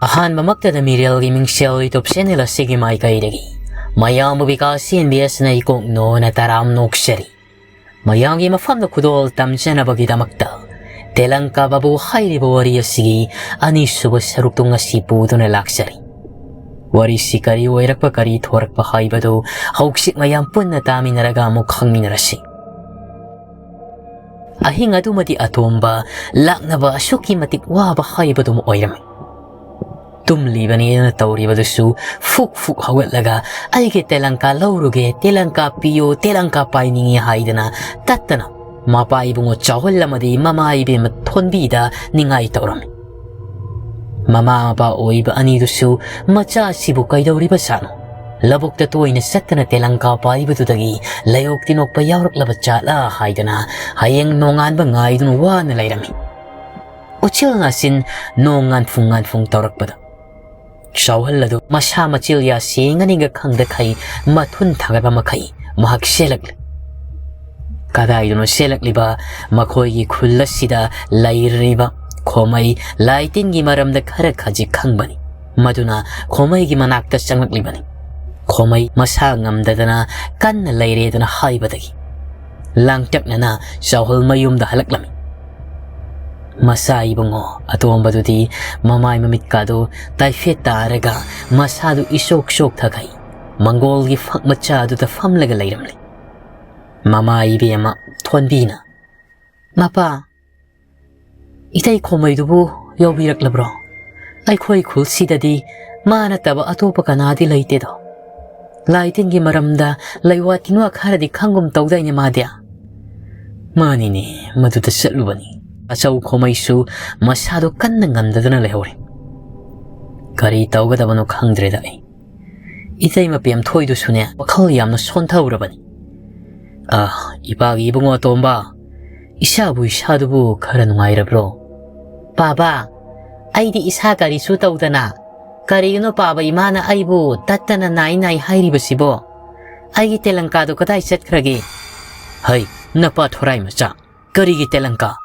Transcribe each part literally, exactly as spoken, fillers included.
ꯑꯍꯥꯟꯕꯃꯛꯇꯗ ꯃꯤꯔꯦꯜꯒꯤ ꯃꯤꯡꯁꯦꯜ YouTube channel ꯑꯁꯤꯒꯤ ꯃꯥꯏꯀꯩꯗꯒꯤ ꯃꯌꯥꯝꯕꯨ ꯕꯤꯀꯥꯁ ꯁꯤ ꯑꯦꯟ ꯕꯤ ꯑꯦꯁꯅ ꯏꯀꯣꯛ ꯅꯣꯅ ꯇꯔꯥꯝ ꯅꯣꯛꯆꯔꯤ꯫ ꯃꯌꯥꯝꯒꯤ ꯃꯐꯝꯗ ꯈꯨꯗꯣꯜ ꯇꯝꯖꯅꯕꯒꯤꯗꯃꯛꯇ ꯇꯦꯂꯪꯀꯥ ꯕꯥꯕꯨ ꯍꯥꯏꯔꯤꯕ ꯋꯥꯔꯤ ꯑꯁꯤꯒꯤ ꯑꯅꯤꯁꯨꯕ ꯁꯔꯨꯛꯇꯨ ꯉꯁꯤ ꯄꯨꯗꯨꯅ ꯂꯥꯛꯆꯔꯤ꯫ ꯋꯥꯔꯤꯁꯤ ꯀꯔꯤ ꯑꯣꯏꯔꯛꯄ, ꯀꯔꯤ ꯊꯣꯔꯛꯄ ꯍꯥꯏꯕꯗꯨ ꯍꯧꯖꯤꯛ ꯃꯌꯥꯝ ꯄꯨꯟꯅ ꯇꯥꯃꯤꯟꯅꯔꯒ ꯑꯃꯨꯛ ꯈꯪꯃꯤꯟꯅꯔꯁꯤ꯫ ꯑꯍꯤꯡ ꯑꯗꯨꯃꯗꯤ ꯑꯇꯣꯝꯕ ꯂꯥꯛꯅꯕ ꯑꯁꯨꯛꯀꯤ ꯃꯇꯤꯛ ꯋꯥꯕ ꯍꯥꯏꯕꯗꯨꯃ ꯑꯣꯏꯔꯝꯃꯤ꯫ ꯇꯨꯝꯂꯤꯕꯅꯦꯅ ꯇꯧꯔꯤꯕꯗꯨꯁꯨ ꯐꯨꯛ ꯐꯨꯛ ꯍꯧꯒꯠꯂꯒ "ꯑꯩꯒꯤ ꯇꯦꯂꯪꯀꯥ ꯂꯧꯔꯨꯒꯦ, ꯇꯦꯂꯪꯀꯥ ꯄꯤꯌꯣ, ꯇꯦꯂꯪꯀꯥ ꯄꯥꯏꯅꯤꯡꯉꯤ" ꯍꯥꯏꯗꯅ ꯇꯠꯇꯅ ꯃꯄꯥ ꯏꯕꯨꯡꯉꯣ ꯆꯥꯎꯍꯜ ꯑꯃꯗꯤ ꯃꯃꯥ ꯏꯕꯦꯝꯃ ꯊꯣꯟꯕꯤꯗ ꯅꯤꯡꯉꯥꯏ ꯇꯧꯔꯝꯃꯤ꯫ ꯃꯃꯥ ꯃꯄꯥ ꯑꯣꯏꯕ ꯑꯅꯤꯗꯨꯁꯨ ꯃꯆꯥꯁꯤꯕꯨ ꯀꯩꯗꯧꯔꯤꯕꯖꯥꯠꯅꯣ? ꯂꯧꯕꯨꯛꯇ ꯇꯣꯏꯅ ꯆꯠꯇꯅ ꯇꯦꯂꯪꯀꯥ ꯄꯥꯏꯕꯗꯨꯗꯒꯤ ꯂꯥꯏꯑꯣꯛ ꯇꯤꯟꯑꯣꯛꯄ ꯌꯥꯎꯔꯛꯂꯕ ꯖꯥꯠꯂꯥ ꯍꯥꯏꯗꯅ ꯍꯌꯦꯡ ꯅꯣꯡꯉꯥꯟꯕ ꯉꯥꯏꯗꯨꯅ ꯋꯥꯅ ꯂꯩꯔꯝꯃꯤ꯫ ꯎꯆꯤꯜ ꯅꯥꯆꯤꯟ ꯅꯣꯡ ꯉꯥꯟꯐꯨꯡ ꯉꯥꯟꯐꯨꯡ ꯇꯧꯔꯛꯄꯗ ꯆꯥꯎꯍꯜ ꯑꯗꯨ ꯃꯁꯥ ꯃꯆꯤꯜ ꯌꯥ ꯁꯦꯡꯉꯅꯤꯒ ꯈꯪꯗꯈꯩ ꯃꯊꯨꯟ ꯊꯥꯒꯠꯄ ꯃꯈꯩ ꯃꯍꯥꯛ ꯆꯦꯜꯂꯛꯂꯦ꯫ ꯀꯗꯥꯏꯗꯅꯣ ꯆꯦꯜꯂꯛꯂꯤꯕ ꯃꯈꯣꯏꯒꯤ ꯈꯨꯜ ꯑꯁꯤꯗ ꯂꯩꯔꯤꯕ ꯈꯣꯃꯩ ꯂꯥꯏꯇꯤꯟꯒꯤ ꯃꯔꯝꯗ ꯈꯔ ꯈꯖꯤꯛ ꯈꯪꯕꯅꯤ꯫ ꯃꯗꯨꯅ ꯈꯣꯃꯩꯒꯤ ꯃꯅꯥꯛꯇ ꯆꯪꯂꯛꯂꯤꯕꯅꯤ꯫ ꯈꯣꯃꯩ ꯃꯁꯥ ꯉꯝꯗꯗꯅ ꯀꯟꯅ ꯂꯩꯔꯦꯗꯅ ꯍꯥꯏꯕꯗꯒꯤ ꯂꯥꯡꯇꯛꯅꯅ ꯆꯥꯎꯍꯜ ꯃꯌꯨꯝꯗ ꯍꯜꯂꯛꯂꯝꯃꯤ꯫ ꯃꯆꯥ ꯏꯕꯨꯡꯉꯣ ꯑꯇꯣꯝꯕꯗꯨꯗꯤ ꯃꯃꯥꯏ ꯃꯃꯤꯠꯀꯥꯗꯨ ꯇꯥꯏꯐꯦꯠ ꯇꯥꯔꯒ ꯃꯁꯥꯗꯨ ꯏꯆꯣꯛ ꯆꯣꯛꯊꯈꯩ ꯃꯪꯒꯣꯜꯒꯤ ꯐꯛ ꯃꯆꯥꯗꯨꯗ ꯐꯝꯂꯒ ꯂꯩꯔꯝꯂꯦ꯫ ꯃꯃꯥ ꯏꯕꯦꯝꯃ ꯊꯣꯟꯕꯤꯅ, "ꯃꯄꯥ, ꯏꯇꯩ ꯈꯣꯃꯩꯗꯨꯕꯨ ꯌꯥꯎꯕꯤꯔꯛꯂꯕ꯭ꯔꯣ? ꯑꯩꯈꯣꯏ ꯈꯨꯜꯁꯤꯗꯗꯤ ꯃꯥ ꯅꯠꯇꯕ ꯑꯇꯣꯞꯄ ꯀꯅꯥꯗꯤ ꯂꯩꯇꯦꯗꯣ꯫ ꯂꯥꯏ ꯇꯤꯟꯒꯤ ꯃꯔꯝꯗ ꯂꯩꯋꯥ ꯇꯤꯟꯋꯥ ꯈꯔꯗꯤ ꯈꯪꯒꯨꯝ ꯇꯧꯗꯥꯏꯅꯦ ꯃꯥꯗꯤ?" "ꯃꯥꯅꯤꯅꯦ, ꯃꯗꯨꯗ ꯆꯠꯂꯨꯕꯅꯤ꯫" ꯑꯆꯧ ꯈꯣꯃꯩꯁꯨ ꯃꯁꯥꯗꯣ ꯀꯟꯅ ꯉꯝꯗꯗꯅ ꯂꯩꯍꯧꯔꯦ꯫ ꯀꯔꯤ ꯇꯧꯒꯗꯕꯅꯣ ꯈꯪꯗ꯭ꯔꯦꯗ ꯑꯩ꯫ ꯏꯇꯩꯃ ꯄꯦꯝꯊꯣꯏꯗꯨꯁꯨꯅꯦ, ꯋꯥꯈꯜ ꯌꯥꯝꯅ ꯁꯣꯟꯊꯍꯧꯔꯕꯅꯤ꯫ "ꯑ, ꯏꯄꯥꯒꯤ ꯏꯕꯨꯡꯉꯣ ꯑꯇꯣꯝꯕ, ꯏꯁꯥꯕꯨ ꯏꯁꯥꯗꯨꯕꯨ ꯈꯔ ꯅꯨꯡꯉꯥꯏꯔꯕ꯭ꯔꯣ?" "ꯄꯥꯕ, ꯑꯩꯗꯤ ꯏꯁꯥ ꯀꯔꯤꯁꯨ ꯇꯧꯗꯅ, ꯀꯔꯤꯒꯤꯅꯣ ꯄꯥꯕ ꯏꯃꯥꯅ ꯑꯩꯕꯨ ꯇꯠꯇꯅ ꯅꯥꯏ ꯅꯥꯏ ꯍꯥꯏꯔꯤꯕꯁꯤꯕꯣ? ꯑꯩꯒꯤ ꯇꯦꯂꯪꯀꯥꯗꯣ ꯀꯗꯥꯏ ꯆꯠꯈ꯭ꯔꯒꯦ?" "ꯍꯩ, ꯅꯄꯥ ꯊꯣꯔꯥꯏ ꯃꯆꯥ, ꯀꯔꯤꯒꯤ ꯇꯦꯂꯪꯀꯥ?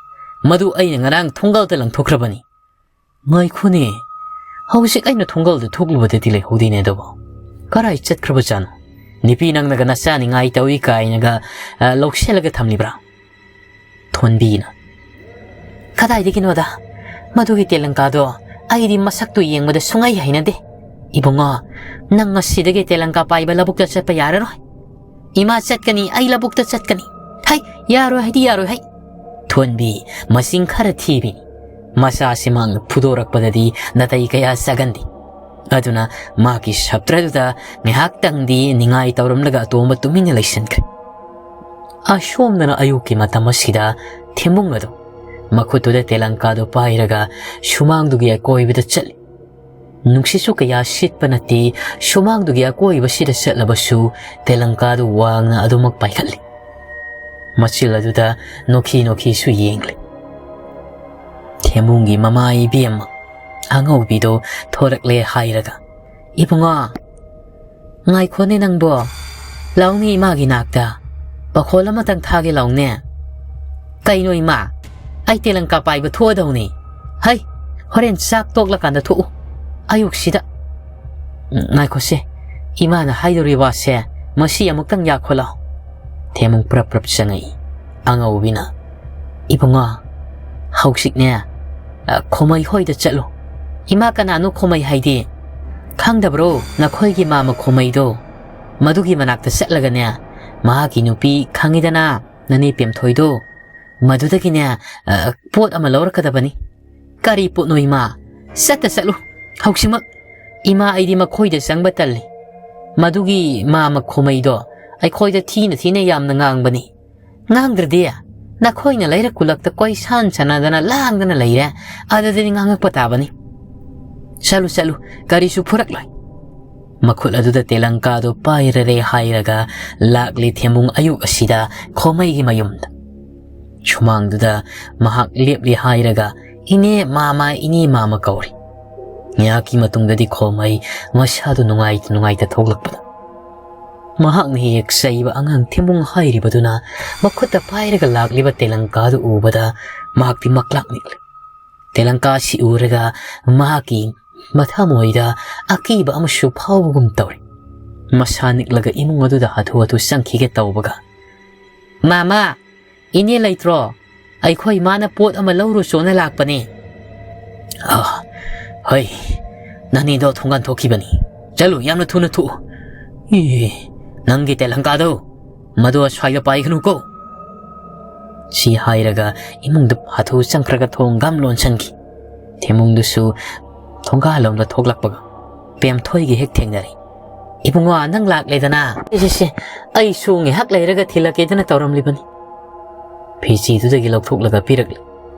ꯃꯗꯨ ꯑꯩꯅ ꯉꯔꯥꯡ ꯊꯣꯡꯒꯥꯜꯗ ꯂꯪꯊꯣꯛꯈ꯭ꯔꯕꯅꯤ꯫" "ꯉꯥꯏꯈꯣꯅꯦ, "ꯍꯧꯖꯤꯛ ꯑꯩꯅ ꯊꯣꯡꯒꯜꯗ ꯊꯣꯛꯂꯨꯕꯗꯗꯤ ꯂꯩꯍꯧꯗꯦꯅꯦ ꯑꯗꯨꯕꯨ꯫ ꯀꯔꯥꯏ ꯆꯠꯈ꯭ꯔꯕꯖꯥꯠꯅꯣ? ꯅꯨꯄꯤ ꯅꯪꯅꯒ ꯅꯆꯥꯅꯤꯡꯉꯥꯏ ꯇꯧꯏ ꯀꯥꯏꯅꯒ, ꯑ, ꯂꯧꯁꯤꯜꯂꯒ ꯊꯝꯂꯤꯕ꯭ꯔꯥ?" ꯊꯣꯟꯕꯤꯅ, "ꯀꯗꯥꯏꯗꯒꯤꯅꯣꯗ? ꯃꯗꯨꯒꯤ ꯇꯦꯂꯪꯀꯥꯗꯣ ꯑꯩꯗꯤ ꯃꯁꯛꯇꯨ ꯌꯦꯡꯕꯗ ꯁꯨꯡꯍꯩ ꯍꯩꯅꯗꯦ꯫ ꯏꯕꯨꯡꯉꯣ, ꯅꯪ ꯉꯁꯤꯗꯒꯤ ꯇꯦꯂꯪꯀꯥ ꯄꯥꯏꯕ ꯂꯧꯕꯨꯛꯇ ꯆꯠꯄ ꯌꯥꯔꯔꯣꯏ꯫ ꯏꯃꯥ ꯆꯠꯀꯅꯤ, ꯑꯩ ꯂꯧꯕꯨꯛꯇ ꯆꯠꯀꯅꯤ꯫ ꯍꯩ, ꯌꯥꯔꯣꯏ ꯍꯥꯏꯗꯤ ꯌꯥꯔꯣꯏ ꯍꯩ!" ꯊꯣꯟꯕꯤ ꯃꯆꯤꯡ ꯈꯔ ꯊꯤꯕꯤꯅꯤ꯫ ꯃꯆꯥꯁꯤꯃꯛꯅ ꯐꯨꯗꯣꯔꯛꯄꯗꯗꯤ ꯅꯥꯇꯩ ꯀꯌꯥ ꯆꯥꯒꯟꯗꯦ꯫ ꯑꯗꯨꯅ ꯃꯍꯥꯛꯀꯤ ꯁꯞꯇ꯭ꯔꯗꯨꯗ ꯉꯥꯏꯍꯥꯛꯇꯪꯗꯤ ꯅꯤꯡꯉꯥꯏ ꯇꯧꯔꯝꯂꯒ ꯑꯇꯣꯝꯕ ꯇꯨꯃꯤꯟꯅ ꯂꯩꯁꯤꯟꯈ꯭ꯔꯦ꯫ ꯑꯁꯣꯝꯗꯅ ꯑꯌꯨꯛꯀꯤ ꯃꯇꯝ ꯑꯁꯤꯗ ꯊꯦꯝꯕꯨꯡ ꯑꯗꯨ ꯃꯈꯨꯠꯇꯨꯗ ꯇꯦꯂꯪꯀꯥꯗꯨ ꯄꯥꯏꯔꯒ ꯁꯨꯃꯥꯡꯗꯨꯒꯤ ꯑꯀꯣꯏꯕꯗ ꯆꯠꯂꯤ꯫ ꯅꯨꯡꯁꯤꯠꯁꯨ ꯀꯌꯥ ꯁꯤꯠꯄ ꯅꯠꯇꯦ꯫ ꯁꯨꯃꯥꯡꯗꯨꯒꯤ ꯑꯀꯣꯏꯕꯁꯤꯗ ꯆꯠꯂꯕꯁꯨ ꯇꯦꯂꯪꯀꯥꯗꯨ ꯋꯥꯡꯅ ꯑꯗꯨꯃꯛ ꯄꯥꯏꯈꯠꯂꯤ꯫ ꯃꯆꯤꯜ ꯑꯗꯨꯗ ꯅꯣꯛꯈꯤ ꯅꯣꯛꯈꯤꯁꯨ ꯌꯦꯡꯂꯤ꯫ ꯊꯦꯝꯕꯨꯡꯒꯤ ꯃꯃꯥ ꯏꯕꯦꯝꯃ ꯑꯉꯧꯕꯤꯗꯣ ꯊꯣꯔꯛꯂꯦ ꯍꯥꯏꯔꯒ, "ꯏꯕꯨꯡꯉꯣ, ꯉꯥꯏꯈꯣꯅꯦ ꯅꯪꯕꯣ, ꯂꯥꯎꯅꯦ ꯏꯃꯥꯒꯤ ꯅꯥꯛꯇ, ꯄꯥꯈꯣꯜ ꯑꯃꯇꯪ ꯊꯥꯒꯦ ꯂꯥꯎꯅꯦ꯫" "ꯀꯩꯅꯣ ꯏꯃꯥ, ꯑꯩ ꯇꯦꯂꯪꯀꯥ ꯄꯥꯏꯕ ꯊꯣꯛꯑꯗꯧꯅꯤ꯫ ꯍꯩ, ꯍꯣꯔꯦꯟ ꯆꯥꯛ ꯇꯣꯛꯂꯀꯥꯟꯗ ꯊꯣꯛꯎ, ꯑꯌꯨꯛꯁꯤꯗ꯫" "ꯎꯝ, ꯉꯥꯏꯈꯣꯁꯦ, ꯏꯃꯥꯅ ꯍꯥꯏꯗꯧꯔꯤ ꯋꯥꯁꯦ ꯃꯁꯤ ꯑꯃꯨꯛꯇꯪ ꯌꯥꯈꯣ ꯂꯥꯎ꯫" ꯊꯦꯝꯕꯨꯡ ꯄ꯭ꯔꯞ ꯄ꯭ꯔꯞ ꯆꯪꯉꯛꯏ꯫ ꯑꯉꯧꯕꯤꯅ, "ꯏꯕꯨꯡꯉꯣ, ꯍꯧꯖꯤꯛꯅꯦ, ꯑ, ꯈꯣꯃꯩ ꯍꯣꯏꯗ ꯆꯠꯂꯨ꯫" "ꯏꯃꯥ, ꯀꯅꯥꯅꯣ ꯈꯣꯃꯩ ꯍꯥꯏꯗꯤ?" "ꯈꯪꯗꯕ꯭ꯔꯣ? ꯅꯈꯣꯏꯒꯤ ꯃꯥꯃ ꯈꯣꯃꯩꯗꯣ꯫ ꯃꯗꯨꯒꯤ ꯃꯅꯥꯛꯇ ꯆꯠꯂꯒꯅꯦ, ꯃꯍꯥꯛꯀꯤ ꯅꯨꯄꯤ ꯈꯪꯉꯤꯗꯅ, ꯅꯅꯦ ꯄꯦꯝꯊꯣꯏꯗꯣ, ꯃꯗꯨꯗꯒꯤꯅꯦ, ꯑ, ꯄꯣꯠ ꯑꯃ ꯂꯧꯔꯛꯀꯗꯕꯅꯤ꯫" "ꯀꯔꯤ ꯄꯣꯠꯅꯣ ꯏꯃꯥ? ꯆꯠꯇ ꯆꯠꯂꯨ ꯍꯧꯖꯤꯛꯃꯛ꯫" "ꯏꯃꯥ, ꯑꯩꯗꯤ ꯃꯈꯣꯏꯗ ꯆꯪꯕ ꯇꯜꯂꯤ꯫ ꯃꯗꯨꯒꯤ ꯃꯥꯃ ꯈꯣꯃꯩꯗꯣ ꯑꯩꯈꯣꯏꯗ ꯊꯤꯅ ꯊꯤꯅ ꯌꯥꯝꯅ ꯉꯥꯡꯕꯅꯤ꯫" "ꯉꯥꯡꯗ꯭ꯔꯗꯤ? ꯅꯈꯣꯏꯅ ꯂꯩꯔꯛ ꯈꯨꯜꯂꯛꯇ ꯀꯣꯏꯁꯥꯟ ꯁꯥꯟꯅꯗꯅ ꯂꯥꯡꯗꯅ ꯂꯩꯔꯦ, ꯑꯗꯨꯗꯗꯤ ꯉꯥꯡꯉꯛꯄ ꯇꯥꯕꯅꯤ꯫ ꯆꯠꯂꯨ, ꯆꯠꯂꯨ, ꯀꯔꯤꯁꯨ ꯐꯨꯔꯛꯂꯣꯏ꯫" ꯃꯈꯨꯠ ꯑꯗꯨꯗ ꯇꯦꯂꯪꯀꯥꯗꯨ ꯄꯥꯏꯔꯔꯦ ꯍꯥꯏꯔꯒ ꯂꯥꯛꯂꯤ ꯊꯦꯝꯕꯨꯡ ꯑꯌꯨꯛ ꯑꯁꯤꯗ ꯈꯣꯃꯩꯒꯤ ꯃꯌꯨꯝꯗ꯫ ꯁꯨꯃꯥꯡꯗꯨꯗ ꯃꯍꯥꯛ ꯂꯦꯞꯂꯤ ꯍꯥꯏꯔꯒ "ꯏꯅꯦ ꯃꯥꯃ, ꯏꯅꯦ ꯃꯥꯃ" ꯀꯧꯔꯤ꯫ ꯉꯥꯏꯍꯥꯛꯀꯤ ꯃꯇꯨꯡꯗꯗꯤ ꯈꯣꯃꯩ ꯃꯁꯥꯗꯨ ꯅꯨꯡꯉꯥꯏꯇ ꯅꯨꯡꯉꯥꯏꯇ ꯊꯣꯛꯂꯛꯄꯗ ꯃꯍꯥꯛꯅ ꯍꯦꯛ ꯆꯩꯕ ꯑꯉꯥꯡ ꯊꯦꯝꯕꯨꯡ ꯍꯥꯏꯔꯤꯕꯗꯨꯅ ꯃꯈꯨꯠꯇ ꯄꯥꯏꯔꯒ ꯂꯥꯛꯂꯤꯕ ꯇꯦꯂꯪꯀꯥꯗꯨ ꯎꯕꯗ ꯃꯍꯥꯛꯇꯤ ꯃꯛꯂꯥꯛ ꯅꯤꯛꯂꯦ꯫ ꯇꯦꯂꯪꯀꯥ ꯑꯁꯤ ꯎꯔꯒ ꯃꯍꯥꯛꯀꯤ ꯃꯊꯃꯣꯏꯗ ꯑꯀꯤꯕ ꯑꯃꯁꯨ ꯐꯥꯎꯕꯒꯨꯝ ꯇꯧꯔꯤ꯫ ꯃꯁꯥ ꯅꯤꯛꯂꯒ ꯏꯃꯨꯡ ꯑꯗꯨꯗ ꯍꯥꯊꯨ ꯍꯥꯊꯨ ꯆꯪꯈꯤꯒꯦ ꯇꯧꯕꯒ, "ꯃꯥꯃꯥ, ꯏꯅꯦ ꯂꯩꯇ꯭ꯔꯣ? ꯑꯩꯈꯣꯏ ꯏꯃꯥꯅ ꯄꯣꯠ ꯑꯃ ꯂꯧꯔꯨꯆꯣꯅ ꯂꯥꯛꯄꯅꯦ꯫" "ꯑ, ꯍꯣꯏ, ꯅꯅꯦꯗꯣ ꯊꯣꯡꯒꯥꯟ ꯊꯣꯛꯈꯤꯕꯅꯤ꯫ ꯆꯠꯂꯨ, ꯌꯥꯝꯅ ꯊꯨꯅ ꯊꯣꯛꯎ꯫" "ꯑꯦ, ꯅꯪꯒꯤ ꯇꯦꯂꯪꯀꯥꯗꯣ, ꯃꯗꯨ ꯑꯁ꯭ꯋꯥꯏꯗ ꯄꯥꯏꯒꯅꯨꯀꯣ꯫" ꯁꯤ ꯍꯥꯏꯔꯒ ꯏꯃꯨꯡꯗ ꯍꯥꯊꯨ ꯆꯪꯈ꯭ꯔꯒ ꯊꯣꯡ ꯒꯝ ꯂꯣꯟꯁꯤꯟꯈꯤ꯫ ꯊꯦꯝꯕꯨꯡꯗꯨꯁꯨ ꯊꯣꯡꯒꯥꯜꯂꯣꯝꯗ ꯊꯣꯛꯂꯛꯄꯒ ꯄꯦꯝꯊꯣꯏꯒ ꯍꯦꯛ ꯊꯦꯡꯅꯔꯦ꯫ "ꯏꯕꯨꯡꯉꯣ, ꯅꯪ ꯂꯥꯛꯂꯦꯗꯅ?" "ꯁꯦ, ꯁꯦ, ꯁꯦ, ꯑꯩꯁꯨ ꯉꯥꯏꯍꯥꯛ ꯂꯩꯔꯒ ꯊꯤꯜꯂꯛꯀꯦꯗꯅ ꯇꯧꯔꯝꯂꯤꯕꯅꯤ꯫" ꯐꯤꯖꯤꯗꯨꯗꯒꯤ ꯂꯧꯊꯣꯛꯂꯒ ꯄꯤꯔꯛꯂꯦ꯫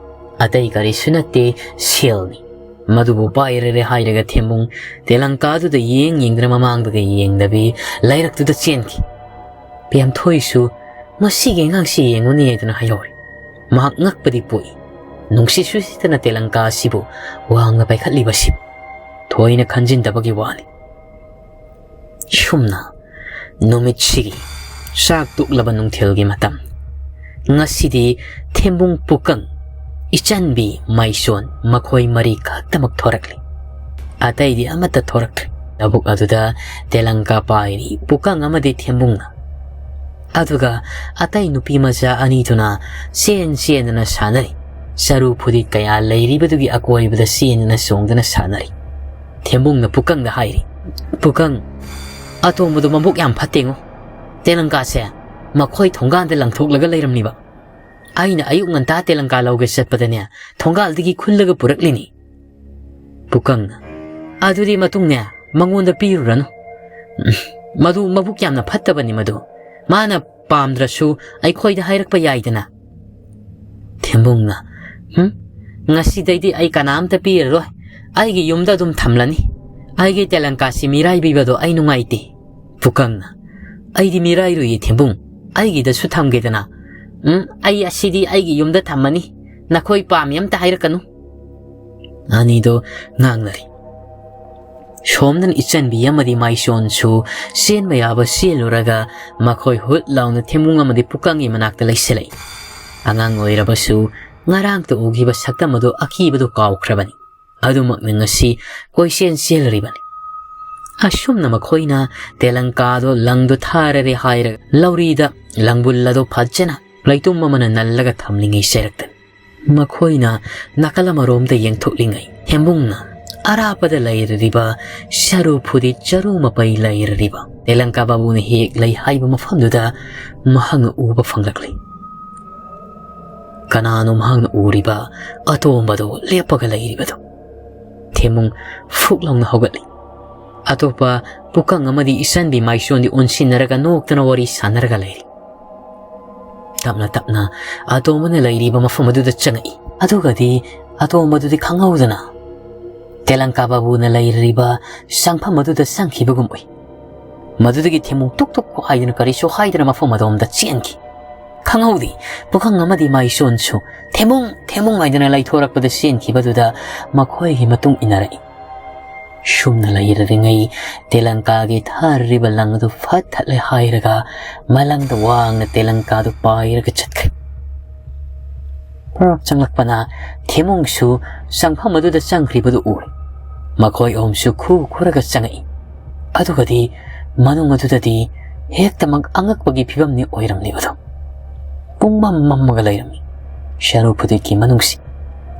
ꯑꯇꯩ ꯀꯔꯤꯁꯨ ꯅꯠꯇꯦ, ꯁꯦꯜꯅꯤ꯫ ꯃꯗꯨꯕꯨ ꯄꯥꯏꯔꯔꯦ ꯍꯥꯏꯔꯒ ꯊꯦꯝꯕꯨꯡ ꯇꯦꯂꯪꯀꯥꯗꯨꯗ ꯌꯦꯡ ꯌꯦꯡꯗꯅ ꯃꯃꯥꯡꯗꯒ ꯌꯦꯡꯗꯕꯤ ꯂꯩꯔꯛꯇꯨꯗ ꯆꯦꯟꯈꯤ꯫ ꯄꯦꯝꯊꯣꯏꯁꯨ "ꯃꯁꯤꯒꯤ ꯑꯉꯥꯡꯁꯤ ꯌꯦꯡꯉꯨꯅꯦ" ꯍꯥꯏꯗꯨꯅ ꯍꯥꯏꯍꯧꯔꯦ꯫ ꯃꯍꯥꯛ ꯉꯛꯄꯗꯤ ꯄꯣꯛꯏ꯫ ꯅꯨꯡꯁꯤꯠꯁꯨ ꯁꯤꯠꯇꯅ ꯇꯦꯂꯪꯀꯥ ꯑꯁꯤꯕꯨ ꯋꯥꯡꯅ ꯄꯥꯏꯈꯠꯂꯤꯕꯁꯤꯕꯨ ꯊꯣꯏꯅ ꯈꯟꯖꯤꯟꯗꯕꯒꯤ ꯋꯥꯅꯤ꯫ ꯁꯨꯝꯅ ꯅꯨꯃꯤꯠꯁꯤꯒꯤ ꯆꯥꯛ ꯇꯣꯛꯂꯕ ꯅꯨꯡꯊꯤꯜꯒꯤ ꯃꯇꯝ꯫ ꯉꯁꯤꯗꯤ ꯊꯦꯝꯕꯨꯡ, ꯄꯨꯀꯪ, ꯏꯆꯟꯕꯤ, ꯃꯥꯏꯁꯣꯟ ꯃꯈꯣꯏ ꯃꯔꯤ ꯈꯛꯇꯃꯛ ꯊꯣꯔꯛꯂꯤ꯫ ꯑꯇꯩꯗꯤ ꯑꯃꯠꯇ ꯊꯣꯔꯛꯇ꯭ꯔꯦ꯫ ꯂꯧꯕꯨꯛ ꯑꯗꯨꯗ ꯇꯦꯂꯪꯀꯥ ꯄꯥꯏꯔꯤ ꯄꯨꯀꯪ ꯑꯃꯗꯤ ꯊꯦꯝꯕꯨꯡꯅ꯫ ꯑꯗꯨꯒ ꯑꯇꯩ ꯅꯨꯄꯤ ꯃꯆꯥ ꯑꯅꯤꯗꯨꯅ ꯆꯦꯟ ꯆꯦꯟꯗꯅ ꯁꯥꯟꯅꯔꯤ꯫ ꯆꯔꯨ ꯐꯨꯔꯤꯠ ꯀꯌꯥ ꯂꯩꯔꯤꯕꯗꯨꯒꯤ ꯑꯀꯣꯏꯕꯗ ꯆꯦꯟꯗꯅ ꯆꯣꯡꯗꯅ ꯁꯥꯟꯅꯔꯤ꯫ ꯊꯦꯝꯕꯨꯡꯅ ꯄꯨꯀꯪꯗ ꯍꯥꯏꯔꯤ, "ꯄꯨꯀꯪ, ꯑꯇꯣꯝꯕꯗꯣ ꯃꯕꯨꯛ ꯌꯥꯝ ꯐꯠꯇꯦꯉꯣ꯫ ꯇꯦꯂꯪꯀꯥꯁꯦ ꯃꯈꯣꯏ ꯊꯣꯡꯒꯥꯟꯗ ꯂꯪꯊꯣꯛꯂꯒ ꯂꯩꯔꯝꯂꯤꯕ꯫ ꯑꯩꯅ ꯑꯌꯨꯛ ꯉꯟꯇꯥ ꯇꯦꯂꯪꯀꯥ ꯂꯧꯒꯦ ꯆꯠꯄꯗꯅꯦ, ꯊꯣꯡꯒꯥꯜꯗꯒꯤ ꯈꯨꯜꯂꯒ ꯄꯨꯔꯛꯂꯤꯅꯤ꯫" ꯄꯨꯀꯪꯅ, "ꯑꯗꯨꯗꯤ ꯃꯇꯨꯡꯅꯦ, ꯃꯉꯣꯟꯗ ꯄꯤꯔꯨꯔꯅꯨ꯫ ꯎꯝ, ꯃꯗꯨ ꯃꯕꯨꯛ ꯌꯥꯝꯅ ꯐꯠꯇꯕꯅꯤ ꯃꯗꯨ꯫ ꯃꯥꯅ ꯄꯥꯝꯗ꯭ꯔꯁꯨ ꯑꯩꯈꯣꯏꯗ ꯍꯥꯏꯔꯛꯄ ꯌꯥꯏꯗꯅ꯫" ꯊꯦꯝꯕꯨꯡꯅ, "ꯍꯨꯝ, ꯉꯁꯤꯗꯩꯗꯤ ꯑꯩ ꯀꯅꯥꯝꯇ ꯄꯤꯔꯔꯣꯏ꯫ ꯑꯩꯒꯤ ꯌꯨꯝꯗ ꯑꯗꯨꯝ ꯊꯝꯂꯅꯤ꯫ ꯑꯩꯒꯤ ꯇꯦꯂꯪꯀꯥꯁꯤ ꯃꯤꯔꯥꯏꯕꯤꯕꯗꯣ ꯑꯩ ꯅꯨꯡꯉꯥꯏꯇꯦ꯫" ꯄꯨꯀꯪꯅ, "ꯑꯩꯗꯤ ꯃꯤꯔꯥꯏꯔꯨꯏꯌꯦ ꯊꯦꯝꯕꯨꯡ, ꯑꯩꯒꯤꯗꯁꯨ ꯊꯝꯒꯦꯗꯅ꯫" "ꯎꯝ, ꯑꯩ ꯑꯁꯤꯗꯤ ꯑꯩꯒꯤ ꯌꯨꯝꯗ ꯊꯝꯃꯅꯤ, ꯅꯈꯣꯏ ꯄꯥꯝꯃꯤ ꯑꯝꯇ ꯍꯥꯏꯔꯛꯀꯅꯨ꯫" ꯑꯅꯤꯗꯣ ꯉꯥꯡꯅꯔꯤ꯫ ꯁꯣꯝꯗꯅ ꯏꯆꯟꯕꯤ ꯑꯃꯗꯤ ꯃꯥꯏꯁꯣꯟꯁꯨ ꯆꯦꯟꯕ ꯌꯥꯕ ꯆꯦꯜꯂꯨꯔꯒ ꯃꯈꯣꯏ ꯍꯨꯠ ꯂꯥꯎꯅ ꯊꯦꯝꯕꯨꯡ ꯑꯃꯗꯤ ꯄꯨꯀꯪꯒꯤ ꯃꯅꯥꯛꯇ ꯂꯩꯁꯤꯜꯂꯛꯏ꯫ ꯑꯉꯥꯡ ꯑꯣꯏꯔꯕꯁꯨ ꯉꯔꯥꯡꯇ ꯎꯈꯤꯕ ꯁꯛꯇꯝ ꯑꯗꯨ ꯑꯀꯤꯕꯗꯨ ꯀꯥꯎꯈ꯭ꯔꯕꯅꯤ꯫ ꯑꯗꯨꯃꯛꯅ ꯉꯁꯤ ꯀꯣꯏꯆꯦꯟ ꯆꯦꯜꯂꯤꯕꯅꯤ꯫ ꯑꯁꯨꯝꯅ ꯃꯈꯣꯏꯅ ꯇꯦꯂꯪꯀꯥꯗꯣ ꯂꯪꯗꯣ ꯊꯥꯔꯔꯦ ꯍꯥꯏꯔꯒ ꯂꯧꯔꯤꯗ ꯂꯪꯕꯨꯜ ꯑꯗꯣ ꯐꯖꯅ ꯂꯩꯇꯨꯝ ꯑꯃꯅ ꯅꯜꯂꯒ ꯊꯝꯂꯤꯉꯩ ꯆꯩꯔꯛꯇꯅꯤ꯫ ꯃꯈꯣꯏꯅ ꯅꯥꯀꯜ ꯑꯃꯔꯣꯝꯗ ꯌꯦꯡꯊꯣꯛꯂꯤꯉꯩ ꯊꯦꯝꯕꯨꯡꯅ ꯑꯔꯥꯞꯄꯗ ꯂꯩꯔꯤꯕ ꯁꯔꯨ ꯐꯨꯗꯤ ꯆꯔꯨ ꯃꯄꯩ ꯂꯩꯔꯤꯕ ꯇꯦꯂꯪꯀꯥ ꯕꯥꯕꯨꯅ ꯍꯦꯛ ꯂꯩ ꯍꯥꯏꯕ ꯃꯐꯝꯗꯨꯗ ꯃꯍꯥꯛꯅ ꯎꯕ ꯐꯪꯂꯛꯂꯤ꯫ ꯀꯅꯥꯅꯣ ꯃꯍꯥꯛꯅ ꯎꯔꯤꯕ ꯑꯇꯣꯝꯕꯗꯣ ꯂꯦꯞꯄꯒ ꯂꯩꯔꯤꯕꯗꯣ? ꯊꯦꯝꯕꯨꯡ ꯐꯨꯛ ꯂꯥꯎꯅ ꯍꯧꯒꯠꯂꯤ꯫ ꯑꯇꯣꯞꯄ ꯄꯨꯀꯪ ꯑꯃꯗꯤ ꯏꯆꯟꯕꯤ ꯃꯥꯏꯁꯣꯟꯗꯤ ꯑꯣꯟꯁꯤꯟꯅꯔꯒ ꯅꯣꯛꯇꯅ ꯋꯥꯔꯤ ꯁꯥꯟꯅꯔꯒ ꯂꯩꯔꯤ꯫ ꯇꯞꯅ ꯇꯞꯅ ꯑꯇꯣꯝꯕꯅ ꯂꯩꯔꯤꯕ ꯃꯐꯝ ꯑꯗꯨꯗ ꯆꯪꯉꯛꯏ꯫ ꯑꯗꯨꯒꯗꯤ ꯑꯇꯣꯝꯕꯗꯨꯗꯤ ꯈꯪꯍꯧꯗꯅ ꯇꯦꯂꯪꯀꯥ ꯕꯥꯕꯨꯅ ꯂꯩꯔꯤꯕ ꯆꯪꯐꯝ ꯑꯗꯨꯗ ꯆꯪꯈꯤꯕꯒꯨꯝ ꯎꯏ꯫ ꯃꯗꯨꯗꯒꯤ ꯊꯦꯝꯕꯨꯡ ꯇꯨꯛ ꯇꯨꯛ ꯍꯥꯏꯗꯨꯅ ꯀꯔꯤꯁꯨ ꯍꯥꯏꯗꯅ ꯃꯐꯝ ꯑꯗꯣꯝꯗ ꯆꯦꯟꯈꯤ꯫ ꯈꯪꯍꯧꯗꯦ, ꯄꯨꯈꯪ ꯑꯃꯗꯤ ꯃꯥꯏꯁꯣꯟꯁꯨ "ꯊꯦꯝꯕꯨꯡ, ꯊꯦꯝꯕꯨꯡ" ꯍꯥꯏꯗꯨꯅ ꯂꯩꯊꯣꯔꯛꯄꯗ ꯆꯦꯟꯈꯤꯕꯗꯨꯗ ꯃꯈꯣꯏꯒꯤ ꯃꯇꯨꯡ ꯏꯟꯅꯔꯛꯏ꯫ ꯁꯨꯝꯅ ꯂꯩꯔꯔꯤꯉꯩ ꯇꯦꯂꯪꯀꯥꯒꯤ ꯊꯥꯔꯤꯕ ꯂꯪ ꯑꯗꯨ ꯐꯠ ꯊꯠꯂꯦ ꯍꯥꯏꯔꯒ ꯃꯂꯪꯗ ꯋꯥꯡꯅ ꯇꯦꯂꯪꯀꯥꯗꯨ ꯄꯥꯏꯔꯒ ꯆꯠꯈ꯭ꯔꯦ꯫ ꯃꯔꯛ ꯆꯪꯂꯛꯄꯅ ꯊꯦꯝꯕꯨꯡꯁꯨ ꯆꯪꯐꯝ ꯑꯗꯨꯗ ꯆꯪꯈ꯭ꯔꯤꯕꯗꯨ ꯎꯔꯦ꯫ ꯃꯈꯣꯏ ꯑꯍꯨꯝꯁꯨ ꯈꯨ ꯈꯨꯔꯒ ꯆꯪꯉꯛꯏ꯫ ꯑꯗꯨꯒꯗꯤ ꯃꯅꯨꯡ ꯑꯗꯨꯗꯗꯤ ꯍꯦꯛꯇꯃꯛ ꯑꯉꯛꯄꯒꯤ ꯐꯤꯕꯝꯅꯤ ꯑꯣꯏꯔꯝꯂꯤꯕꯗꯨ꯫ ꯄꯨꯡꯃꯝ ꯃꯝꯃꯒ ꯂꯩꯔꯝꯃꯤ꯫ ꯁꯔꯨ ꯐꯨꯗꯤꯠꯀꯤ ꯃꯅꯨꯡꯁꯤ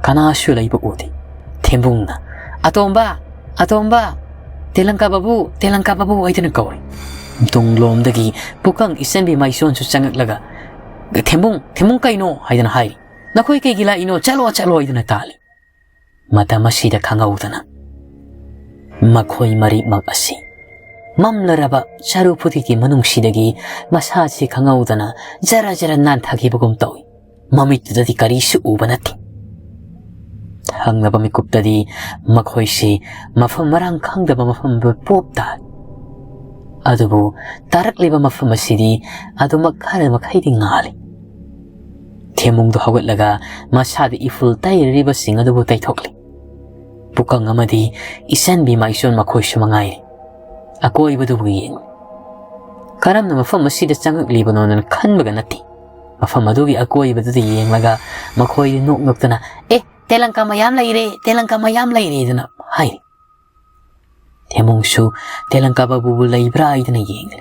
ꯀꯅꯥꯁꯨ ꯂꯩꯕ ꯎꯗꯦ꯫ ꯊꯦꯝꯕꯨꯡꯅ, "ꯑꯇꯣꯝꯕ! ꯑꯇꯣꯝꯕ! ꯇꯦꯂꯪꯀꯥ ꯕꯥꯕꯨ! ꯇꯦꯂꯪꯀꯥ ꯕꯥꯕꯨ!" ꯍꯥꯏꯗꯨꯅ ꯀꯧꯔꯦ꯫ ꯇꯨꯡꯂꯣꯝꯗꯒꯤ ꯄꯨꯀꯪ ꯏꯆꯟꯕꯤ ꯃꯥꯏꯁꯣꯟꯁꯨ ꯆꯪꯉꯛꯂꯒ, "ꯊꯦꯝꯕꯨꯡ! ꯊꯦꯝꯕꯨꯡ ꯀꯩꯅꯣ?" ꯍꯥꯏꯗꯅ ꯍꯥꯏꯔꯤ꯫ "ꯅꯈꯣꯏ ꯀꯩꯒꯤ ꯂꯥꯛꯏꯅꯣ? ꯆꯠꯂꯣ, ꯆꯠꯂꯣ!" ꯍꯥꯏꯗꯨꯅ ꯇꯥꯜꯂꯤ꯫ ꯃꯇꯝ ꯑꯁꯤꯗ ꯈꯪꯍꯧꯗꯅ ꯃꯈꯣꯏ ꯃꯔꯤꯃꯛ ꯑꯁꯤ ꯃꯝꯂꯔꯕ ꯆꯔꯨ ꯐꯨꯗꯤꯠꯀꯤ ꯃꯅꯨꯡꯁꯤꯗꯒꯤ ꯃꯁꯥꯁꯤ ꯈꯪꯍꯧꯗꯅ ꯖꯔ ꯖꯔ ꯅꯥꯟꯊꯈꯤꯕꯒꯨꯝ ꯇꯧꯏ꯫ ꯃꯃꯤꯠꯇꯨꯗꯗꯤ ꯀꯔꯤꯁꯨ ꯎꯕ ꯅꯠꯇꯦ꯫ ꯊꯪꯅꯕ ꯃꯤꯀꯨꯞꯇꯗꯤ ꯃꯈꯣꯏꯁꯤ ꯃꯐꯝ ꯃꯔꯥꯡ ꯈꯪꯗꯕ ꯃꯐꯝꯗ ꯄꯣꯞ ꯇꯥꯏ꯫ ꯑꯗꯨꯕꯨ ꯇꯥꯔꯛꯂꯤꯕ ꯃꯐꯝ ꯑꯁꯤꯗꯤ ꯑꯗꯨꯃꯛ ꯈꯔ ꯃꯈꯩꯗꯤ ꯉꯥꯜꯂꯤ꯫ ꯊꯦꯝꯕꯨꯡꯗꯨ ꯍꯧꯒꯠꯂꯒ ꯃꯁꯥꯗ ꯏꯐꯨꯜ ꯇꯩꯔꯤꯕꯁꯤꯡ ꯑꯗꯨꯕꯨ ꯇꯩꯊꯣꯛꯂꯤ꯫ ꯄꯨꯀꯪ ꯑꯃꯗꯤ ꯏꯆꯟꯕꯤ ꯃꯥꯏꯁꯣꯟ ꯃꯈꯣꯏꯁꯨ ꯃꯉꯥꯏꯔꯦ꯫ ꯑꯀꯣꯏꯕꯗꯨꯕꯨ ꯌꯦꯡꯂꯤ꯫ ꯀꯔꯝꯅ ꯃꯐꯝ ꯑꯁꯤꯗ ꯆꯪꯉꯛꯂꯤꯕꯅꯣꯅ ꯈꯟꯕꯒ ꯅꯠꯇꯦ꯫ ꯃꯐꯝ ꯑꯗꯨꯒꯤ ꯑꯀꯣꯏꯕꯗꯨꯗ ꯌꯦꯡꯂꯒ ꯃꯈꯣꯏꯗꯤ ꯅꯣꯛ ꯅꯣꯛꯇꯅ, "ꯑꯦ, "ꯇꯦꯂꯪꯀꯥ ꯃꯌꯥꯝ ꯂꯩꯔꯦ, ꯇꯦꯂꯪꯀꯥ ꯃꯌꯥꯝ ꯂꯩꯔꯦ" ꯍꯥꯏꯔꯤ꯫ ꯊꯦꯝꯃꯨꯡꯁꯨ ꯇꯦꯂꯪꯀꯥ ꯕꯥꯕꯨꯕꯨ ꯂꯩꯕ꯭ꯔꯥ ꯍꯥꯏꯗꯅ ꯌꯦꯡꯂꯤ꯫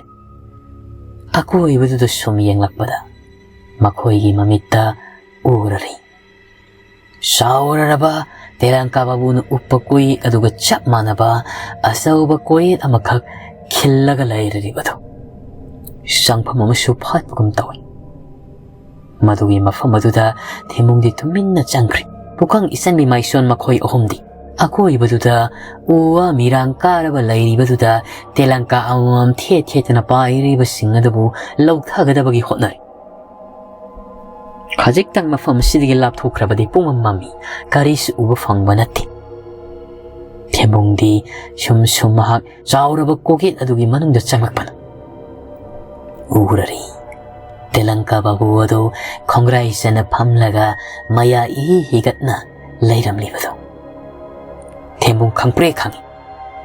ꯑꯀꯣꯏꯕꯗꯨꯗ ꯁꯨꯝ ꯌꯦꯡꯂꯛꯄꯗ ꯃꯈꯣꯏꯒꯤ ꯃꯃꯤꯠꯇ ꯎꯔꯔꯤ꯫ ꯆꯥꯎꯔꯔꯕ ꯇꯦꯂꯪꯀꯥ ꯕꯥꯕꯨꯅ ꯎꯞꯄ ꯀꯣꯌꯦꯠ ꯑꯗꯨꯒ ꯆꯞ ꯃꯥꯟꯅꯕ ꯑꯆꯧꯕ ꯀꯣꯌꯦꯠ ꯑꯃꯈꯛ ꯈꯤꯜꯂꯒ ꯂꯩꯔꯔꯤꯕꯗꯨ ꯆꯪꯐꯝ ꯑꯃꯁꯨ ꯐꯥꯠꯄꯒꯨꯝ ꯇꯧꯏ꯫ ꯃꯗꯨꯒꯤ ꯃꯐꯝ ꯑꯗꯨꯗ ꯊꯦꯝꯃꯨꯡꯗꯤ ꯇꯨꯃꯤꯟꯅ ꯆꯪꯈ꯭ꯔꯦ꯫ ꯄꯨꯈꯪ ꯏꯆꯟꯕꯤ ꯃꯥꯏꯁꯣꯟ ꯃꯈꯣꯏ ꯑꯍꯨꯝꯗꯤ ꯑꯀꯣꯏꯕꯗꯨꯗ ꯎ ꯋꯥ ꯃꯤꯔꯥꯡ ꯀꯥꯔꯕ ꯂꯩꯔꯤꯕꯗꯨꯗ ꯇꯦꯂꯪꯀꯥ ꯑꯃꯃꯝ ꯊꯦꯠ ꯊꯦꯠꯇꯅ ꯄꯥꯏꯔꯤꯕꯁꯤꯡ ꯑꯗꯨꯕꯨ ꯂꯧꯊꯒꯗꯕꯒꯤ ꯍꯣꯠꯅꯔꯤ꯫ ꯈꯖꯤꯛꯇꯪ ꯃꯐꯝ ꯑꯁꯤꯗꯒꯤ ꯂꯥꯞꯊꯣꯛꯈ꯭ꯔꯕꯗꯤ ꯄꯨꯡꯃꯝ ꯃꯝꯃꯤ, ꯀꯔꯤꯁꯨ ꯎꯕ ꯐꯪꯕ ꯅꯠꯇꯦ꯫ ꯊꯦꯝꯕꯨꯡꯗꯤ ꯁꯨꯝ ꯁꯨꯝ ꯃꯍꯥꯛ ꯆꯥꯎꯔꯕ ꯀꯣꯛꯌꯦꯠ ꯑꯗꯨꯒꯤ ꯃꯅꯨꯡꯗ ꯆꯪꯂꯛꯄꯅ ꯎꯔꯔꯤ꯫ ꯇꯦꯂꯪꯀꯥ ꯕꯥꯕꯨ ꯑꯗꯨ ꯈꯣꯡꯒ꯭ꯔꯥꯏ ꯆꯟꯅ ꯐꯝꯂꯒ ꯃꯌꯥ ꯏꯍꯤ ꯍꯤꯒꯠꯅ ꯂꯩꯔꯝꯂꯤꯕꯗꯨ ꯊꯦꯝꯕꯨꯡ ꯈꯪꯄ꯭ꯔꯦꯛ ꯈꯪꯏ꯫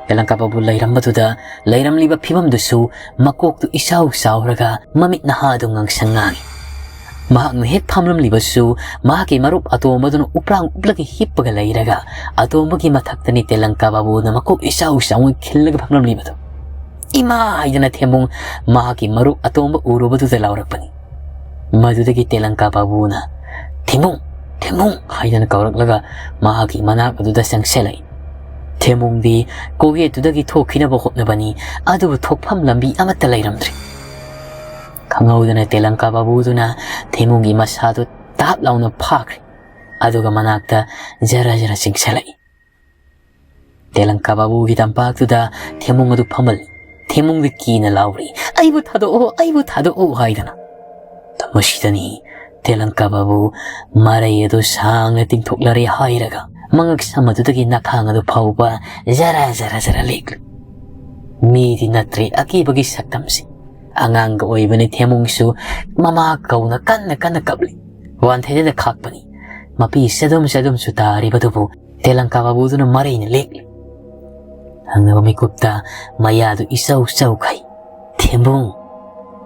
ꯇꯦꯂꯪꯀꯥ ꯕꯥꯕꯨ ꯂꯩꯔꯝꯕꯗꯨꯗ ꯂꯩꯔꯝꯂꯤꯕ ꯐꯤꯕꯝꯗꯨꯁꯨ ꯃꯀꯣꯛꯇꯨ ꯏꯆꯥꯎ ꯆꯥꯎꯔꯒ ꯃꯃꯤꯠ ꯅꯍꯥꯗꯨ ꯉꯥꯡꯁꯪ ꯉꯥꯡꯏ꯫ ꯃꯍꯥꯛꯅ ꯍꯦꯛ ꯐꯝꯂꯝꯂꯤꯕꯁꯨ ꯃꯍꯥꯛꯀꯤ ꯃꯔꯨꯞ ꯑꯇꯣꯝꯕꯗꯨꯅ ꯎꯄ꯭ꯔꯥꯡ ꯎꯞꯂꯒ ꯍꯤꯞꯄꯒ ꯂꯩꯔꯒ ꯑꯇꯣꯝꯕꯒꯤ ꯃꯊꯛꯇꯅꯤ ꯇꯦꯂꯪꯀꯥ ꯕꯥꯕꯨꯅ ꯃꯀꯣꯛ ꯏꯆꯥꯎ ꯆꯥꯎꯅ ꯈꯤꯜꯂꯒ ꯐꯝꯂꯝꯂꯤꯕꯗꯨ꯫ "ꯏꯃꯥ!" ꯍꯥꯏꯗꯅ ꯊꯦꯝꯕꯨꯡ ꯃꯍꯥꯛꯀꯤ ꯃꯔꯨꯞ ꯑꯇꯣꯝꯕ ꯎꯔꯨꯕꯗꯨꯗ ꯂꯥꯎꯔꯛꯄꯅꯤ꯫ ꯃꯗꯨꯗꯒꯤ ꯇꯦꯂꯪꯀꯥ ꯕꯥꯕꯨꯅ "ꯊꯦꯝꯕꯨꯡ! ꯊꯦꯝꯕꯨꯡ!" ꯍꯥꯏꯗꯅ ꯀꯧꯔꯛꯂꯒ ꯃꯍꯥꯛꯀꯤ ꯃꯅꯥꯛ ꯑꯗꯨꯗ ꯆꯪꯁꯤꯜꯂꯛꯏ꯫ ꯊꯦꯝꯕꯨꯡꯗꯤ ꯀꯣꯛꯌꯦꯠꯇꯨꯗꯒꯤ ꯊꯣꯛꯈꯤꯅꯕ ꯍꯣꯠꯅꯕꯅꯤ, ꯑꯗꯨꯕꯨ ꯊꯣꯛꯐꯝ ꯂꯝꯕꯤ ꯑꯃꯠꯇ ꯂꯩꯔꯝꯗ꯭ꯔꯦ꯫ ꯈꯪꯍꯧꯗꯅ ꯇꯦꯂꯪꯀꯥ ꯕꯥꯕꯨꯗꯨꯅ ꯊꯦꯝꯕꯨꯡꯒꯤ ꯃꯁꯥꯗꯨ ꯇꯥꯞ ꯂꯥꯎꯅ ꯐꯥꯈ꯭ꯔꯦ, ꯑꯗꯨꯒ ꯃꯅꯥꯛꯇ ꯖꯔ ꯖꯔ ꯆꯤꯡꯁꯤꯜꯂꯛꯏ꯫ ꯇꯦꯂꯪꯀꯥ ꯕꯥꯕꯨꯒꯤ ꯇꯝꯄꯥꯛꯇꯨꯗ ꯊꯦꯝꯕꯨꯡ ꯑꯗꯨ ꯐꯝꯍꯜꯂꯤ꯫ ꯊꯦꯝꯕꯨꯡꯗꯨ ꯀꯤꯅ ꯂꯥꯎꯔꯤ, "ꯑꯩꯕꯨ ꯊꯥꯗꯣꯛꯑꯣ, ꯑꯩꯕꯨ ꯊꯥꯗꯣꯛꯑꯣ" ꯍꯥꯏꯗꯅ꯫ ꯃꯁꯤꯗꯅꯤ ꯇꯦꯂꯪꯀꯥ ꯕꯥꯕꯨ ꯃꯔꯩ ꯑꯗꯨ ꯁꯥꯡꯅ ꯇꯤꯡꯊꯣꯛꯂꯔꯦ ꯍꯥꯏꯔꯒ ꯃꯉꯛ ꯁꯝ ꯑꯗꯨꯗꯒꯤ ꯅꯈꯥꯡ ꯑꯗꯨ ꯐꯥꯎꯕ ꯖꯔ ꯖꯔ ꯖꯔ ꯂꯦꯛꯂꯤ꯫ ꯃꯤꯗꯤ ꯅꯠꯇ꯭ꯔꯦ ꯑꯀꯤꯕꯒꯤ ꯁꯛꯇꯝꯁꯤ꯫ ꯑꯉꯥꯡꯒ ꯑꯣꯏꯕꯅꯤ ꯊꯦꯝꯕꯨꯡꯁꯨ ꯃꯃꯥ ꯀꯧꯅ ꯀꯟꯅ ꯀꯟꯅ ꯀꯞꯂꯤ꯫ ꯋꯥꯟꯊꯩꯗꯅ ꯈꯥꯛꯄꯅꯤ꯫ ꯃꯄꯤ ꯆꯗꯨꯝ ꯆꯗꯨꯝꯁꯨ ꯇꯥꯔꯤꯕꯗꯨꯕꯨ ꯇꯦꯂꯪꯀꯥ ꯕꯥꯕꯨꯗꯨꯅ ꯃꯔꯩꯅ ꯂꯦꯛꯂꯤ꯫ ꯊꯪꯅꯕ ꯃꯤꯀꯨꯞꯇ ꯃꯌꯥꯗꯨ ꯏꯆꯧ ꯆꯧꯈꯩ, "ꯊꯦꯝꯕꯨꯡ,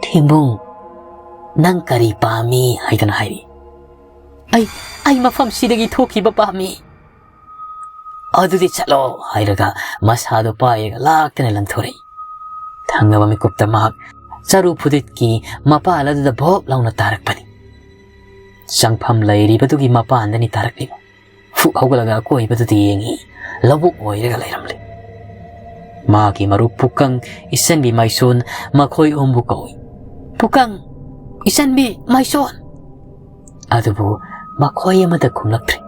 ꯊꯦꯝꯕꯨꯡ, ꯅꯪ ꯀꯔꯤ ꯄꯥꯝꯃꯤ?" ꯍꯥꯏꯗꯅ ꯍꯥꯏꯔꯤ꯫ "ꯑꯩ, ꯑꯩ ꯃꯐꯝꯁꯤꯗꯒꯤ ꯊꯣꯛꯈꯤꯕ ꯄꯥꯝꯃꯤ꯫" "ꯑꯗꯨꯗꯤ ꯆꯠꯂꯣ," ꯍꯥꯏꯔꯒ ꯃꯁꯥꯗꯣ ꯄꯥꯏꯔꯒ ꯂꯥꯛꯇꯅ ꯂꯪꯊꯣꯔꯛꯏ꯫ ꯊꯪꯅꯕ ꯃꯤꯀꯨꯞꯇ ꯃꯍꯥꯛ ꯆꯔꯨ ꯐꯨꯗꯤꯠꯀꯤ ꯃꯄꯥꯜ ꯑꯗꯨꯗ ꯚꯣꯞ ꯂꯥꯎꯅ ꯇꯥꯔꯛꯄꯅꯤ꯫ ꯆꯪꯐꯝ ꯂꯩꯔꯤꯕꯗꯨꯒꯤ ꯃꯄꯥꯟꯗꯅꯤ ꯇꯥꯔꯛꯂꯤꯕ꯫ ꯐꯨꯛ ꯍꯧꯒꯠꯂꯒ ꯑꯀꯣꯏꯕꯗꯨꯗ ꯌꯦꯡꯉꯤ꯫ ꯂꯧꯕꯨꯛ ꯑꯣꯏꯔꯒ ꯂꯩꯔꯝꯂꯦ꯫ ꯃꯥꯒꯤ ꯃꯔꯨꯞ ꯄꯨꯀꯪ, ꯏꯆꯟꯕꯤ ꯃꯥꯏꯁꯣꯟ, ꯃꯈꯣꯏ ꯑꯍꯨꯝꯕꯨ ꯀꯧꯏ꯫ "ꯄꯨꯀꯪ, ꯏꯆꯟꯕꯤ ꯃꯥꯏꯁꯣꯟ!" ꯑꯗꯨꯕꯨ ꯃꯈꯣꯏ ꯑꯃꯠꯇ ꯈꯨꯝꯂꯛꯇ꯭ꯔꯦ꯫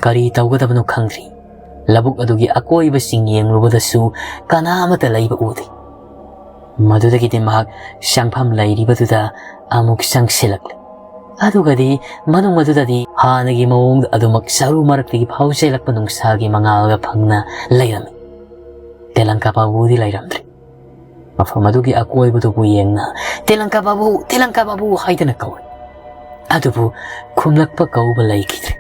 ꯀꯔꯤ ꯇꯧꯒꯗꯕꯅꯣ ꯈꯪꯗ꯭ꯔꯤ꯫ ꯂꯧꯕꯨꯛ ꯑꯗꯨꯒꯤ ꯑꯀꯣꯏꯕꯁꯤꯡ ꯌꯦꯡꯂꯨꯕꯗꯁꯨ ꯀꯅꯥ ꯑꯃꯠꯇ ꯂꯩꯕ ꯎꯗꯦ꯫ ꯃꯗꯨꯗꯒꯤꯗꯤ ꯃꯍꯥꯛ ꯆꯪꯐꯝ ꯂꯩꯔꯤꯕꯗꯨꯗ ꯑꯃꯨꯛ ꯆꯪꯁꯤꯜꯂꯛꯂꯦ꯫ ꯑꯗꯨꯒꯗꯤ ꯃꯅꯨꯡ ꯑꯗꯨꯗꯗꯤ ꯍꯥꯟꯅꯒꯤ ꯃꯑꯣꯡꯗ ꯑꯗꯨꯃꯛ ꯆꯔꯨ ꯃꯔꯛꯇꯒꯤ ꯐꯥꯎꯖꯦꯜꯂꯛꯄ ꯅꯨꯡꯁꯥꯒꯤ ꯃꯉꯥꯜꯒ ꯐꯪꯅ ꯂꯩꯔꯝꯃꯤ꯫ ꯇꯦꯂꯪꯀꯥ ꯕꯥꯕꯨꯗꯤ ꯂꯩꯔꯝꯗ꯭ꯔꯦ꯫ ꯃꯐꯝ ꯑꯗꯨꯒꯤ ꯑꯀꯣꯏꯕꯗꯨꯕꯨ ꯌꯦꯡꯅ, "ꯇꯦꯂꯪꯀꯥ ꯕꯥꯕꯨ, ꯇꯦꯂꯪꯀꯥ ꯕꯥꯕꯨ" ꯍꯥꯏꯗꯨꯅ ꯀꯧꯏ꯫ ꯑꯗꯨꯕꯨ ꯈꯨꯝꯂꯛꯄ ꯀꯧꯕ ꯂꯩꯈꯤꯗ꯭ꯔꯦ꯫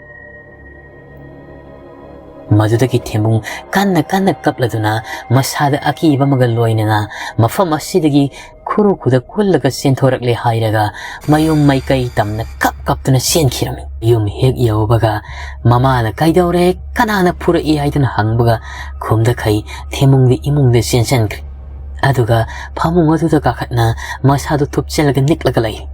ꯃꯗꯨꯗꯒꯤ ꯊꯦꯝꯕꯨꯡ ꯀꯟꯅ ꯀꯟꯅ ꯀꯞꯂꯗꯨꯅ ꯃꯁꯥꯗ ꯑꯀꯤꯕ ꯑꯃꯒ ꯂꯣꯏꯅꯅ ꯃꯐꯝ ꯑꯁꯤꯗꯒꯤ ꯈꯨꯔꯨ ꯈꯨꯗ ꯀꯨꯜꯂꯒ ꯆꯦꯟꯊꯣꯔꯛꯂꯦ ꯍꯥꯏꯔꯒ ꯃꯌꯨꯝ ꯃꯥꯏꯀꯩ ꯇꯝꯅ ꯀꯞ ꯀꯞꯇꯨꯅ ꯆꯦꯟꯈꯤꯔꯝꯃꯤ꯫ ꯌꯨꯝ ꯍꯦꯛ ꯌꯧꯕꯒ ꯃꯃꯥꯅ "ꯀꯩꯗꯧꯔꯦ? ꯀꯅꯥꯅ ꯐꯨꯔꯛꯏ?" ꯍꯥꯏꯗꯨꯅ ꯍꯪꯕꯒ ꯈꯨꯝꯗꯈꯩ ꯊꯦꯝꯕꯨꯡꯗꯤ ꯏꯃꯨꯡꯗ ꯆꯦꯟꯁꯤꯟꯈ꯭ꯔꯦ꯫ ꯑꯗꯨꯒ ꯐꯃꯨꯡ ꯑꯗꯨꯗ ꯀꯥꯈꯠꯅ ꯃꯁꯥꯗꯨ ꯊꯨꯞꯆꯜꯂꯒ ꯅꯤꯛꯂꯒ ꯂꯩꯔꯦ꯫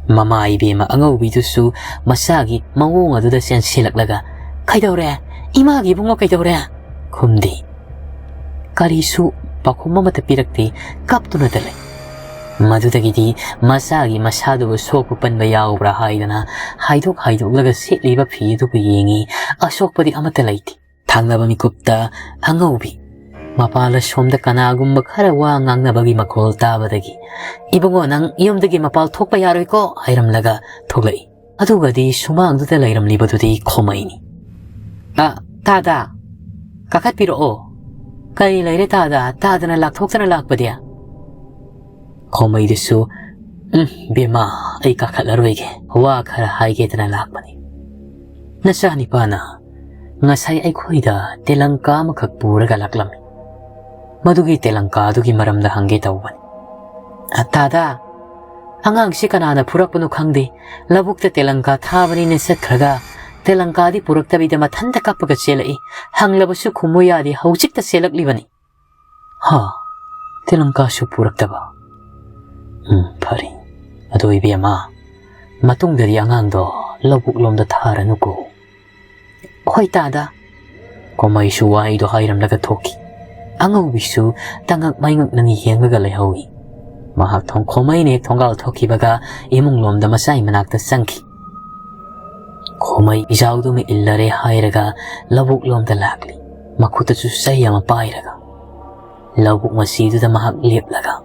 ꯃꯃꯥ ꯏꯕꯦꯝꯃ ꯑꯉꯧꯕꯤꯗꯨꯁꯨ ꯃꯆꯥꯒꯤ ꯃꯑꯣꯡ ꯑꯗꯨꯗ ꯆꯦꯟꯁꯤꯜꯂꯛꯂꯒ, "ꯀꯩꯗꯧꯔꯦ? ꯏꯃꯥꯒꯤ ꯏꯕꯨꯡꯉꯣ ꯀꯩꯗꯧꯔꯦ?" ꯈꯨꯝꯗꯦ꯫ ꯀꯔꯤꯁꯨ ꯄꯥꯎꯈꯨꯝ ꯑꯃꯠꯇ ꯄꯤꯔꯛꯇꯦ, ꯀꯞꯇꯨꯅꯇ ꯂꯩ꯫ ꯃꯗꯨꯗꯒꯤꯗꯤ ꯃꯆꯥꯒꯤ ꯃꯁꯥꯗꯨꯕꯨ ꯁꯣꯛꯄ ꯄꯟꯕ ꯌꯥꯎꯕ꯭ꯔꯥ ꯍꯥꯏꯗꯅ ꯍꯥꯏꯗꯣꯛ ꯍꯥꯏꯗꯣꯛꯂꯒ ꯁꯦꯠꯂꯤꯕ ꯐꯤ ꯑꯗꯨꯕꯨ ꯌꯦꯡꯉꯤ, ꯑꯁꯣꯛꯄꯗꯤ ꯑꯃꯠꯇ ꯂꯩꯇꯦ꯫ ꯊꯪꯅꯕ ꯃꯤꯀꯨꯞꯇ ꯑꯉꯧꯕꯤ ꯃꯄꯥꯜ ꯑꯁꯣꯝꯗ ꯀꯅꯥꯒꯨꯝꯕ ꯈꯔ ꯋꯥ ꯉꯥꯡꯅꯕꯒꯤ ꯃꯈꯣꯜ ꯇꯥꯕꯗꯒꯤ, "ꯏꯕꯨꯡꯉꯣ, ꯅꯪ ꯌꯨꯝꯗꯒꯤ ꯃꯄꯥꯜ ꯊꯣꯛꯄ ꯌꯥꯔꯣꯏꯀꯣ" ꯍꯥꯏꯔꯝꯂꯒ ꯊꯣꯛꯂꯛꯏ꯫ ꯑꯗꯨꯒꯗꯤ ꯁꯨꯃꯥꯡꯗꯨꯗ ꯂꯩꯔꯝꯂꯤꯕꯗꯨꯗꯤ ꯈꯣꯃꯩꯅꯤ꯫ "ꯑ, ꯇꯥꯗ, ꯀꯥꯈꯠꯄꯤꯔꯛꯑꯣ꯫ ꯀꯔꯤ ꯂꯩꯔꯦ ꯇꯥꯗ? ꯇꯥꯗꯅ ꯂꯥꯛꯊꯣꯛꯇꯅ ꯂꯥꯛꯄꯗꯤ?" ꯈꯣꯃꯩꯗꯨꯁꯨ, "ꯎꯝ, ꯕꯦꯝꯃ, ꯑꯩ ꯀꯥꯈꯠꯂꯔꯣꯏꯒꯦ, ꯋꯥ ꯈꯔ ꯍꯥꯏꯒꯦꯗꯅ ꯂꯥꯛꯄꯅꯤ꯫ ꯅꯆꯥꯅꯤꯄꯥꯅ ꯉꯁꯥꯏ ꯑꯩꯈꯣꯏꯗ ꯇꯦꯂꯪꯀꯥ ꯑꯃꯈꯛ ꯄꯨꯔꯒ ꯂꯥꯛꯂꯝꯃꯤ꯫ ꯃꯗꯨꯒꯤ ꯇꯦꯂꯪꯀꯥꯗꯨꯒꯤ ꯃꯔꯝꯗ ꯍꯪꯒꯦ ꯇꯧꯕꯅꯤ꯫" "ꯑ, ꯇꯥꯗ, ꯑꯉꯥꯡꯁꯤ ꯀꯅꯥꯅ ꯐꯨꯔꯛꯄꯅꯣ ꯈꯪꯗꯦ꯫ ꯂꯧꯕꯨꯛꯇ ꯇꯦꯂꯪꯀꯥ ꯊꯥꯕꯅꯤꯅ ꯆꯠꯈ꯭ꯔꯒ ꯇꯦꯂꯪꯀꯥꯗꯤ ꯄꯨꯔꯛꯇꯕꯤꯗ ꯃꯊꯟꯇ ꯀꯞꯄꯒ ꯆꯦꯜꯂꯛꯏ꯫ ꯍꯪꯂꯕꯁꯨ ꯈꯨꯝꯃꯨ ꯌꯥꯗꯦ, ꯍꯧꯖꯤꯛꯇ ꯆꯦꯜꯂꯛꯂꯤꯕꯅꯤ꯫ ꯍꯥ, ꯇꯦꯂꯪꯀꯥꯁꯨ ꯄꯨꯔꯛꯇꯕ꯫ ꯎꯝ, ꯐꯔꯦ꯫ ꯑꯗꯣ ꯏꯕꯦꯝꯃ, ꯃꯇꯨꯡꯗꯗꯤ ꯑꯉꯥꯡꯗꯣ ꯂꯧꯕꯨꯛ ꯂꯣꯝꯗ ꯊꯥꯔꯅꯨꯀꯣ꯫ ꯍꯣꯏ ꯇꯥꯗ꯫ ꯈꯣꯃꯩꯁꯨ ꯋꯥꯍꯩꯗꯣ ꯍꯥꯏꯔꯝꯂꯒ ꯊꯣꯛꯈꯤ꯫ ꯑꯉꯧꯕꯤꯁꯨ ꯇꯉꯛ ꯃꯩꯉꯛꯅꯅ ꯌꯦꯡꯂꯒ ꯂꯩꯍꯧꯏ꯫ ꯃꯍꯥꯛ ꯊꯣꯡ-, ꯈꯣꯃꯩꯅ ꯍꯦꯛ ꯊꯣꯡꯒꯥꯜ ꯊꯣꯛꯈꯤꯕꯒ ꯏꯃꯨꯡ ꯂꯣꯝꯗ ꯃꯆꯥꯏ ꯃꯅꯥꯛꯇ ꯆꯪꯈꯤ꯫ ꯈꯣꯃꯩ ꯏꯖꯥꯎꯗꯨꯃ ꯏꯜꯂꯔꯦ ꯍꯥꯏꯔꯒ ꯂꯧꯕꯨꯛ ꯂꯣꯝꯗ ꯂꯥꯛꯂꯤ꯫ ꯃꯈꯨꯠꯇꯁꯨ ꯆꯩ ꯑꯃ ꯄꯥꯏꯔꯒ꯫ ꯂꯧꯕꯨꯛ ꯃꯆꯤꯗꯨꯗ ꯃꯍꯥꯛ ꯂꯦꯞꯂꯒ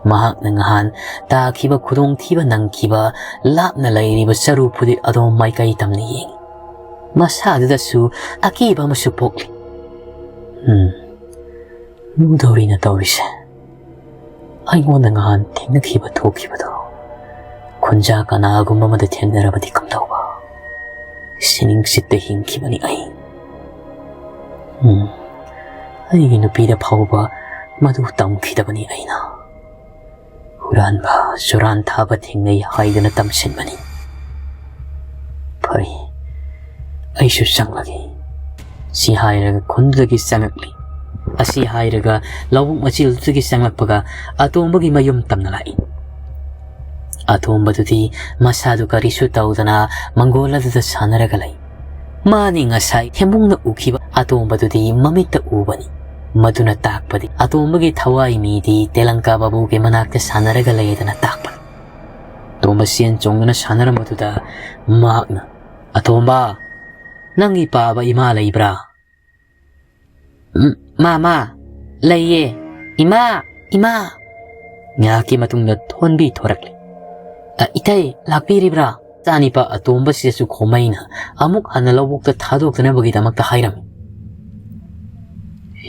ꯃꯍꯥꯛꯅ ꯉꯍꯥꯟ ꯇꯥꯈꯤꯕ ꯈꯨꯗꯣꯡꯊꯤꯕ ꯅꯪꯈꯤꯕ ꯂꯥꯞꯅ ꯂꯩꯔꯤꯕ ꯆꯔꯨ ꯐꯨꯗꯤꯠ ꯑꯗꯣꯝ ꯃꯥꯏꯀꯩ ꯇꯝꯅ ꯌꯦꯡꯏ꯫ ꯃꯁꯥꯗꯨꯗꯁꯨ ꯑꯀꯤꯕ ꯑꯃꯁꯨ ꯄꯣꯛꯂꯤ꯫ ꯎꯝ, ꯂꯨꯗꯧꯔꯤꯅ ꯇꯧꯔꯤꯁꯦ꯫ ꯑꯩꯉꯣꯟꯗ ꯉꯍꯥꯟ ꯊꯦꯡꯅꯈꯤꯕ ꯊꯣꯛꯈꯤꯕꯗꯣ ꯈꯨꯟꯖꯥ ꯀꯅꯥꯒꯨꯝꯕ ꯑꯃꯗ ꯊꯦꯡꯅꯔꯕꯗꯤ ꯀꯝꯗꯧꯕ? ꯁꯤꯅꯤꯡꯁꯤꯠꯇ ꯍꯤꯡꯈꯤꯕꯅꯤ ꯑꯩ꯫ ꯎꯝ, ꯑꯩꯒꯤ ꯅꯨꯄꯤꯗ ꯐꯥꯎꯕ ꯃꯗꯨ ꯇꯝꯈꯤꯗꯕꯅꯤ ꯑꯩꯅ꯫ ꯍꯨꯔꯥꯟꯕ, ꯆꯨꯔꯥꯟ ꯊꯥꯕ ꯊꯦꯡꯅꯩ ꯍꯥꯏꯗꯨꯅ ꯇꯝꯁꯤꯟꯕꯅꯤ꯫ ꯐꯔꯦ, ꯑꯩꯁꯨ ꯆꯪꯂꯒꯦ꯫ ꯁꯤ ꯍꯥꯏꯔꯒ ꯈꯨꯟꯗꯨꯗꯒꯤ ꯆꯪꯂꯛꯂꯤ꯫ ꯑꯁꯤ ꯍꯥꯏꯔꯒ ꯂꯧꯕꯨꯛ ꯃꯆꯤꯜꯗꯨꯗꯒꯤ ꯆꯪꯂꯛꯄꯒ ꯑꯇꯣꯝꯕꯒꯤ ꯃꯌꯨꯝ ꯇꯝꯅ ꯂꯥꯛꯏ꯫ ꯑꯇꯣꯝꯕꯗꯨꯗꯤ ꯃꯁꯥꯗꯨ ꯀꯔꯤꯁꯨ ꯇꯧꯗꯅ ꯃꯪꯒꯣꯜ ꯑꯗꯨꯗ ꯁꯥꯟꯅꯔꯒ ꯂꯩ꯫ ꯃꯥꯅꯤ ꯉꯁꯥꯏ ꯊꯦꯝꯕꯨꯡꯅ ꯎꯈꯤꯕ ꯑꯇꯣꯝꯕꯗꯨꯗꯤ ꯃꯃꯤꯠꯇ ꯎꯕꯅꯤ꯫ ꯃꯗꯨꯅ ꯇꯥꯛꯄꯗꯤ ꯑꯇꯣꯝꯕꯒꯤ ꯊꯋꯥꯏ ꯃꯤꯗꯤ ꯇꯦꯂꯪꯀꯥ ꯕꯥꯕꯨꯒꯤ ꯃꯅꯥꯛꯇ ꯁꯥꯟꯅꯔꯒ ꯂꯩ ꯑꯗꯨꯅ ꯇꯥꯛꯄꯅꯤ꯫ ꯑꯇꯣꯝꯕ ꯆꯦꯟ ꯆꯣꯡꯗꯨꯅ ꯁꯥꯟꯅꯔꯝꯕꯗꯨꯗ ꯃꯍꯥꯛꯅ, "ꯑꯇꯣꯝꯕ, ꯅꯪꯒꯤ ꯄꯥꯕ ꯏꯃꯥ ꯂꯩꯕ꯭ꯔꯥ?" "ꯎꯝ, ꯃꯥ, ꯃꯥ, ꯂꯩꯌꯦ꯫ ꯏꯃꯥ, ꯏꯃꯥ!" ꯉꯥꯏꯍꯥꯛꯀꯤ ꯃꯇꯨꯡꯗ ꯊꯣꯟꯕꯤ ꯊꯣꯔꯛꯂꯦ꯫ "ꯑ, ꯏꯇꯩ, ꯂꯥꯛꯄꯤꯔꯤꯕ꯭ꯔꯥ?" ꯃꯆꯥꯅꯤꯄꯥ ꯑꯇꯣꯝꯕꯁꯤꯗꯁꯨ ꯈꯣꯃꯩꯅ ꯑꯃꯨꯛ ꯍꯟꯅ ꯂꯧꯕꯨꯛꯇ ꯊꯥꯗꯣꯛꯇꯅꯕꯒꯤꯗꯃꯛꯇ ꯍꯥꯏꯔꯝꯃꯤ꯫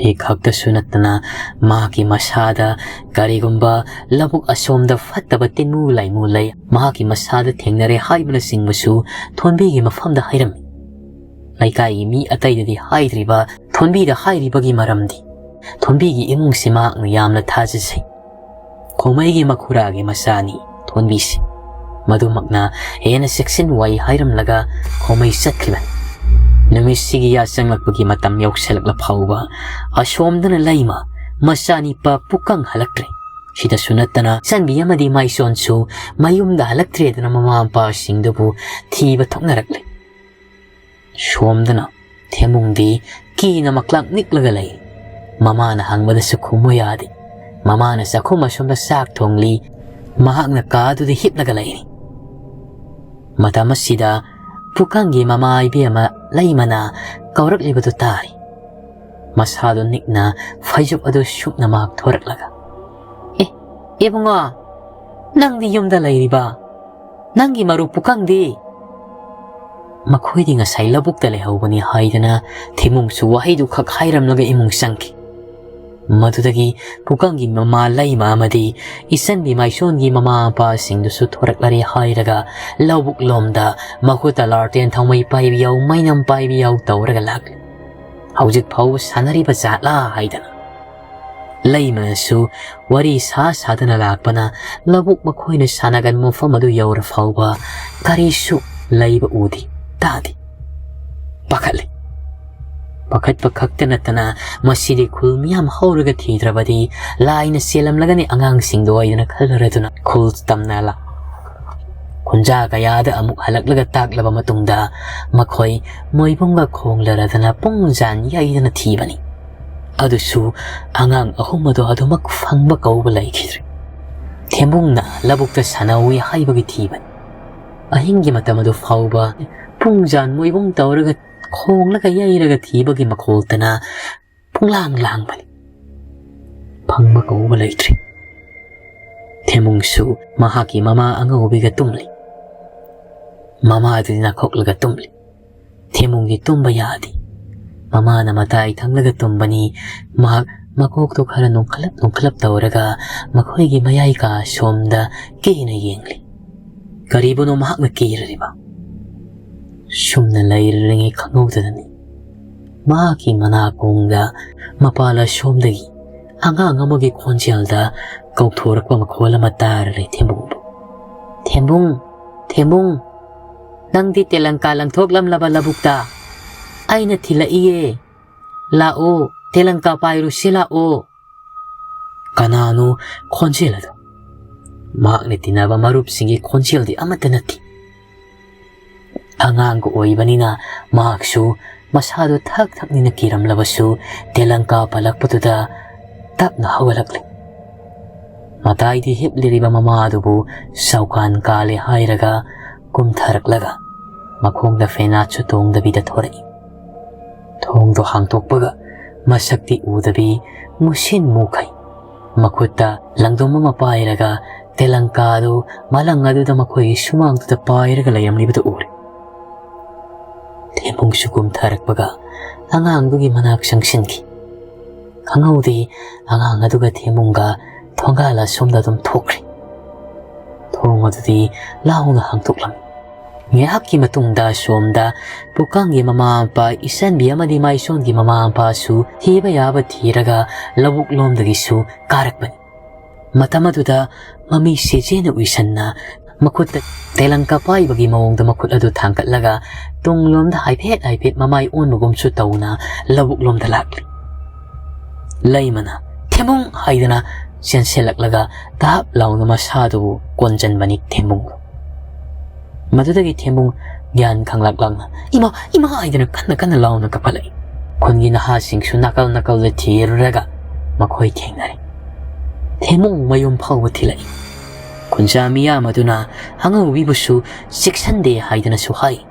ꯍꯤ ꯈꯛꯇꯁꯨ ꯅꯠꯇꯅ ꯃꯍꯥꯛꯀꯤ ꯃꯁꯥꯗ ꯀꯔꯤꯒꯨꯝꯕ ꯂꯧꯕꯨꯛ ꯑꯁꯣꯝꯗ ꯐꯠꯇꯕ ꯇꯤꯟꯃꯨ ꯂꯥꯏꯃꯨ ꯂꯩ, ꯃꯍꯥꯛꯀꯤ ꯃꯁꯥꯗ ꯊꯦꯡꯅꯔꯦ ꯍꯥꯏꯕꯅꯆꯤꯡꯕꯁꯨ ꯊꯣꯟꯕꯤꯒꯤ ꯃꯐꯝꯗ ꯍꯥꯏꯔꯝꯃꯤ꯫ ꯂꯩꯀꯥꯏꯒꯤ ꯃꯤ ꯑꯇꯩꯗꯗꯤ ꯍꯥꯏꯗ꯭ꯔꯤꯕ ꯊꯣꯟꯕꯤꯗ ꯍꯥꯏꯔꯤꯕꯒꯤ ꯃꯔꯝꯗꯤ ꯊꯣꯟꯕꯤꯒꯤ ꯏꯃꯨꯡꯁꯤ ꯃꯍꯥꯛꯅ ꯌꯥꯝꯅ ꯊꯥꯖꯖꯩ꯫ ꯈꯣꯃꯩꯒꯤ ꯃꯈꯨꯔꯥꯒꯤ ꯃꯆꯥꯅꯤ꯫ ꯊꯣꯟꯕꯤꯁꯤ꯫ ꯃꯗꯨꯃꯛꯅ ꯍꯦꯟꯅ ꯆꯦꯛꯁꯤꯟ ꯋꯥꯏ ꯍꯥꯏꯔꯝꯂꯒ ꯈꯣꯃꯩ ꯆꯠꯈꯤꯕꯅꯤ꯫ ꯅꯨꯃꯤꯠꯁꯤꯒꯤ ꯌꯥꯆꯪꯂꯛꯄꯒꯤ ꯃꯇꯝ ꯌꯧꯁꯤꯜꯂꯛꯂ ꯐꯥꯎꯕ ꯑꯁꯣꯝꯗꯅ ꯂꯩꯃ ꯃꯆꯥꯅꯤꯄꯥ ꯄꯨꯀꯪ ꯍꯜꯂꯛꯇ꯭ꯔꯦ꯫ ꯁꯤꯗꯁꯨ ꯅꯠꯇꯅ ꯏꯆꯟꯕꯤ ꯑꯃꯗꯤ ꯃꯥꯏꯁꯣꯟꯁꯨ ꯃꯌꯨꯝꯗ ꯍꯜꯂꯛꯇ꯭ꯔꯦꯗꯅ ꯃꯃꯥ ꯃꯄꯥꯁꯤꯡꯗꯨꯕꯨ ꯊꯤꯕ ꯊꯣꯛꯅꯔꯛꯂꯦ꯫ ꯁꯣꯝꯗꯅ ꯊꯦꯝꯕꯨꯡꯗꯤ ꯀꯤꯅ ꯃꯀ꯭ꯂꯥꯛ ꯅꯤꯛꯂꯒ ꯂꯩ꯫ ꯃꯃꯥꯅ ꯍꯪꯕꯗꯁꯨ ꯈꯨꯝꯃꯨ ꯌꯥꯗꯦ꯫ ꯃꯃꯥꯅ ꯆꯥꯛꯈꯨꯝ ꯑꯁꯣꯝꯗ ꯆꯥꯛ ꯊꯣꯡꯂꯤ꯫ ꯃꯍꯥꯛꯅ ꯀꯥꯗꯨꯗ ꯍꯤꯞꯂꯒ ꯂꯩꯔꯤ꯫ ꯃꯇꯝ ꯑꯁꯤꯗ ꯄꯨꯀꯪꯒꯤ ꯃꯃꯥ ꯏꯕꯦꯝꯃ ꯂꯩꯃꯅ ꯀꯧꯔꯛꯂꯤꯕꯗꯨ ꯇꯥꯔꯤ꯫ ꯃꯁꯥꯗꯨ ꯅꯤꯛꯅ ꯐꯩꯖꯨꯞ ꯑꯗꯨ ꯁꯨꯞꯅ ꯃꯍꯥꯛ ꯊꯣꯔꯛꯂꯒ, "ꯑꯦ, ꯏꯕꯨꯡꯉꯣ, ꯅꯪꯗꯤ ꯌꯨꯝꯗ ꯂꯩꯔꯤꯕ? ꯅꯪꯒꯤ ꯃꯔꯨꯞ ꯄꯨꯀꯪꯗꯤ?" "ꯃꯈꯣꯏꯗꯤ ꯉꯁꯥꯏ ꯂꯧꯕꯨꯛꯇ ꯂꯩꯍꯧꯕꯅꯤ" ꯍꯥꯏꯗꯅ ꯊꯤꯃꯨꯡꯁꯨ ꯋꯥꯍꯩꯗꯨ ꯈꯛ ꯍꯥꯏꯔꯝꯂꯒ ꯏꯃꯨꯡ ꯆꯪꯈꯤ꯫ ꯃꯗꯨꯗꯒꯤ ꯄꯨꯀꯪꯒꯤ ꯃꯃꯥ ꯂꯩꯃ ꯑꯃꯗꯤ ꯏꯆꯟꯕꯤ ꯃꯥꯏꯁꯣꯟꯒꯤ ꯃꯃꯥ ꯃꯄꯥꯁꯤꯡꯗꯨꯁꯨ ꯊꯣꯔꯛꯂꯔꯦ ꯍꯥꯏꯔꯒ ꯂꯧꯕꯨꯛ ꯂꯣꯝꯗ ꯃꯈꯨꯠꯇ ꯂꯥꯔꯇꯦꯟ ꯊꯥꯎꯃꯩ ꯄꯥꯏꯕꯤ ꯌꯥꯎ, ꯃꯩꯅꯝ ꯄꯥꯏꯕꯤ ꯌꯥꯎ ꯇꯧꯔꯒ ꯂꯥꯛꯂꯤ꯫ "ꯍꯧꯖꯤꯛ ꯐꯥꯎꯕ ꯁꯥꯟꯅꯔꯤꯕ ꯖꯥꯠꯂꯥ?" ꯍꯥꯏꯗꯅ꯫ ꯂꯩꯃꯅꯁꯨ ꯋꯥꯔꯤ ꯁꯥ ꯁꯥꯗꯅ ꯂꯥꯛꯄꯅ ꯂꯧꯕꯨꯛ ꯃꯈꯣꯏꯅ ꯁꯥꯟꯅꯒꯟꯕ ꯃꯐꯝ ꯑꯗꯨ ꯌꯧꯔ ꯐꯥꯎꯕ ꯀꯔꯤꯁꯨ ꯂꯩꯕ ꯎꯗꯦ, ꯇꯥꯗꯦ꯫ ꯄꯥꯈꯠꯂꯦ꯫ ꯄꯥꯈꯠꯄ ꯈꯛꯇ ꯅꯠꯇꯅ ꯃꯁꯤꯗꯤ ꯈꯨꯜ ꯃꯤꯌꯥꯝ ꯍꯧꯔꯒ ꯊꯤꯗ꯭ꯔꯕꯗꯤ ꯂꯥꯏꯅ ꯆꯦꯜꯂꯝꯂꯒꯅꯤ ꯑꯉꯥꯡꯁꯤꯡꯗꯣ ꯍꯥꯏꯗꯅ ꯈꯜꯂꯔꯗꯨꯅ ꯈꯨꯜ ꯇꯝꯅ ꯂꯥꯛ-, ꯈꯨꯟꯖꯥ ꯀꯌꯥꯗ ꯑꯃꯨꯛ ꯍꯜꯂꯛꯂꯒ ꯇꯥꯛꯂꯕ ꯃꯇꯨꯡꯗ ꯃꯈꯣꯏ ꯃꯣꯏꯕꯨꯡꯒ ꯈꯣꯡꯂꯔꯗꯅ ꯄꯨꯡꯖꯥꯟ ꯌꯩꯗꯅ ꯊꯤꯕꯅꯤ꯫ ꯑꯗꯨꯁꯨ ꯑꯉꯥꯡ ꯑꯍꯨꯝ ꯑꯗꯨ ꯑꯗꯨꯃꯛ ꯐꯪꯕ ꯀꯧꯕ ꯂꯩꯈꯤꯗ꯭ꯔꯦ꯫ ꯊꯦꯝꯕꯨꯡꯅ ꯂꯧꯕꯨꯛꯇ ꯁꯥꯟꯅꯧꯏ ꯍꯥꯏꯕꯒꯤ ꯊꯤꯕꯅꯤ꯫ ꯑꯍꯤꯡꯒꯤ ꯃꯇꯝ ꯑꯗꯨ ꯐꯥꯎꯕ ꯄꯨꯡꯖꯥꯟ ꯃꯣꯏꯕꯨꯡ ꯇꯧꯔꯒ ꯈꯣꯡꯂꯒ ꯌꯩꯔꯒ ꯊꯤꯕꯒꯤ ꯃꯈꯣꯜꯇꯅ ꯄꯨꯡꯂꯥꯡ ꯂꯥꯡꯕꯅꯤ꯫ ꯐꯪꯕ ꯀꯧꯕ ꯂꯩꯇ꯭ꯔꯦ꯫ ꯊꯦꯝꯕꯨꯡꯁꯨ ꯃꯍꯥꯛꯀꯤ ꯃꯃꯥ ꯑꯉꯧꯕꯤꯒ ꯇꯨꯝꯂꯤ꯫ ꯃꯃꯥꯗꯨꯗꯤ ꯅꯥꯈꯣꯛꯂꯒ ꯇꯨꯝꯂꯤ꯫ ꯊꯦꯝꯕꯨꯡꯗꯤ ꯇꯨꯝꯕ ꯌꯥꯗꯦ꯫ ꯃꯃꯥꯅ ꯃꯇꯥꯏ ꯊꯪꯂꯒ ꯇꯨꯝꯕꯅꯤ꯫ ꯃꯍꯥꯛ ꯃꯀꯣꯛꯇꯨ ꯈꯔ ꯅꯣꯡꯈꯠꯂꯞ ꯅꯣꯡꯈꯠꯂꯞ ꯇꯧꯔꯒ ꯃꯈꯣꯏꯒꯤ ꯃꯌꯥꯏ ꯀꯥ ꯁꯣꯝꯗ ꯀꯤꯅ ꯌꯦꯡꯂꯤ꯫ ꯀꯔꯤꯕꯨꯅꯣ ꯃꯍꯥꯛꯅ ꯀꯤꯔꯤꯕ? ꯁꯨꯝꯅ ꯂꯩꯔꯤꯉꯩ ꯈꯪꯍꯧꯗꯗꯅꯤ ꯃꯍꯥꯛꯀꯤ ꯃꯅꯥꯀꯣꯡꯗ ꯃꯄꯥꯜ ꯑꯁꯣꯝꯗꯒꯤ ꯑꯉꯥꯡ ꯑꯃꯒꯤ ꯈꯣꯟꯖꯦꯜꯗ ꯀꯧꯊꯣꯔꯛꯄ ꯃꯈꯣꯜ ꯑꯃ ꯇꯥꯔꯔꯦ ꯊꯦꯝꯕꯨꯡꯕꯨ꯫ "ꯊꯦꯝꯕꯨꯡ, ꯊꯦꯝꯕꯨꯡ, ꯅꯪꯗꯤ ꯇꯦꯂꯪꯀꯥ ꯂꯪꯊꯣꯛꯂꯝꯂꯕ ꯂꯧꯕꯨꯛꯇ? ꯑꯩꯅ ꯊꯤꯜꯂꯛꯏꯌꯦ꯫ ꯂꯥꯛꯑꯣ, ꯇꯦꯂꯪꯀꯥ ꯄꯥꯏꯔꯨꯁꯤ ꯂꯥꯛꯑꯣ"꯫ ꯀꯅꯥꯅꯣ ꯈꯣꯟꯖꯦꯜ ꯑꯗꯨ? ꯃꯍꯥꯛꯅ ꯇꯤꯟꯅꯕ ꯃꯔꯨꯞꯁꯤꯡꯒꯤ ꯈꯣꯟꯖꯦꯜꯗꯤ ꯑꯃꯠꯇ ꯅꯠꯇꯦ꯫ ꯑꯉꯥꯡꯒ ꯑꯣꯏꯕꯅꯤꯅ ꯃꯍꯥꯛꯁꯨ ꯃꯁꯥꯗꯨ ꯊꯛ ꯊꯛꯅꯤꯅ ꯀꯤꯔꯝꯂꯕꯁꯨ, ꯇꯦꯂꯪꯀꯥ ꯄꯜꯂꯛꯄꯗꯨꯗ ꯇꯞꯅ ꯍꯧꯒꯠꯂꯛꯂꯦ꯫ ꯃꯇꯥꯏꯗ ꯍꯤꯞꯂꯤꯔꯤꯕ ꯃꯃꯥ ꯑꯗꯨꯕꯨ ꯆꯥꯎꯀꯥꯟ ꯀꯥꯜꯂꯦ ꯍꯥꯏꯔꯒ ꯀꯨꯝꯊꯔꯛꯂꯒ ꯃꯈꯣꯡꯗ ꯐꯦꯅꯥꯠꯁꯨ ꯇꯣꯡꯗꯕꯤꯗ ꯊꯣꯔꯛꯏ꯫ ꯊꯣꯡꯗꯣ ꯍꯥꯡꯇꯣꯛꯄꯒ ꯃꯁꯛꯇꯤ ꯎꯗꯕꯤ ꯃꯨꯁꯤꯟ ꯃꯨꯈꯩ ꯃꯈꯨꯠꯇ ꯂꯪꯗꯣꯝ ꯑꯃ ꯄꯥꯏꯔꯒ ꯇꯦꯂꯪꯀꯥꯗꯨ ꯃꯂꯪ ꯑꯗꯨꯗ ꯃꯈꯣꯏꯒꯤ ꯁꯨꯃꯥꯡꯗꯨꯗ ꯄꯥꯏꯔꯒ ꯂꯩꯔꯝꯂꯤꯕꯗꯨ ꯎꯔꯦ꯫ ꯊꯦꯝꯕꯨꯡꯁꯨ ꯀꯨꯝꯊꯔꯛꯄꯒ ꯑꯉꯥꯡꯗꯨꯒꯤ ꯃꯅꯥꯛ ꯆꯪꯁꯤꯟꯈꯤ꯫ ꯈꯪꯍꯧꯗꯦ, ꯑꯉꯥꯡ ꯑꯗꯨꯒ ꯊꯦꯝꯕꯨꯡꯒ ꯊꯣꯡꯒꯥꯜ ꯑꯁꯣꯝꯗ ꯑꯗꯨꯝ ꯊꯣꯛꯈ꯭ꯔꯦ꯫ ꯊꯣꯡ ꯑꯗꯨꯗꯤ ꯂꯥꯎꯅ ꯍꯥꯡꯗꯣꯛꯂꯝꯃꯤ꯫ ꯉꯥꯏꯍꯥꯛꯀꯤ ꯃꯇꯨꯡꯗ ꯑꯁꯣꯝꯗ ꯄꯨꯀꯪꯒꯤ ꯃꯃꯥ ꯃꯄꯥ, ꯏꯆꯟꯕꯤ ꯑꯃꯗꯤ ꯃꯥꯏꯁꯣꯟꯒꯤ ꯃꯃꯥ ꯃꯄꯥꯁꯨ ꯊꯤꯕ ꯌꯥꯕ ꯊꯤꯔꯒ ꯂꯧꯕꯨꯛ ꯂꯣꯝꯗꯒꯤꯁꯨ ꯀꯥꯔꯛꯄꯅꯤ꯫ ꯃꯇꯝ ꯑꯗꯨꯗ ꯃꯃꯤ ꯁꯦꯖꯦꯅ ꯎꯏꯁꯟꯅ ꯃꯈꯨꯠꯇ ꯇꯦꯂꯪꯀꯥ ꯄꯥꯏꯕꯒꯤ ꯃꯑꯣꯡꯗ ꯃꯈꯨꯠ ꯑꯗꯨ ꯊꯥꯡꯒꯠꯂꯒ ꯇꯨꯡꯂꯣꯝꯗ ꯍꯥꯏꯐꯦꯠ ꯍꯥꯏꯐꯦꯠ ꯃꯃꯥꯏ ꯑꯣꯟꯕꯒꯨꯝꯁꯨ ꯇꯧꯅ ꯂꯧꯕꯨꯛ ꯂꯣꯝꯗ ꯂꯥꯛꯂꯤ꯫ ꯂꯩꯃꯅ "ꯊꯦꯝꯕꯨꯡ" ꯍꯥꯏꯗꯅ ꯆꯦꯟꯁꯤꯜꯂꯛꯂꯒ ꯙꯥꯞ ꯂꯥꯎꯅ ꯃꯁꯥꯗꯨꯕꯨ ꯀꯣꯟꯖꯟꯕꯅꯤ ꯊꯦꯝꯕꯨꯡ꯫ ꯃꯗꯨꯗꯒꯤ ꯊꯦꯝꯕꯨꯡ ꯒ꯭ꯌꯥꯟ ꯈꯪꯂꯛ ꯂꯥꯛꯅ "ꯏꯃꯥ, ꯏꯃꯥ" ꯍꯥꯏꯗꯅ ꯀꯟꯅ ꯀꯟꯅ ꯂꯥꯎꯅ ꯀꯞꯈꯠꯂꯛꯏ꯫ ꯈꯨꯟꯒꯤ ꯅꯍꯥꯁꯤꯡꯁꯨ ꯅꯥꯀꯜ ꯅꯥꯀꯜꯗ ꯊꯤꯔꯨꯔꯒ ꯃꯈꯣꯏ ꯊꯦꯡꯅꯔꯦ꯫ ꯊꯦꯝꯕꯨꯡ ꯃꯌꯨꯝ ꯐꯥꯎꯕ ꯊꯤꯜꯂꯛꯏ꯫ ꯈꯨꯟꯖꯥ ꯃꯤꯌꯥꯝ ꯑꯗꯨꯅ ꯑꯉꯧꯕꯤꯕꯨꯁꯨ ꯆꯦꯛꯁꯟꯗꯦ ꯍꯥꯏꯗꯅꯁꯨ ꯍꯥꯏ,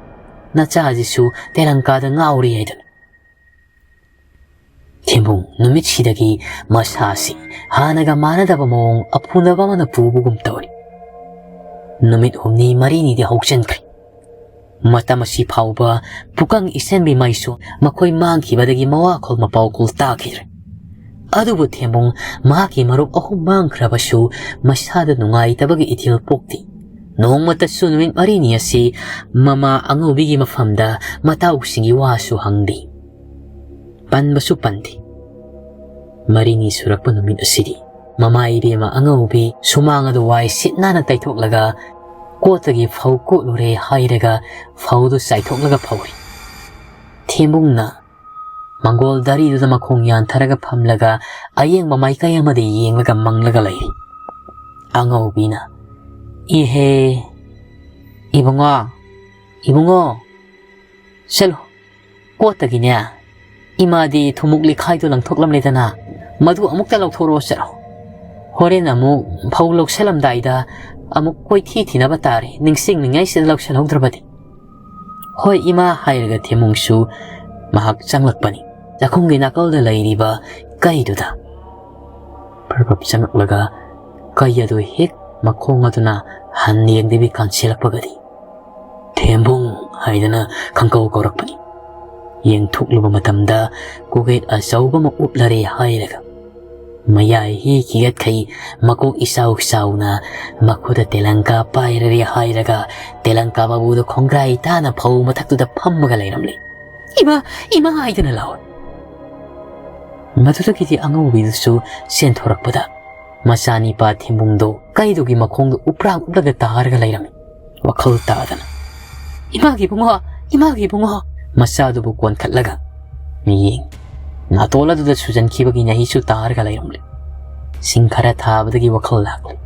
"ꯅꯆꯥꯁꯤꯁꯨ ꯇꯦꯂꯪꯀꯥꯗ ꯉꯥꯎꯔꯤ" ꯍꯥꯏꯗꯅ꯫ ꯊꯦꯝꯕꯨꯡ ꯅꯨꯃꯤꯠꯁꯤꯗꯒꯤ ꯃꯁꯥꯁꯤ ꯍꯥꯟꯅꯒ ꯃꯥꯟꯅꯗꯕ ꯃꯑꯣꯡ ꯑꯐꯨꯅꯕ ꯑꯃꯅ ꯄꯨꯕꯒꯨꯝ ꯇꯧꯔꯤ꯫ ꯅꯨꯃꯤꯠ ꯍꯨꯝꯅꯤ ꯃꯔꯤꯅꯤꯗꯤ ꯍꯧꯖꯤꯟꯈ꯭ꯔꯦ꯫ ꯃꯇꯝ ꯑꯁꯤ ꯐꯥꯎꯕ ꯄꯨꯀꯪ ꯏꯆꯟꯕꯤ ꯃꯥꯏꯁꯣꯟ ꯃꯈꯣꯏ ꯃꯥꯡꯈꯤꯕꯗꯒꯤ ꯃꯋꯥꯈꯣꯜ ꯃꯄꯥꯎꯈꯣꯜ ꯇꯥꯈꯤꯗ꯭ꯔꯦ꯫ ꯑꯗꯨꯕꯨ ꯊꯦꯝꯕꯨꯡ ꯃꯍꯥꯛꯀꯤ ꯃꯔꯨꯞ ꯑꯍꯨꯝ ꯃꯥꯡꯈ꯭ꯔꯕꯁꯨ ꯃꯁꯥꯗ ꯅꯨꯡꯉꯥꯏꯇꯕꯒꯤ ꯏꯊꯤꯜ ꯄꯣꯛꯇꯦ꯫ ꯅꯣꯡꯃꯇꯁꯨ ꯅꯨꯃꯤꯠ ꯃꯔꯤꯅꯤ ꯑꯁꯤ ꯃꯃꯥ ꯑꯉꯧꯕꯤꯒꯤ ꯃꯐꯝꯗ ꯃꯇꯥꯎꯁꯤꯡꯒꯤ ꯋꯥꯁꯨ ꯍꯪꯗꯦ, ꯄꯟꯕꯁꯨ ꯄꯟꯗꯦ꯫ ꯃꯔꯤꯅꯤ ꯁꯨꯔꯛꯄ ꯅꯨꯃꯤꯠ ꯑꯁꯤꯗꯤ ꯃꯃꯥ ꯏꯕꯦꯝꯃ ꯑꯉꯧꯕꯤ ꯁꯨꯃꯥꯡ ꯑꯗꯨ ꯋꯥꯏ ꯁꯤꯠ ꯅꯥꯟꯅ ꯇꯩꯊꯣꯛꯂꯒ ꯀꯣꯠꯇꯒꯤ ꯐꯧ ꯀꯣꯠꯂꯨꯔꯦ ꯍꯥꯏꯔꯒ ꯐꯧꯗꯨ ꯆꯥꯏꯊꯣꯛꯂꯒ ꯐꯧꯔꯤ꯫ ꯊꯦꯝꯕꯨꯡꯅ ꯃꯪꯒꯣꯜ ꯗꯥꯔꯤꯗꯨꯗ ꯃꯈꯣꯡ ꯌꯥꯟꯊꯔꯒ ꯐꯝꯂꯒ ꯑꯌꯦꯡꯕ ꯃꯥꯏꯀꯩ ꯑꯃꯗ ꯌꯦꯡꯂꯒ ꯃꯪꯂꯒ ꯂꯩꯔꯤ꯫ ꯑꯉꯧꯕꯤꯅ, "ꯏꯍꯦ, ꯏꯕꯨꯡꯉꯣ, ꯏꯕꯨꯡꯉꯣ, ꯆꯠꯂꯣ, ꯀꯣꯠꯇꯒꯤꯅꯦ, ꯏꯃꯥꯗꯤ ꯊꯨꯝꯃꯨꯛ ꯂꯤꯈꯥꯏꯗꯣ ꯂꯪꯊꯣꯛꯂꯝꯂꯦꯗꯅ, ꯃꯗꯨ ꯑꯃꯨꯛꯇ ꯂꯧꯊꯣꯔꯛꯑꯣ ꯆꯠꯂꯣ꯫ ꯍꯣꯔꯦꯟ ꯑꯃꯨꯛ ꯐꯧ ꯂꯧꯁꯜꯂꯝꯗꯥꯏꯗ ꯑꯃꯨꯛ ꯀꯣꯏꯊꯤ ꯊꯤꯅꯕ ꯇꯥꯔꯦ, ꯅꯤꯡꯁꯤꯡꯂꯤꯉꯩꯁꯤꯗ ꯂꯧꯁꯜꯍꯧꯗ꯭ꯔꯕꯗꯤ꯫" "ꯍꯣꯏ ꯏꯃꯥ" ꯍꯥꯏꯔꯒ ꯊꯦꯝꯃꯨꯡꯁꯨ ꯃꯍꯥꯛ ꯆꯪꯂꯛꯄꯅꯤ꯫ ꯆꯥꯛꯈꯨꯝꯒꯤ ꯅꯥꯀꯜꯗ ꯂꯩꯔꯤꯕ ꯀꯩꯗꯨꯗ ꯐꯔꯐꯞ ꯆꯪꯂꯛꯂꯒ ꯀꯩ ꯑꯗꯨ ꯍꯦꯛ ꯃꯈꯣꯡ ꯑꯗꯨꯅ ꯍꯟ ꯌꯦꯡꯗꯕꯤ ꯀꯥꯟꯁꯤꯜꯂꯛꯄꯒꯗꯤ, "ꯊꯦꯝꯕꯨꯡ" ꯍꯥꯏꯗꯅ ꯈꯪꯀꯧ ꯀꯧꯔꯛꯄꯅꯤ꯫ ꯌꯦꯡꯊꯣꯛꯂꯨꯕ ꯃꯇꯝꯗ ꯀꯣꯛꯌꯦꯠ ꯑꯆꯧꯕ ꯑꯃ ꯎꯞꯂꯔꯦ ꯍꯥꯏꯔꯒ, ꯃꯌꯥꯏ ꯍꯤ ꯈꯤꯒꯠꯈꯩ, ꯃꯀꯣꯛ ꯏꯆꯥꯎ ꯆꯥꯎꯅ, ꯃꯈꯨꯠꯇ ꯇꯦꯂꯪꯀꯥ ꯄꯥꯏꯔꯔꯦ ꯍꯥꯏꯔꯒ, ꯇꯦꯂꯪꯀꯥ ꯃꯕꯨꯗ ꯈꯣꯡꯒ꯭ꯔꯥꯏ ꯇꯥꯅ ꯐꯧ ꯃꯊꯛꯇꯨꯗ ꯐꯝꯃꯒ ꯂꯩꯔꯝꯂꯦ꯫ "ꯏꯃꯥ, ꯏꯃꯥ" ꯍꯥꯏꯗꯅ ꯂꯥꯎꯏ꯫ ꯃꯗꯨꯗꯒꯤꯗꯤ ꯑꯉꯧꯕꯤꯗꯨꯁꯨ ꯆꯦꯟꯊꯣꯔꯛꯄꯗ, ꯃꯆꯥꯅꯤꯄꯥ ꯊꯦꯝꯕꯨꯡꯗꯣ ꯀꯩꯗꯨꯒꯤ ꯃꯈꯣꯡꯗ ꯎꯞꯔꯥꯛ ꯎꯞꯂꯒ ꯇꯥꯔꯒ ꯂꯩꯔꯝꯃꯤ꯫ ꯋꯥꯈꯜ ꯇꯥꯗꯅ, "ꯏꯃꯥꯒꯤ ꯏꯕꯨꯡꯉꯣ, ꯏꯃꯥꯒꯤ ꯏꯕꯨꯡꯉꯣ!" ꯃꯆꯥꯗꯨꯕꯨ ꯀꯣꯟꯈꯠꯂꯒ ꯃꯤꯌꯦꯡ ꯅꯥꯇꯣꯟ ꯑꯗꯨꯗ ꯁꯨꯖꯟꯈꯤꯕꯒꯤ ꯅꯥꯍꯤꯁꯨ ꯇꯥꯔꯒ ꯂꯩꯔꯝꯂꯦ꯫ ꯁꯤꯡ ꯈꯔ ꯊꯥꯕꯗꯒꯤ ꯋꯥꯈꯜ ꯂꯥꯛꯂꯦ꯫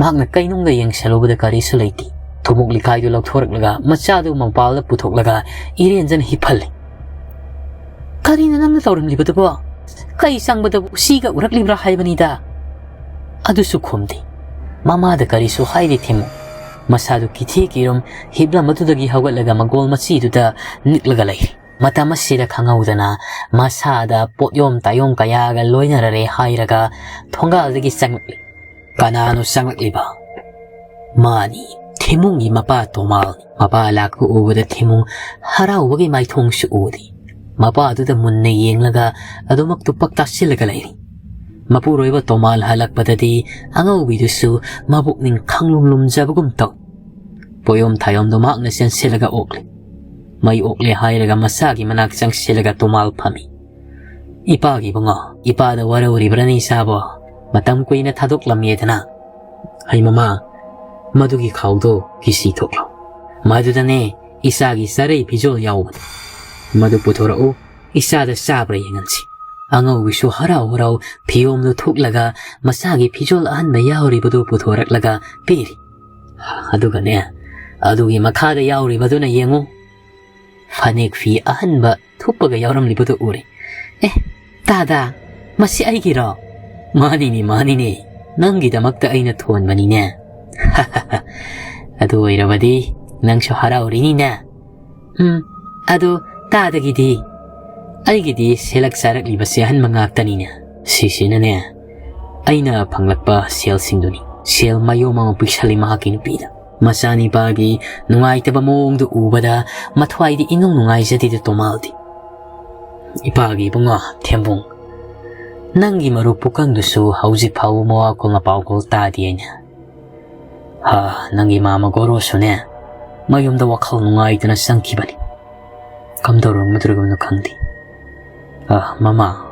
ꯃꯍꯥꯛꯅ ꯀꯩꯅꯨꯡꯗ ꯌꯦꯡꯁꯜꯂꯨꯕꯗ ꯀꯔꯤꯁꯨ ꯂꯩꯇꯦ꯫ ꯊꯨꯝꯃꯣꯛ ꯂꯤꯈꯥꯏꯗꯨ ꯂꯧꯊꯣꯔꯛꯂꯒ ꯃꯆꯥꯗꯨ ꯃꯄꯥꯜꯗ ꯄꯨꯊꯣꯛꯂꯒ ꯏꯔꯦꯟꯖꯅ ꯍꯤꯞꯍꯜꯂꯦ꯫ "ꯀꯔꯤꯅꯣ ꯅꯪꯅ ꯇꯧꯔꯝꯂꯤꯕꯗꯨꯕꯣ? ꯀꯩ ꯆꯪꯕꯗꯕꯨ ꯎꯆꯤꯒ ꯎꯔꯛꯂꯤꯕ꯭ꯔꯥ ꯍꯥꯏꯕꯅꯤꯗ?" ꯑꯗꯨꯁꯨ ꯈꯨꯝꯗꯦ꯫ ꯃꯃꯥꯗ ꯀꯔꯤꯁꯨ ꯍꯥꯏꯗꯦ ꯊꯦꯝꯃꯨ꯫ ꯃꯁꯥꯗꯨ ꯀꯤꯊꯤ ꯀꯤꯔꯨꯝ ꯍꯤꯞꯂꯝꯕꯗꯨꯗꯒꯤ ꯍꯧꯒꯠꯂꯒ ꯃꯪꯒꯣꯜ ꯃꯆꯤꯗꯨꯗ ꯅꯤꯛꯂꯒ ꯂꯩꯔꯤ꯫ ꯃꯇꯝ ꯑꯁꯤꯗ ꯈꯪꯍꯧꯗꯅ ꯃꯁꯥꯗ ꯄꯣꯠꯌꯣꯝ ꯇꯥꯌꯣꯝ ꯀꯌꯥꯒ ꯂꯣꯏꯅꯔꯔꯦ ꯍꯥꯏꯔꯒ ꯊꯣꯡꯒꯥꯜꯗꯒꯤ ꯆꯪꯂꯛꯂꯤ꯫ ꯀꯅꯥꯅꯣ ꯆꯪꯂꯛꯂꯤꯕ? ꯃꯥꯅꯤ, ꯊꯦꯝꯃꯨꯡꯒꯤ ꯃꯄꯥ ꯇꯣꯃꯥꯜꯅꯤ꯫ ꯃꯄꯥ ꯂꯥꯛꯄ ꯎꯕꯗ ꯊꯦꯝꯃꯨꯡ ꯍꯔꯥꯎꯕꯒꯤ ꯃꯥꯏꯊꯣꯡꯁꯨ ꯎꯗꯦ꯫ ꯃꯄꯥꯗꯨꯗ ꯃꯨꯟꯅ ꯌꯦꯡꯂꯒ ꯑꯗꯨꯃꯛ ꯇꯨꯄꯛ ꯇꯥꯁꯤꯜꯂꯒ ꯂꯩꯔꯤ꯫ ꯃꯄꯨꯔꯣꯏꯕ ꯇꯣꯃꯥꯜ ꯍꯜꯂꯛꯄꯗꯗꯤ ꯑꯉꯧꯕꯤꯗꯨꯁꯨ ꯃꯕꯨꯛꯅꯤꯡ ꯈꯪꯂꯨꯝ ꯂꯨꯝꯖꯕꯒꯨꯝ ꯇꯧ꯫ ꯄꯣꯌꯣꯝ ꯊꯥꯌꯣꯝꯗꯣ ꯃꯍꯥꯛꯅ ꯆꯦꯟꯁꯤꯜꯂꯒ ꯑꯣꯛꯂꯤ꯫ ꯃꯩ ꯑꯣꯛꯂꯦ ꯍꯥꯏꯔꯒ ꯃꯁꯥꯒꯤ ꯃꯅꯥꯛ ꯆꯪꯁꯤꯜꯂꯒ ꯇꯣꯃꯥꯜ ꯐꯝꯃꯤ꯫ "ꯏꯄꯥꯒꯤ ꯏꯕꯨꯡꯉꯣ, ꯏꯄꯥꯗ ꯋꯥꯔꯧꯔꯤꯕ꯭ꯔꯥꯅꯦ ꯏꯆꯥꯕꯣ? ꯃꯇꯝ ꯀꯨꯏꯅ ꯊꯥꯗꯣꯛꯂꯝꯃꯦꯗꯅ?" "ꯍꯩ ꯃꯃꯥ, "ꯃꯗꯨꯒꯤ ꯈꯥꯎꯗꯣ ꯀꯤꯁꯤ ꯊꯣꯛꯂꯣ꯫ ꯃꯗꯨꯗꯅꯦ ꯏꯆꯥꯒꯤ ꯆꯥꯔꯩ ꯐꯤꯖꯣꯜ ꯌꯥꯎꯕꯅꯤ꯫ ꯃꯗꯨ ꯄꯨꯊꯣꯔꯛꯎ, ꯏꯆꯥꯗ ꯆꯥꯕ꯭ꯔꯥ ꯌꯦꯡꯍꯟꯁꯤ꯫" ꯑꯉꯧꯕꯤꯁꯨ ꯍꯔꯥꯎ ꯍꯔꯥꯎ ꯐꯤꯌꯣꯝꯗꯨ ꯊꯨꯛꯂꯒ ꯃꯆꯥꯒꯤ ꯐꯤꯖꯣꯜ ꯑꯍꯟꯕ ꯌꯥꯎꯔꯤꯕꯗꯨ ꯄꯨꯊꯣꯔꯛꯂꯒ ꯄꯤꯔꯤ꯫ ꯑꯗꯨꯒꯅꯦ, ꯑꯗꯨꯒꯤ ꯃꯈꯥꯗ ꯌꯥꯎꯔꯤꯕꯗꯨꯅ ꯌꯦꯡꯉꯨ, ꯐꯅꯦꯛ ꯐꯤ ꯑꯍꯟꯕ ꯊꯨꯞꯄꯒ ꯌꯥꯎꯔꯝꯂꯤꯕꯗꯨ ꯎꯔꯦ꯫ "ꯑꯦ, ꯇꯥꯗ, ꯃꯁꯤ ꯑꯩꯒꯤꯔꯣ?" "ꯃꯥꯅꯤꯅꯦ, ꯃꯥꯅꯤꯅꯦ, ꯅꯪꯒꯤꯗꯃꯛꯇ ꯑꯩꯅ ꯊꯣꯟꯕꯅꯤꯅꯦ꯫" "ꯑꯗꯨ ꯑꯣꯏꯔꯕꯗꯤ ꯅꯪꯁꯨ ꯍꯔꯥꯎꯔꯤꯅꯤꯅꯦ꯫" "ꯎꯝ, ꯑꯗꯣ ꯇꯥꯗꯒꯤꯗꯤ?" "ꯑꯩꯒꯤꯗꯤ ꯁꯦꯠꯂꯛ ꯆꯥꯔꯛꯂꯤꯕꯁꯦ ꯑꯍꯟꯕ ꯉꯥꯛꯇꯅꯤꯅꯦ꯫" "ꯁꯤꯁꯤꯅꯅꯦ ꯑꯩꯅ ꯐꯪꯂꯛꯄ ꯁꯦꯜꯁꯤꯡꯗꯨꯅꯤ꯫" ꯁꯦꯜ ꯃꯌꯣꯝ ꯑꯃ ꯄꯤꯛꯁꯜꯂꯤ ꯃꯍꯥꯛꯀꯤ ꯅꯨꯄꯤꯗ꯫ ꯃꯆꯥꯅꯤꯄꯥꯒꯤ ꯅꯨꯡꯉꯥꯏꯇꯕ ꯃꯑꯣꯡꯗꯨ ꯎꯕꯗ ꯃꯊ꯭ꯋꯥꯏꯗꯤ ꯏꯅꯨꯡ ꯅꯨꯡꯉꯥꯏꯖꯗꯦꯗ ꯇꯣꯃꯥꯜꯗꯤ꯫ "ꯏꯄꯥꯒꯤ ꯏꯕꯨꯡꯉꯣ ꯊꯦꯝꯕꯨꯡ, ꯅꯪꯒꯤ ꯃꯔꯨꯞ ꯄꯨꯀꯪꯗꯨꯁꯨ ꯍꯧꯖꯤꯛ ꯐꯥꯎꯕ ꯃꯋꯥ ꯀꯣꯜ ꯃꯄꯥꯎ ꯀꯣꯜ ꯇꯥꯗꯦ ꯍꯥꯏꯅꯦ꯫" "ꯍꯥ, ꯅꯪꯒꯤ ꯃꯥꯃ ꯒꯣꯔꯣꯁꯨꯅꯦ ꯃꯌꯨꯝꯗ ꯋꯥꯈꯜ ꯅꯨꯡꯉꯥꯏꯇꯅ ꯆꯪꯈꯤꯕꯅꯤ꯫ ꯀꯝꯗꯧꯔꯝꯒꯗꯧꯔꯤꯕꯅꯣ ꯈꯪꯗꯦ꯫ ꯑ, ꯃꯃꯥ,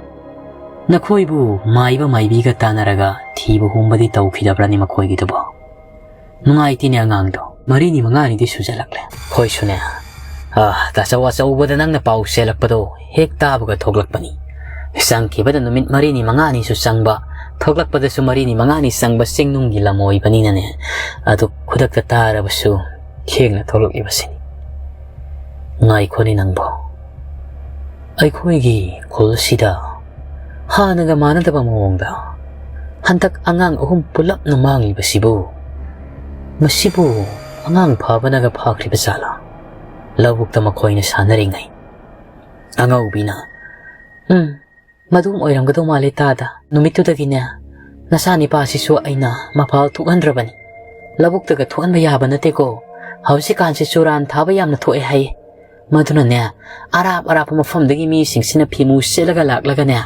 ꯅꯈꯣꯏꯕꯨ ꯃꯥꯏꯕ ꯃꯥꯏꯕꯤꯒ ꯇꯥꯟꯅꯔꯒ ꯊꯤꯕ ꯍꯨꯝꯕꯗꯤ ꯇꯧꯈꯤꯗꯕ꯭ꯔꯅꯤ ꯃꯈꯣꯏꯒꯤꯗꯨꯕꯣ? ꯅꯨꯡꯉꯥꯏꯇꯦꯅꯦ ꯑꯉꯥꯡꯗꯣ꯫ ꯃꯔꯤꯅꯤ ꯃꯉꯥꯅꯤꯗꯤ ꯁꯨꯖꯜꯂꯛꯂꯦ꯫ ꯑꯩꯈꯣꯏꯁꯨꯅꯦ, ꯑ, ꯇꯥꯆꯧ ꯑꯆꯧꯕꯗ ꯅꯪꯅ ꯄꯥꯎ ꯆꯦꯜꯂꯛꯄꯗꯣ ꯍꯦꯛ ꯇꯥꯕꯒ ꯊꯣꯛꯂꯛꯄꯅꯤ꯫ ꯆꯪꯈꯤꯕꯗ ꯅꯨꯃꯤꯠ ꯃꯔꯤꯅꯤ ꯃꯉꯥꯅꯤꯁꯨ ꯆꯪꯕ, ꯊꯣꯛꯂꯛꯄꯗꯁꯨ ꯃꯔꯤꯅꯤ ꯃꯉꯥꯅꯤ ꯆꯪꯕ ꯆꯤꯡꯅꯨꯡꯒꯤ ꯂꯝ ꯑꯣꯏꯕꯅꯤꯅꯅꯦ, ꯑꯗꯨ ꯈꯨꯗꯛꯇ ꯇꯥꯔꯕꯁꯨ ꯊꯦꯡꯅ ꯊꯣꯛꯂꯛꯂꯤꯕꯁꯤꯅꯤ꯫ ꯉꯥꯏꯈꯣꯅꯦ ꯅꯪꯕꯣ꯫ ꯑꯩꯈꯣꯏꯒꯤ ꯈꯨꯜꯁꯤꯗ ꯍꯥꯟꯅꯒ ꯃꯥꯟꯅꯗꯕ ꯃꯑꯣꯡꯗ ꯍꯟꯗꯛ ꯑꯉꯥꯡ ꯑꯍꯨꯝ ꯄꯨꯂꯞꯅ ꯃꯥꯡꯂꯤꯕꯁꯤꯕꯨ, ꯃꯁꯤꯕꯨ ꯑꯉꯥꯡ ꯐꯥꯕꯅꯒ ꯐꯥꯈ꯭ꯔꯤꯕ ꯖꯥꯠꯂꯥ? ꯂꯧꯕꯨꯛꯇ ꯃꯈꯣꯏꯅ ꯁꯥꯟꯅꯔꯤꯉꯩ꯫ ꯑꯉꯧꯕꯤꯅ, "ꯎꯝ, ꯃꯗꯨꯝ ꯑꯣꯏꯔꯝꯒꯗꯧ ꯃꯥꯜꯂꯦ ꯇꯥꯗ꯫ ꯅꯨꯃꯤꯠꯇꯨꯗꯒꯤꯅꯦ ꯅꯆꯥꯅꯤꯄꯥꯁꯤꯁꯨ ꯑꯩꯅ ꯃꯄꯥꯜ ꯊꯣꯛꯍꯟꯗ꯭ꯔꯕꯅꯤ꯫ ꯂꯧꯕꯨꯛꯇꯒ ꯊꯣꯛꯍꯟꯕ ꯌꯥꯕ ꯅꯠꯇꯦꯀꯣ꯫ ꯍꯧꯖꯤꯛꯀꯥꯟꯁꯦ ꯆꯨꯔꯥꯟ ꯊꯥꯕ ꯌꯥꯝꯅ ꯊꯣꯛꯑꯦ ꯍꯥꯏꯌꯦ꯫ ꯃꯗꯨꯅꯅꯦ ꯑꯔꯥꯞ ꯑꯔꯥꯞꯄ ꯃꯐꯝꯗꯒꯤ ꯃꯤꯁꯤꯡꯁꯤꯅ ꯐꯤ ꯃꯨ ꯁꯦꯠꯂꯒ ꯂꯥꯛꯂꯒꯅꯦ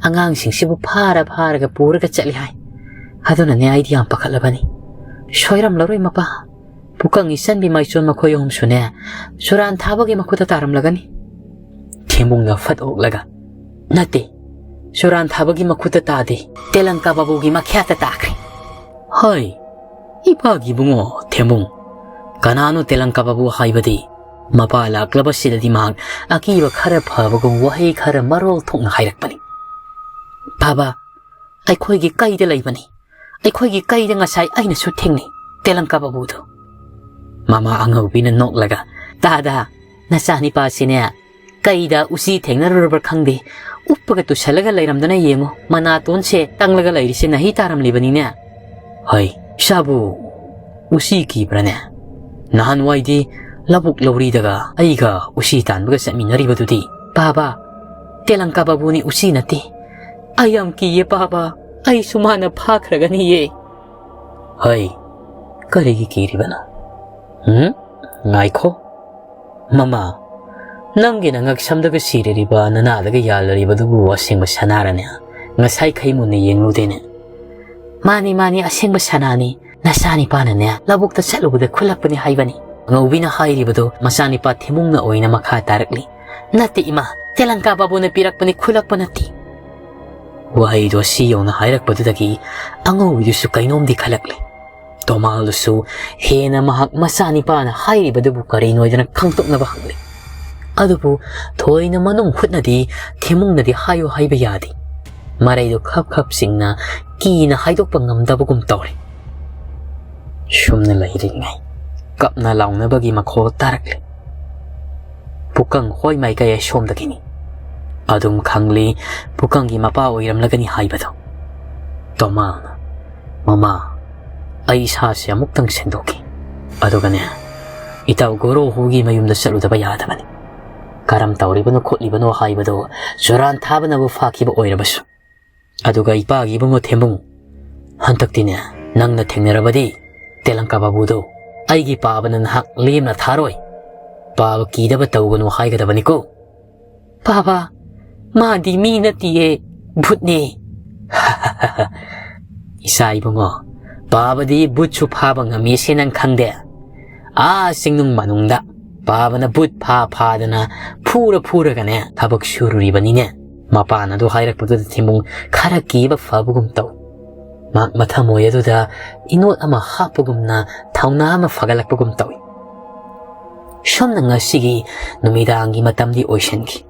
ꯑꯉꯥꯡꯁꯤꯡꯁꯤꯕꯨ ꯐꯥꯔ ꯐꯥꯔꯒ ꯄꯨꯔꯒ ꯆꯠꯂꯤ ꯍꯥꯏ꯫ ꯑꯗꯨꯅꯅꯦ ꯑꯩꯗꯤ ꯌꯥꯝ ꯄꯥꯈꯠꯂꯕꯅꯤ꯫ ꯁꯣꯏꯔꯝꯂꯔꯣꯏ ꯃꯄꯥ꯫ ꯄꯨꯀꯪ ꯏꯆꯟꯕꯤ ꯃꯥꯏꯆꯣꯟ ꯃꯈꯣꯏ ꯑꯍꯨꯝꯁꯨꯅꯦ ꯆꯨꯔꯥꯟ ꯊꯥꯕꯒꯤ ꯃꯈꯨꯠꯇ ꯇꯥꯔꯝꯂꯒꯅꯤ꯫" ꯊꯦꯝꯕꯨꯡꯅ ꯐꯠ ꯑꯣꯛꯂꯒ, "ꯅꯠꯇꯦ, ꯆꯨꯔꯥꯟ ꯊꯥꯕꯒꯤ ꯃꯈꯨꯠꯇ ꯇꯥꯗꯦ, ꯇꯦꯂꯪꯀꯥ ꯕꯥꯕꯨꯒꯤ ꯃꯈ꯭ꯌꯥꯠꯇ ꯇꯥꯈ꯭ꯔꯦ꯫" "ꯍꯣꯏ, "ꯏꯄꯥꯒꯤ ꯏꯕꯨꯡꯉꯣ ꯊꯦꯝꯕꯨꯡ, ꯀꯅꯥꯅꯣ ꯇꯦꯂꯪꯀꯥ ꯕꯥꯕꯨ ꯍꯥꯏꯕꯗꯤ?" ꯃꯄꯥ ꯂꯥꯛꯂꯕꯁꯤꯗꯗꯤ ꯃꯍꯥꯛ ꯑꯀꯤꯕ ꯈꯔ ꯐꯕꯒꯨꯝ ꯋꯥꯍꯩ ꯈꯔ ꯃꯔꯣꯜ ꯊꯣꯛꯅ ꯍꯥꯏꯔꯛꯄꯅꯤ꯫ "ꯕꯥꯕꯥ, ꯑꯩꯈꯣꯏꯒꯤ ꯀꯩꯗ ꯂꯩꯕꯅꯤ꯫ ꯑꯩꯈꯣꯏꯒꯤ ꯀꯩꯗ ꯉꯁꯥꯏ ꯑꯩꯅꯁꯨ ꯊꯦꯡꯅꯩ ꯇꯦꯂꯪꯀꯥ ꯕꯥꯕꯨꯗꯨ꯫" ꯃꯃꯥ ꯑꯉꯧꯕꯤꯅ ꯅꯣꯛꯂꯒ, "ꯇꯥꯗ, ꯅꯆꯥꯅꯤꯄꯥꯁꯤꯅꯦ ꯀꯩꯗ ꯎꯆꯤ ꯊꯦꯡꯅꯔꯨꯔꯕ꯭ꯔꯥ ꯈꯪꯗꯦ, ꯎꯞꯄꯒ ꯇꯨꯁꯜꯂꯒ ꯂꯩꯔꯝꯗꯅ ꯌꯦꯡꯉꯨ, ꯃꯅꯥꯇꯣꯟꯁꯦ ꯇꯪꯂꯒ ꯂꯩꯔꯤꯁꯦ ꯅꯥꯍꯤ ꯇꯥꯔꯝꯂꯤꯕꯅꯤꯅꯦ꯫" "ꯍꯩ, ꯏꯆꯥꯕꯨ ꯎꯆꯤ ꯀꯤꯕ꯭ꯔꯥꯅꯦ? ꯅꯍꯥꯟꯋꯥꯏꯗꯤ ꯂꯧꯕꯨꯛ ꯂꯧꯔꯤꯗꯒ ꯑꯩꯒ ꯎꯆꯤ ꯇꯥꯟꯕꯒ ꯆꯠꯃꯤꯟꯅꯔꯤꯕꯗꯨꯗꯤ꯫" "ꯕꯥꯕꯥ, ꯇꯦꯂꯪꯀꯥ ꯕꯥꯕꯨꯅꯤ, ꯎꯆꯤ ꯅꯠꯇꯦ꯫ ꯑꯩ ꯌꯥꯝ ꯀꯤꯌꯦ ꯕꯥꯕꯥ, ꯑꯩꯁꯨ ꯃꯥꯅ ꯐꯥꯈ꯭ꯔꯒꯅꯤꯌꯦ꯫" "ꯍꯩ, ꯀꯔꯤꯒꯤ ꯀꯤꯔꯤꯕꯅꯣ? ꯎꯝ? ꯉꯥꯏꯈꯣ꯫ ꯃꯃꯥ, ꯅꯪꯒꯤ ꯅꯉꯛꯁꯝꯗꯒ ꯁꯤꯔꯤꯕ, ꯅꯅꯥꯗꯒ ꯌꯥꯜꯂꯔꯤꯕꯗꯨꯕꯨ ꯑꯁꯦꯡꯕ ꯁꯅꯥꯔꯅꯦ? ꯉꯁꯥꯏꯈꯩ ꯃꯨꯟꯅ ꯌꯦꯡꯂꯨꯗꯦꯅꯦ꯫" "ꯃꯥꯅꯤ, ꯃꯥꯅꯤ, ꯑꯁꯦꯡꯕ ꯁꯅꯥꯅꯤ꯫ ꯅꯆꯥꯅꯤꯄꯥꯅꯅꯦ ꯂꯧꯕꯨꯛꯇ ꯆꯠꯂꯨꯕꯗ ꯈꯨꯜꯂꯛꯄꯅꯤ ꯍꯥꯏꯕꯅꯤ꯫" ꯑꯉꯧꯕꯤꯅ ꯍꯥꯏꯔꯤꯕꯗꯣ ꯃꯆꯥꯅꯤꯄꯥ ꯊꯦꯝꯕꯨꯡꯅ ꯑꯣꯏꯅ ꯃꯈꯥ ꯇꯥꯔꯛꯂꯤ꯫ "ꯅꯠꯇꯦ ꯏꯃꯥ, ꯇꯦꯂꯪꯀꯥ ꯕꯥꯕꯨꯅ ꯄꯤꯔꯛꯄꯅꯤ, ꯈꯨꯜꯂꯛꯄ ꯅꯠꯇꯦ꯫" ꯋꯥꯍꯩꯗꯣ ꯁꯤ ꯌꯧꯅ ꯍꯥꯏꯔꯛꯄꯗꯨꯗꯒꯤ ꯑꯉꯧꯕꯤꯗꯨꯁꯨ ꯀꯩꯅꯣꯝꯗꯤ ꯈꯜꯂꯛꯂꯦ꯫ ꯇꯣꯃꯥꯜꯗꯨꯁꯨ ꯍꯦꯟꯅ ꯃꯍꯥꯛ ꯃꯆꯥꯅꯤꯄꯥꯅ ꯍꯥꯏꯔꯤꯕꯗꯨꯕꯨ ꯀꯔꯤꯅꯣꯗꯅ ꯈꯪꯗꯣꯛꯅꯕ ꯍꯪꯂꯤ꯫ ꯑꯗꯨꯕꯨ ꯊꯣꯏꯅ ꯃꯅꯨꯡ ꯍꯨꯠꯅꯗꯤ ꯊꯦꯝꯕꯨꯡꯅꯗꯤ ꯍꯥꯏꯌꯨ ꯍꯥꯏꯕ ꯌꯥꯗꯦ꯫ ꯃꯔꯩꯗꯨ ꯈꯞ ꯈꯞ ꯆꯤꯡꯅ ꯀꯤꯅ ꯍꯥꯏꯗꯣꯛꯄ ꯉꯝꯗꯕꯒꯨꯝ ꯇꯧꯔꯦ꯫ ꯁꯨꯝꯅ ꯂꯩꯔꯤꯉꯩ ꯀꯞꯅ ꯂꯥꯎꯅꯕꯒꯤ ꯃꯈꯣꯜ ꯇꯥꯔꯛꯂꯦ꯫ ꯄꯨꯀꯪ ꯍꯣꯏ ꯃꯥꯏꯀꯩ ꯑꯁꯣꯝꯗꯒꯤꯅꯤ꯫ ꯑꯗꯨꯝ ꯈꯪꯂꯤ ꯄꯨꯀꯪꯒꯤ ꯃꯄꯥ ꯑꯣꯏꯔꯝꯂꯒꯅꯤ ꯍꯥꯏꯕꯗꯣ꯫ ꯇꯣꯃꯥꯅ, "ꯃꯃꯥ, ꯑꯩ ꯏꯁꯥꯁꯦ ꯑꯃꯨꯛꯇꯪ ꯁꯦꯡꯗꯣꯛꯈꯤ꯫ ꯑꯗꯨꯒꯅꯦ, ꯏꯇꯥꯎ ꯒꯣꯔꯣ ꯍꯨꯒꯤ ꯃꯌꯨꯝꯗ ꯆꯠꯂꯨꯗꯕ ꯌꯥꯗꯕꯅꯤ꯫ ꯀꯔꯝ ꯇꯧꯔꯤꯕꯅꯣ ꯈꯣꯠꯂꯤꯕꯅꯣ ꯍꯥꯏꯕꯗꯣ ꯆꯨꯔꯥꯟ ꯊꯥꯕꯅꯕꯨ ꯐꯥꯈꯤꯕ ꯑꯣꯏꯔꯕꯁꯨ꯫ ꯑꯗꯨꯒ ꯏꯄꯥꯒꯤ ꯏꯕꯨꯡꯉꯣ ꯊꯦꯝꯕꯨꯡ, ꯍꯟꯗꯛꯇꯤꯅꯦ, ꯅꯪꯅ ꯊꯦꯡꯅꯔꯕꯗꯤ ꯇꯦꯂꯪꯀꯥ ꯕꯥꯕꯨꯗꯣ ꯑꯩꯒꯤ ꯄꯥꯕꯅ ꯅꯍꯥꯛ ꯂꯦꯝꯅ ꯊꯥꯔꯣꯏ꯫ ꯄꯥꯕ ꯀꯤꯗꯕ ꯇꯧꯒꯅꯨ ꯍꯥꯏꯒꯗꯕꯅꯤꯀꯣ꯫" "ꯕꯥꯕꯥ, ꯃꯥꯗꯤ ꯃꯤ ꯅꯠꯇꯤꯌꯦ, ꯚꯨꯠꯅꯦ꯫" "ꯏꯆꯥ ꯏꯕꯨꯡꯉꯣ, ꯄꯥꯕꯗꯤ ꯚꯨꯠꯁꯨ ꯐꯥꯕ ꯉꯝꯃꯤ, ꯁꯤ ꯅꯪ ꯈꯪꯗꯦ? ꯑꯥ ꯆꯤꯡꯅꯨꯡ ꯃꯅꯨꯡꯗ ꯄꯥꯕꯅ ꯚꯨꯠ ꯐꯥ ꯐꯥꯗꯅ, ꯐꯨꯔ ꯐꯨꯔꯒꯅꯦ ꯊꯕꯛ ꯁꯨꯔꯨꯔꯤꯕꯅꯤꯅꯦ꯫" ꯃꯄꯥꯅ ꯑꯗꯨ ꯍꯥꯏꯔꯛꯄꯗꯨꯗ ꯊꯦꯝꯕꯨꯡ ꯈꯔ ꯀꯤꯕ ꯐꯕꯒꯨꯝ ꯇꯧ꯫ ꯃꯍꯥꯛ ꯃꯊꯃꯣꯏ ꯑꯗꯨꯗ ꯏꯅꯣꯠ ꯑꯃ ꯍꯥꯞꯄꯒꯨꯝꯅ ꯊꯧꯅꯥ ꯑꯃ ꯐꯒꯠꯂꯛꯄꯒꯨꯝ ꯇꯧꯏ꯫ ꯁꯨꯝꯅ ꯉꯁꯤꯒꯤ ꯅꯨꯃꯤꯗꯥꯡꯒꯤ ꯃꯇꯝꯗꯤ ꯑꯣꯏꯁꯤꯟꯈꯤ꯫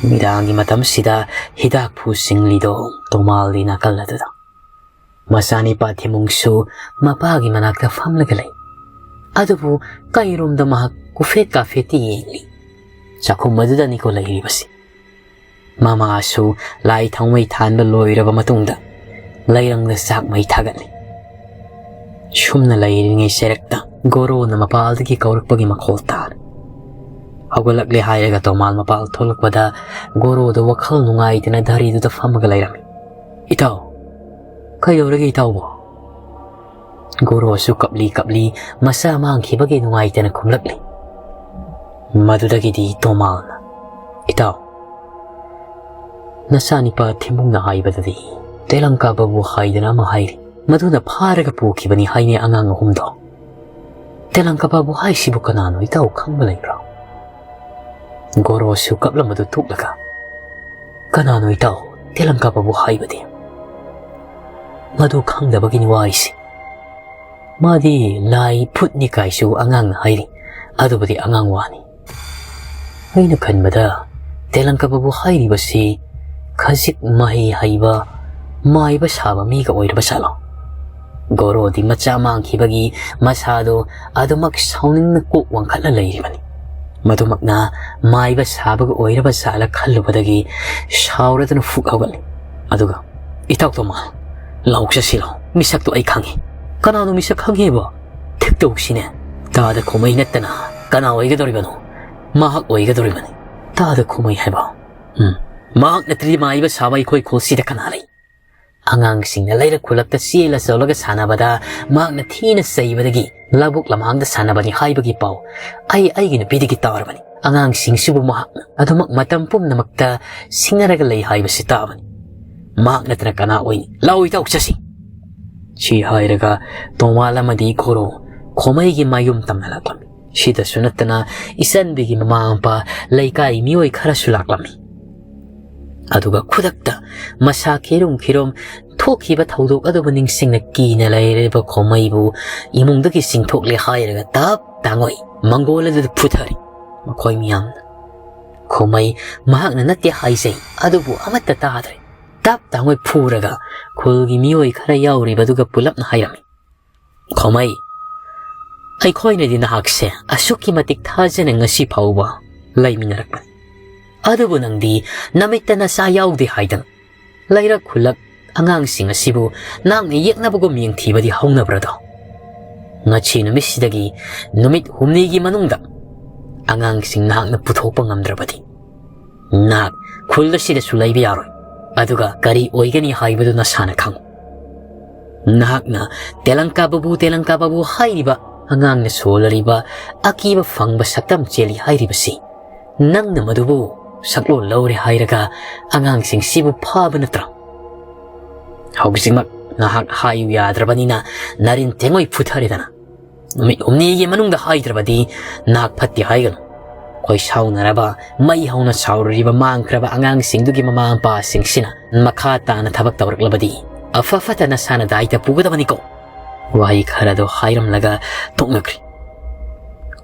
ꯅꯨꯃꯤꯗꯥꯡꯒꯤ ꯃꯇꯝꯁꯤꯗ ꯍꯤꯗꯥꯛꯐꯨ ꯁꯤꯡꯂꯤꯗꯣ ꯇꯣꯃꯥꯜꯗꯤ ꯅꯥꯀꯜ ꯑꯗꯨꯗ꯫ ꯃꯆꯥꯅꯤꯄꯥ ꯊꯤꯃꯨꯡꯁꯨ ꯃꯄꯥꯒꯤ ꯃꯅꯥꯛꯇ ꯐꯝꯂꯒ ꯂꯩ꯫ ꯑꯗꯨꯕꯨ ꯀꯩꯔꯣꯝꯗ ꯃꯍꯥꯛ ꯀꯨꯐꯦꯠ ꯀꯥꯐꯦꯠꯇꯤ ꯌꯦꯡꯂꯤ꯫ ꯆꯥꯛꯈꯨꯝ ꯑꯗꯨꯗꯅꯤꯀꯣ ꯂꯩꯔꯤꯕꯁꯤ꯫ ꯃꯃꯥꯁꯨ ꯂꯥꯏ ꯊꯥꯎꯃꯩ ꯊꯥꯟꯕ ꯂꯣꯏꯔꯕ ꯃꯇꯨꯡꯗ ꯂꯩꯔꯪꯗ ꯆꯥꯛ ꯃꯩ ꯊꯥꯒꯠꯂꯤ꯫ ꯁꯨꯝꯅ ꯂꯩꯔꯤꯉꯩ ꯆꯩꯔꯛꯇ ꯒꯣꯔꯣꯅ ꯃꯄꯥꯜꯗꯒꯤ ꯀꯧꯔꯛꯄꯒꯤ ꯃꯈꯣꯜ ꯇꯥꯔꯦ꯫ ꯍꯧꯒꯠꯂꯛꯂꯦ ꯍꯥꯏꯔꯒ ꯇꯣꯃꯥꯜ ꯃꯄꯥꯜ ꯊꯣꯛꯂꯛꯄꯗ ꯒꯣꯔꯣꯗ ꯋꯥꯈꯜ ꯅꯨꯡꯉꯥꯏꯇꯅ ꯙꯔꯤꯗꯨꯗ ꯐꯝꯃꯒ ꯂꯩꯔꯝꯃꯤ꯫ "ꯏꯇꯥꯎ, ꯀꯩꯗꯧꯔꯒꯦ ꯏꯇꯥꯎꯕꯣ?" ꯒꯣꯔꯣꯁꯨ ꯀꯞꯂꯤ ꯀꯞꯂꯤ ꯃꯆꯥ ꯃꯥꯡꯈꯤꯕꯒꯤ ꯅꯨꯡꯉꯥꯏꯇꯅ ꯈꯨꯝꯂꯛꯂꯤ꯫ ꯃꯗꯨꯗꯒꯤꯗꯤ ꯇꯣꯃꯥꯜꯅ, "ꯏꯇꯥꯎ, ꯅꯆꯥꯅꯤꯄꯥ ꯊꯤꯃꯨꯡꯅ ꯍꯥꯏꯕꯗꯗꯤ ꯇꯦꯂꯪꯀꯥꯕꯕꯨ ꯍꯥꯏꯗꯅ ꯑꯃ ꯍꯥꯏꯔꯤ꯫ ꯃꯗꯨꯅ ꯐꯥꯔꯒ ꯄꯨꯈꯤꯕꯅꯤ ꯍꯥꯏꯅꯦ ꯑꯉꯥꯡ ꯑꯍꯨꯝꯗꯣ꯫ ꯇꯦꯂꯪꯀꯥꯕꯕꯨ ꯍꯥꯏꯁꯤꯕꯨ ꯀꯅꯥꯅꯣ ꯏꯇꯥꯎ ꯈꯪꯕ ꯂꯩꯕ꯭ꯔꯣ?" ꯒꯣꯔꯣꯁꯨ ꯀꯞꯂꯝꯕꯗꯨ ꯇꯣꯛꯂꯒ, "ꯀꯅꯥꯅꯣ ꯏꯇꯥꯎ ꯇꯦꯂꯪꯀꯥꯕꯕꯨ ꯍꯥꯏꯕꯗꯤ?" "ꯃꯗꯨ ꯈꯪꯗꯕꯒꯤꯅꯤ ꯋꯥꯔꯤꯁꯤ꯫ ꯃꯥꯗꯤ ꯂꯥꯏ ꯐꯨꯠꯅꯤ ꯀꯥꯏꯁꯨ ꯑꯉꯥꯡꯅ ꯍꯥꯏꯔꯤ꯫ ꯑꯗꯨꯕꯨꯗꯤ ꯑꯉꯥꯡ ꯋꯥꯅꯤ꯫ ꯑꯩꯅ ꯈꯟꯕꯗ ꯇꯦꯂꯪꯀꯥꯕꯕꯨ ꯍꯥꯏꯔꯤꯕꯁꯤ ꯈꯖꯤꯛ ꯃꯍꯩ ꯍꯩꯕ, ꯃꯥꯏꯕ ꯁꯥꯕ ꯃꯤꯒ ꯑꯣꯏꯔꯕ ꯖꯥꯠꯂꯣ?" ꯒꯣꯔꯣꯗꯤ ꯃꯆꯥ ꯃꯥꯡꯈꯤꯕꯒꯤ ꯃꯁꯥꯗꯣ ꯑꯗꯨꯃꯛ ꯁꯥꯎꯅꯤꯡꯅ ꯀꯣꯛ ꯋꯥꯡꯈꯠꯂ ꯂꯩꯔꯤꯕꯅꯤ꯫ ꯃꯗꯨꯃꯛꯅ ꯃꯥꯏꯕ ꯁꯥꯕꯒ ꯑꯣꯏꯔꯕ ꯖꯥꯠꯂ ꯈꯜꯂꯨꯕꯗꯒꯤ ꯁꯥꯎꯔꯗꯨꯅ ꯐꯨꯛ ꯍꯧꯒꯠꯂꯤ꯫ ꯑꯗꯨꯒ, "ꯏꯇꯥꯎ ꯇꯣꯃꯥꯜ, ꯂꯥꯎ ꯆꯠꯁꯤ ꯂꯥꯎ, ꯃꯤꯁꯛꯇꯣ ꯑꯩ ꯈꯪꯉꯤ꯫" "ꯀꯅꯥꯅꯣ ꯃꯤꯁꯛ ꯈꯪꯉꯦꯕꯣ?" "ꯊꯤꯛꯇꯧꯁꯤꯅꯦ, ꯇꯥꯗ ꯈꯣꯃꯩ ꯅꯠꯇꯅ ꯀꯅꯥ ꯑꯣꯏꯒꯗꯧꯔꯤꯕꯅꯣ? ꯃꯍꯥꯛ ꯑꯣꯏꯒꯗꯧꯔꯤꯕꯅꯤ, ꯇꯥꯗ ꯈꯣꯃꯩ ꯍꯥꯏꯕ꯫ ꯎꯝ, ꯃꯍꯥꯛ ꯅꯠꯇ꯭ꯔꯗꯤ ꯃꯥꯏꯕ ꯁꯥꯕ ꯑꯩꯈꯣꯏ ꯈꯨꯜꯁꯤꯗ ꯀꯅꯥ ꯂꯩ? ꯑꯉꯥꯡꯁꯤꯡꯅ ꯂꯩꯔꯛ ꯈꯨꯜꯂꯛꯇ ꯆꯦꯜꯂ ꯆꯣꯜꯂꯒ ꯁꯥꯟꯅꯕꯗ ꯃꯍꯥꯛꯅ ꯊꯤꯅ ꯆꯩꯕꯗꯒꯤ ꯂꯧꯕꯨꯛ ꯂꯝꯍꯥꯡꯗ ꯁꯥꯟꯅꯕꯅꯤ ꯍꯥꯏꯕꯒꯤ ꯄꯥꯎ ꯑꯩ ꯑꯩꯒꯤ ꯅꯨꯄꯤꯗꯒꯤ ꯇꯥꯔꯕꯅꯤ꯫ ꯑꯉꯥꯡꯁꯤꯡꯁꯤꯕꯨ ꯃꯍꯥꯛꯅ ꯑꯗꯨꯃꯛ ꯃꯇꯝ ꯄꯨꯝꯅꯃꯛꯇ ꯁꯤꯡꯅꯔꯒ ꯂꯩ ꯍꯥꯏꯕꯁꯤ ꯇꯥꯕꯅꯤ꯫ ꯃꯍꯥꯛ ꯅꯠꯇꯅ ꯀꯅꯥ ꯑꯣꯏꯅꯤ? ꯂꯥꯛꯑꯣ ꯏꯇꯥꯎ ꯆꯠꯁꯤ꯫" ꯁꯤ ꯍꯥꯏꯔꯒ ꯇꯣꯃꯥꯜ ꯑꯃꯗꯤ ꯒꯣꯔꯣ ꯈꯣꯃꯩꯒꯤ ꯃꯥꯌꯨꯝ ꯇꯝꯅ ꯂꯥꯛꯂꯝꯃꯤ꯫ ꯁꯤꯗꯁꯨ ꯅꯠꯇꯅ ꯏꯆꯟꯕꯤꯒꯤ ꯃꯃꯥ ꯃꯄꯥ, ꯂꯩꯀꯥꯏ ꯃꯤꯑꯣꯏ ꯈꯔꯁꯨ ꯂꯥꯛꯂꯝꯃꯤ꯫ ꯑꯗꯨꯒ ꯈꯨꯗꯛꯇ ꯃꯁꯥ ꯈꯤꯔꯨꯝ ꯈꯤꯔꯨꯝ ꯊꯣꯛꯈꯤꯕ ꯊꯧꯗꯣꯛ ꯑꯗꯨꯕꯨ ꯅꯤꯡꯁꯤꯡꯅ ꯀꯤꯅ ꯂꯩꯔꯤꯕ ꯈꯣꯃꯩꯕꯨ ꯏꯃꯨꯡꯗꯒꯤ ꯆꯤꯡꯊꯣꯛꯂꯦ ꯍꯥꯏꯔꯒ ꯇꯞ ꯇꯥꯡꯉꯣꯏ ꯃꯪꯒꯣꯜ ꯑꯗꯨꯗ ꯐꯨꯊꯔꯤ꯫ ꯃꯈꯣꯏ ꯃꯤꯌꯥꯝꯅ ꯈꯣꯃꯩ ꯃꯍꯥꯛꯅ ꯅꯠꯇꯦ ꯍꯥꯏꯖꯩ, ꯑꯗꯨꯕꯨ ꯑꯃꯠꯇ ꯇꯥꯗ꯭ꯔꯦ꯫ ꯇꯞ ꯇꯥꯡꯉꯣꯏ ꯐꯨꯔꯒ ꯈꯨꯜꯒꯤ ꯃꯤꯑꯣꯏ ꯈꯔ ꯌꯥꯎꯔꯤꯕ ꯑꯗꯨꯒ ꯄꯨꯂꯞꯅ ꯍꯥꯏꯔꯝꯃꯤ, "ꯈꯣꯃꯩ, ꯑꯩꯈꯣꯏꯅꯗꯤ ꯅꯍꯥꯛꯁꯦ ꯑꯁꯨꯛꯀꯤ ꯃꯇꯤꯛ ꯊꯥꯖꯅ ꯉꯁꯤ ꯐꯥꯎꯕ ꯂꯩꯃꯤꯟꯅꯔꯛꯄꯅꯤ꯫ ꯑꯗꯨꯕꯨ ꯅꯪꯗꯤ ꯅꯃꯤꯠꯇ ꯅꯆꯥ ꯌꯥꯎꯗꯦ ꯍꯥꯏꯗꯅ ꯂꯩꯔꯛ ꯈꯨꯜꯂꯛ ꯑꯉꯥꯡꯁꯤꯡ ꯑꯁꯤꯕꯨ ꯅꯍꯥꯛꯅ ꯌꯦꯛꯅꯕꯒꯨꯝ ꯌꯦꯡꯊꯤꯕꯗꯤ ꯍꯧꯅꯕ꯭ꯔꯗꯣ? ꯉꯁꯤ ꯅꯨꯃꯤꯠꯁꯤꯗꯒꯤ ꯅꯨꯃꯤꯠ ꯍꯨꯝꯅꯤꯒꯤ ꯃꯅꯨꯡꯗ ꯑꯉꯥꯡꯁꯤꯡ ꯅꯍꯥꯛꯅ ꯄꯨꯊꯣꯛꯄ ꯉꯝꯗ꯭ꯔꯕꯗꯤ ꯅꯍꯥꯛ ꯈꯨꯜ ꯑꯁꯤꯗꯁꯨ ꯂꯩꯕ ꯌꯥꯔꯣꯏ꯫ ꯑꯗꯨꯒ ꯀꯔꯤ ꯑꯣꯏꯒꯅꯤ ꯍꯥꯏꯕꯗꯨ ꯅꯁꯥꯅ ꯈꯪꯉꯨ꯫ ꯅꯍꯥꯛꯅ ꯇꯦꯂꯪꯀꯥ ꯕꯥꯕꯨ, ꯇꯦꯂꯪꯀꯥ ꯕꯥꯕꯨ ꯍꯥꯏꯔꯤꯕ ꯑꯉꯥꯡꯅ ꯁꯣꯜꯂꯔꯤꯕ ꯑꯀꯤꯕ ꯐꯪꯕ ꯁꯛꯇꯝ ꯆꯦꯜꯂꯤ ꯍꯥꯏꯔꯤꯕꯁꯤ ꯅꯪꯅ ꯃꯗꯨꯕꯨ ꯁꯛꯂꯣꯟ ꯂꯧꯔꯦ ꯍꯥꯏꯔꯒ ꯑꯉꯥꯡꯁꯤꯡꯁꯤꯕꯨ ꯐꯥꯕ ꯅꯠꯇ꯭ꯔꯥ? ꯍꯧꯖꯤꯛꯃꯛ ꯅꯍꯥꯛ ꯍꯥꯏꯌꯨ ꯌꯥꯗ꯭ꯔꯕꯅꯤꯅ ꯅꯔꯤꯟ ꯇꯦꯡꯉꯣꯏ ꯐꯨꯊꯔꯦꯗꯅ꯫ ꯅꯨꯃꯤꯠ ꯍꯨꯝꯅꯤꯒꯤ ꯃꯅꯨꯡꯗ ꯍꯥꯏꯗ꯭ꯔꯕꯗꯤ ꯅꯍꯥꯛ ꯐꯠꯇꯦ ꯍꯥꯏꯒꯅꯨ꯫ ꯑꯩꯈꯣꯏ ꯁꯥꯎꯅꯔꯕ ꯃꯩ ꯍꯧꯅ ꯁꯥꯎꯔꯨꯔꯤꯕ ꯃꯥꯡꯈ꯭ꯔꯕ ꯑꯉꯥꯡꯁꯤꯡꯗꯨꯒꯤ ꯃꯃꯥ ꯃꯄꯥꯁꯤꯡꯁꯤꯅ ꯃꯈꯥ ꯇꯥꯅ ꯊꯕꯛ ꯇꯧꯔꯛꯂꯕꯗꯤ ꯑꯐ ꯐꯠꯇ ꯅꯁꯥꯅ ꯗꯥꯏꯇ ꯄꯨꯒꯗꯕꯅꯤꯀꯣ"꯫ ꯋꯥꯍꯩ ꯈꯔꯗꯣ ꯍꯥꯏꯔꯝꯂꯒ ꯇꯣꯛꯅꯈ꯭ꯔꯦ꯫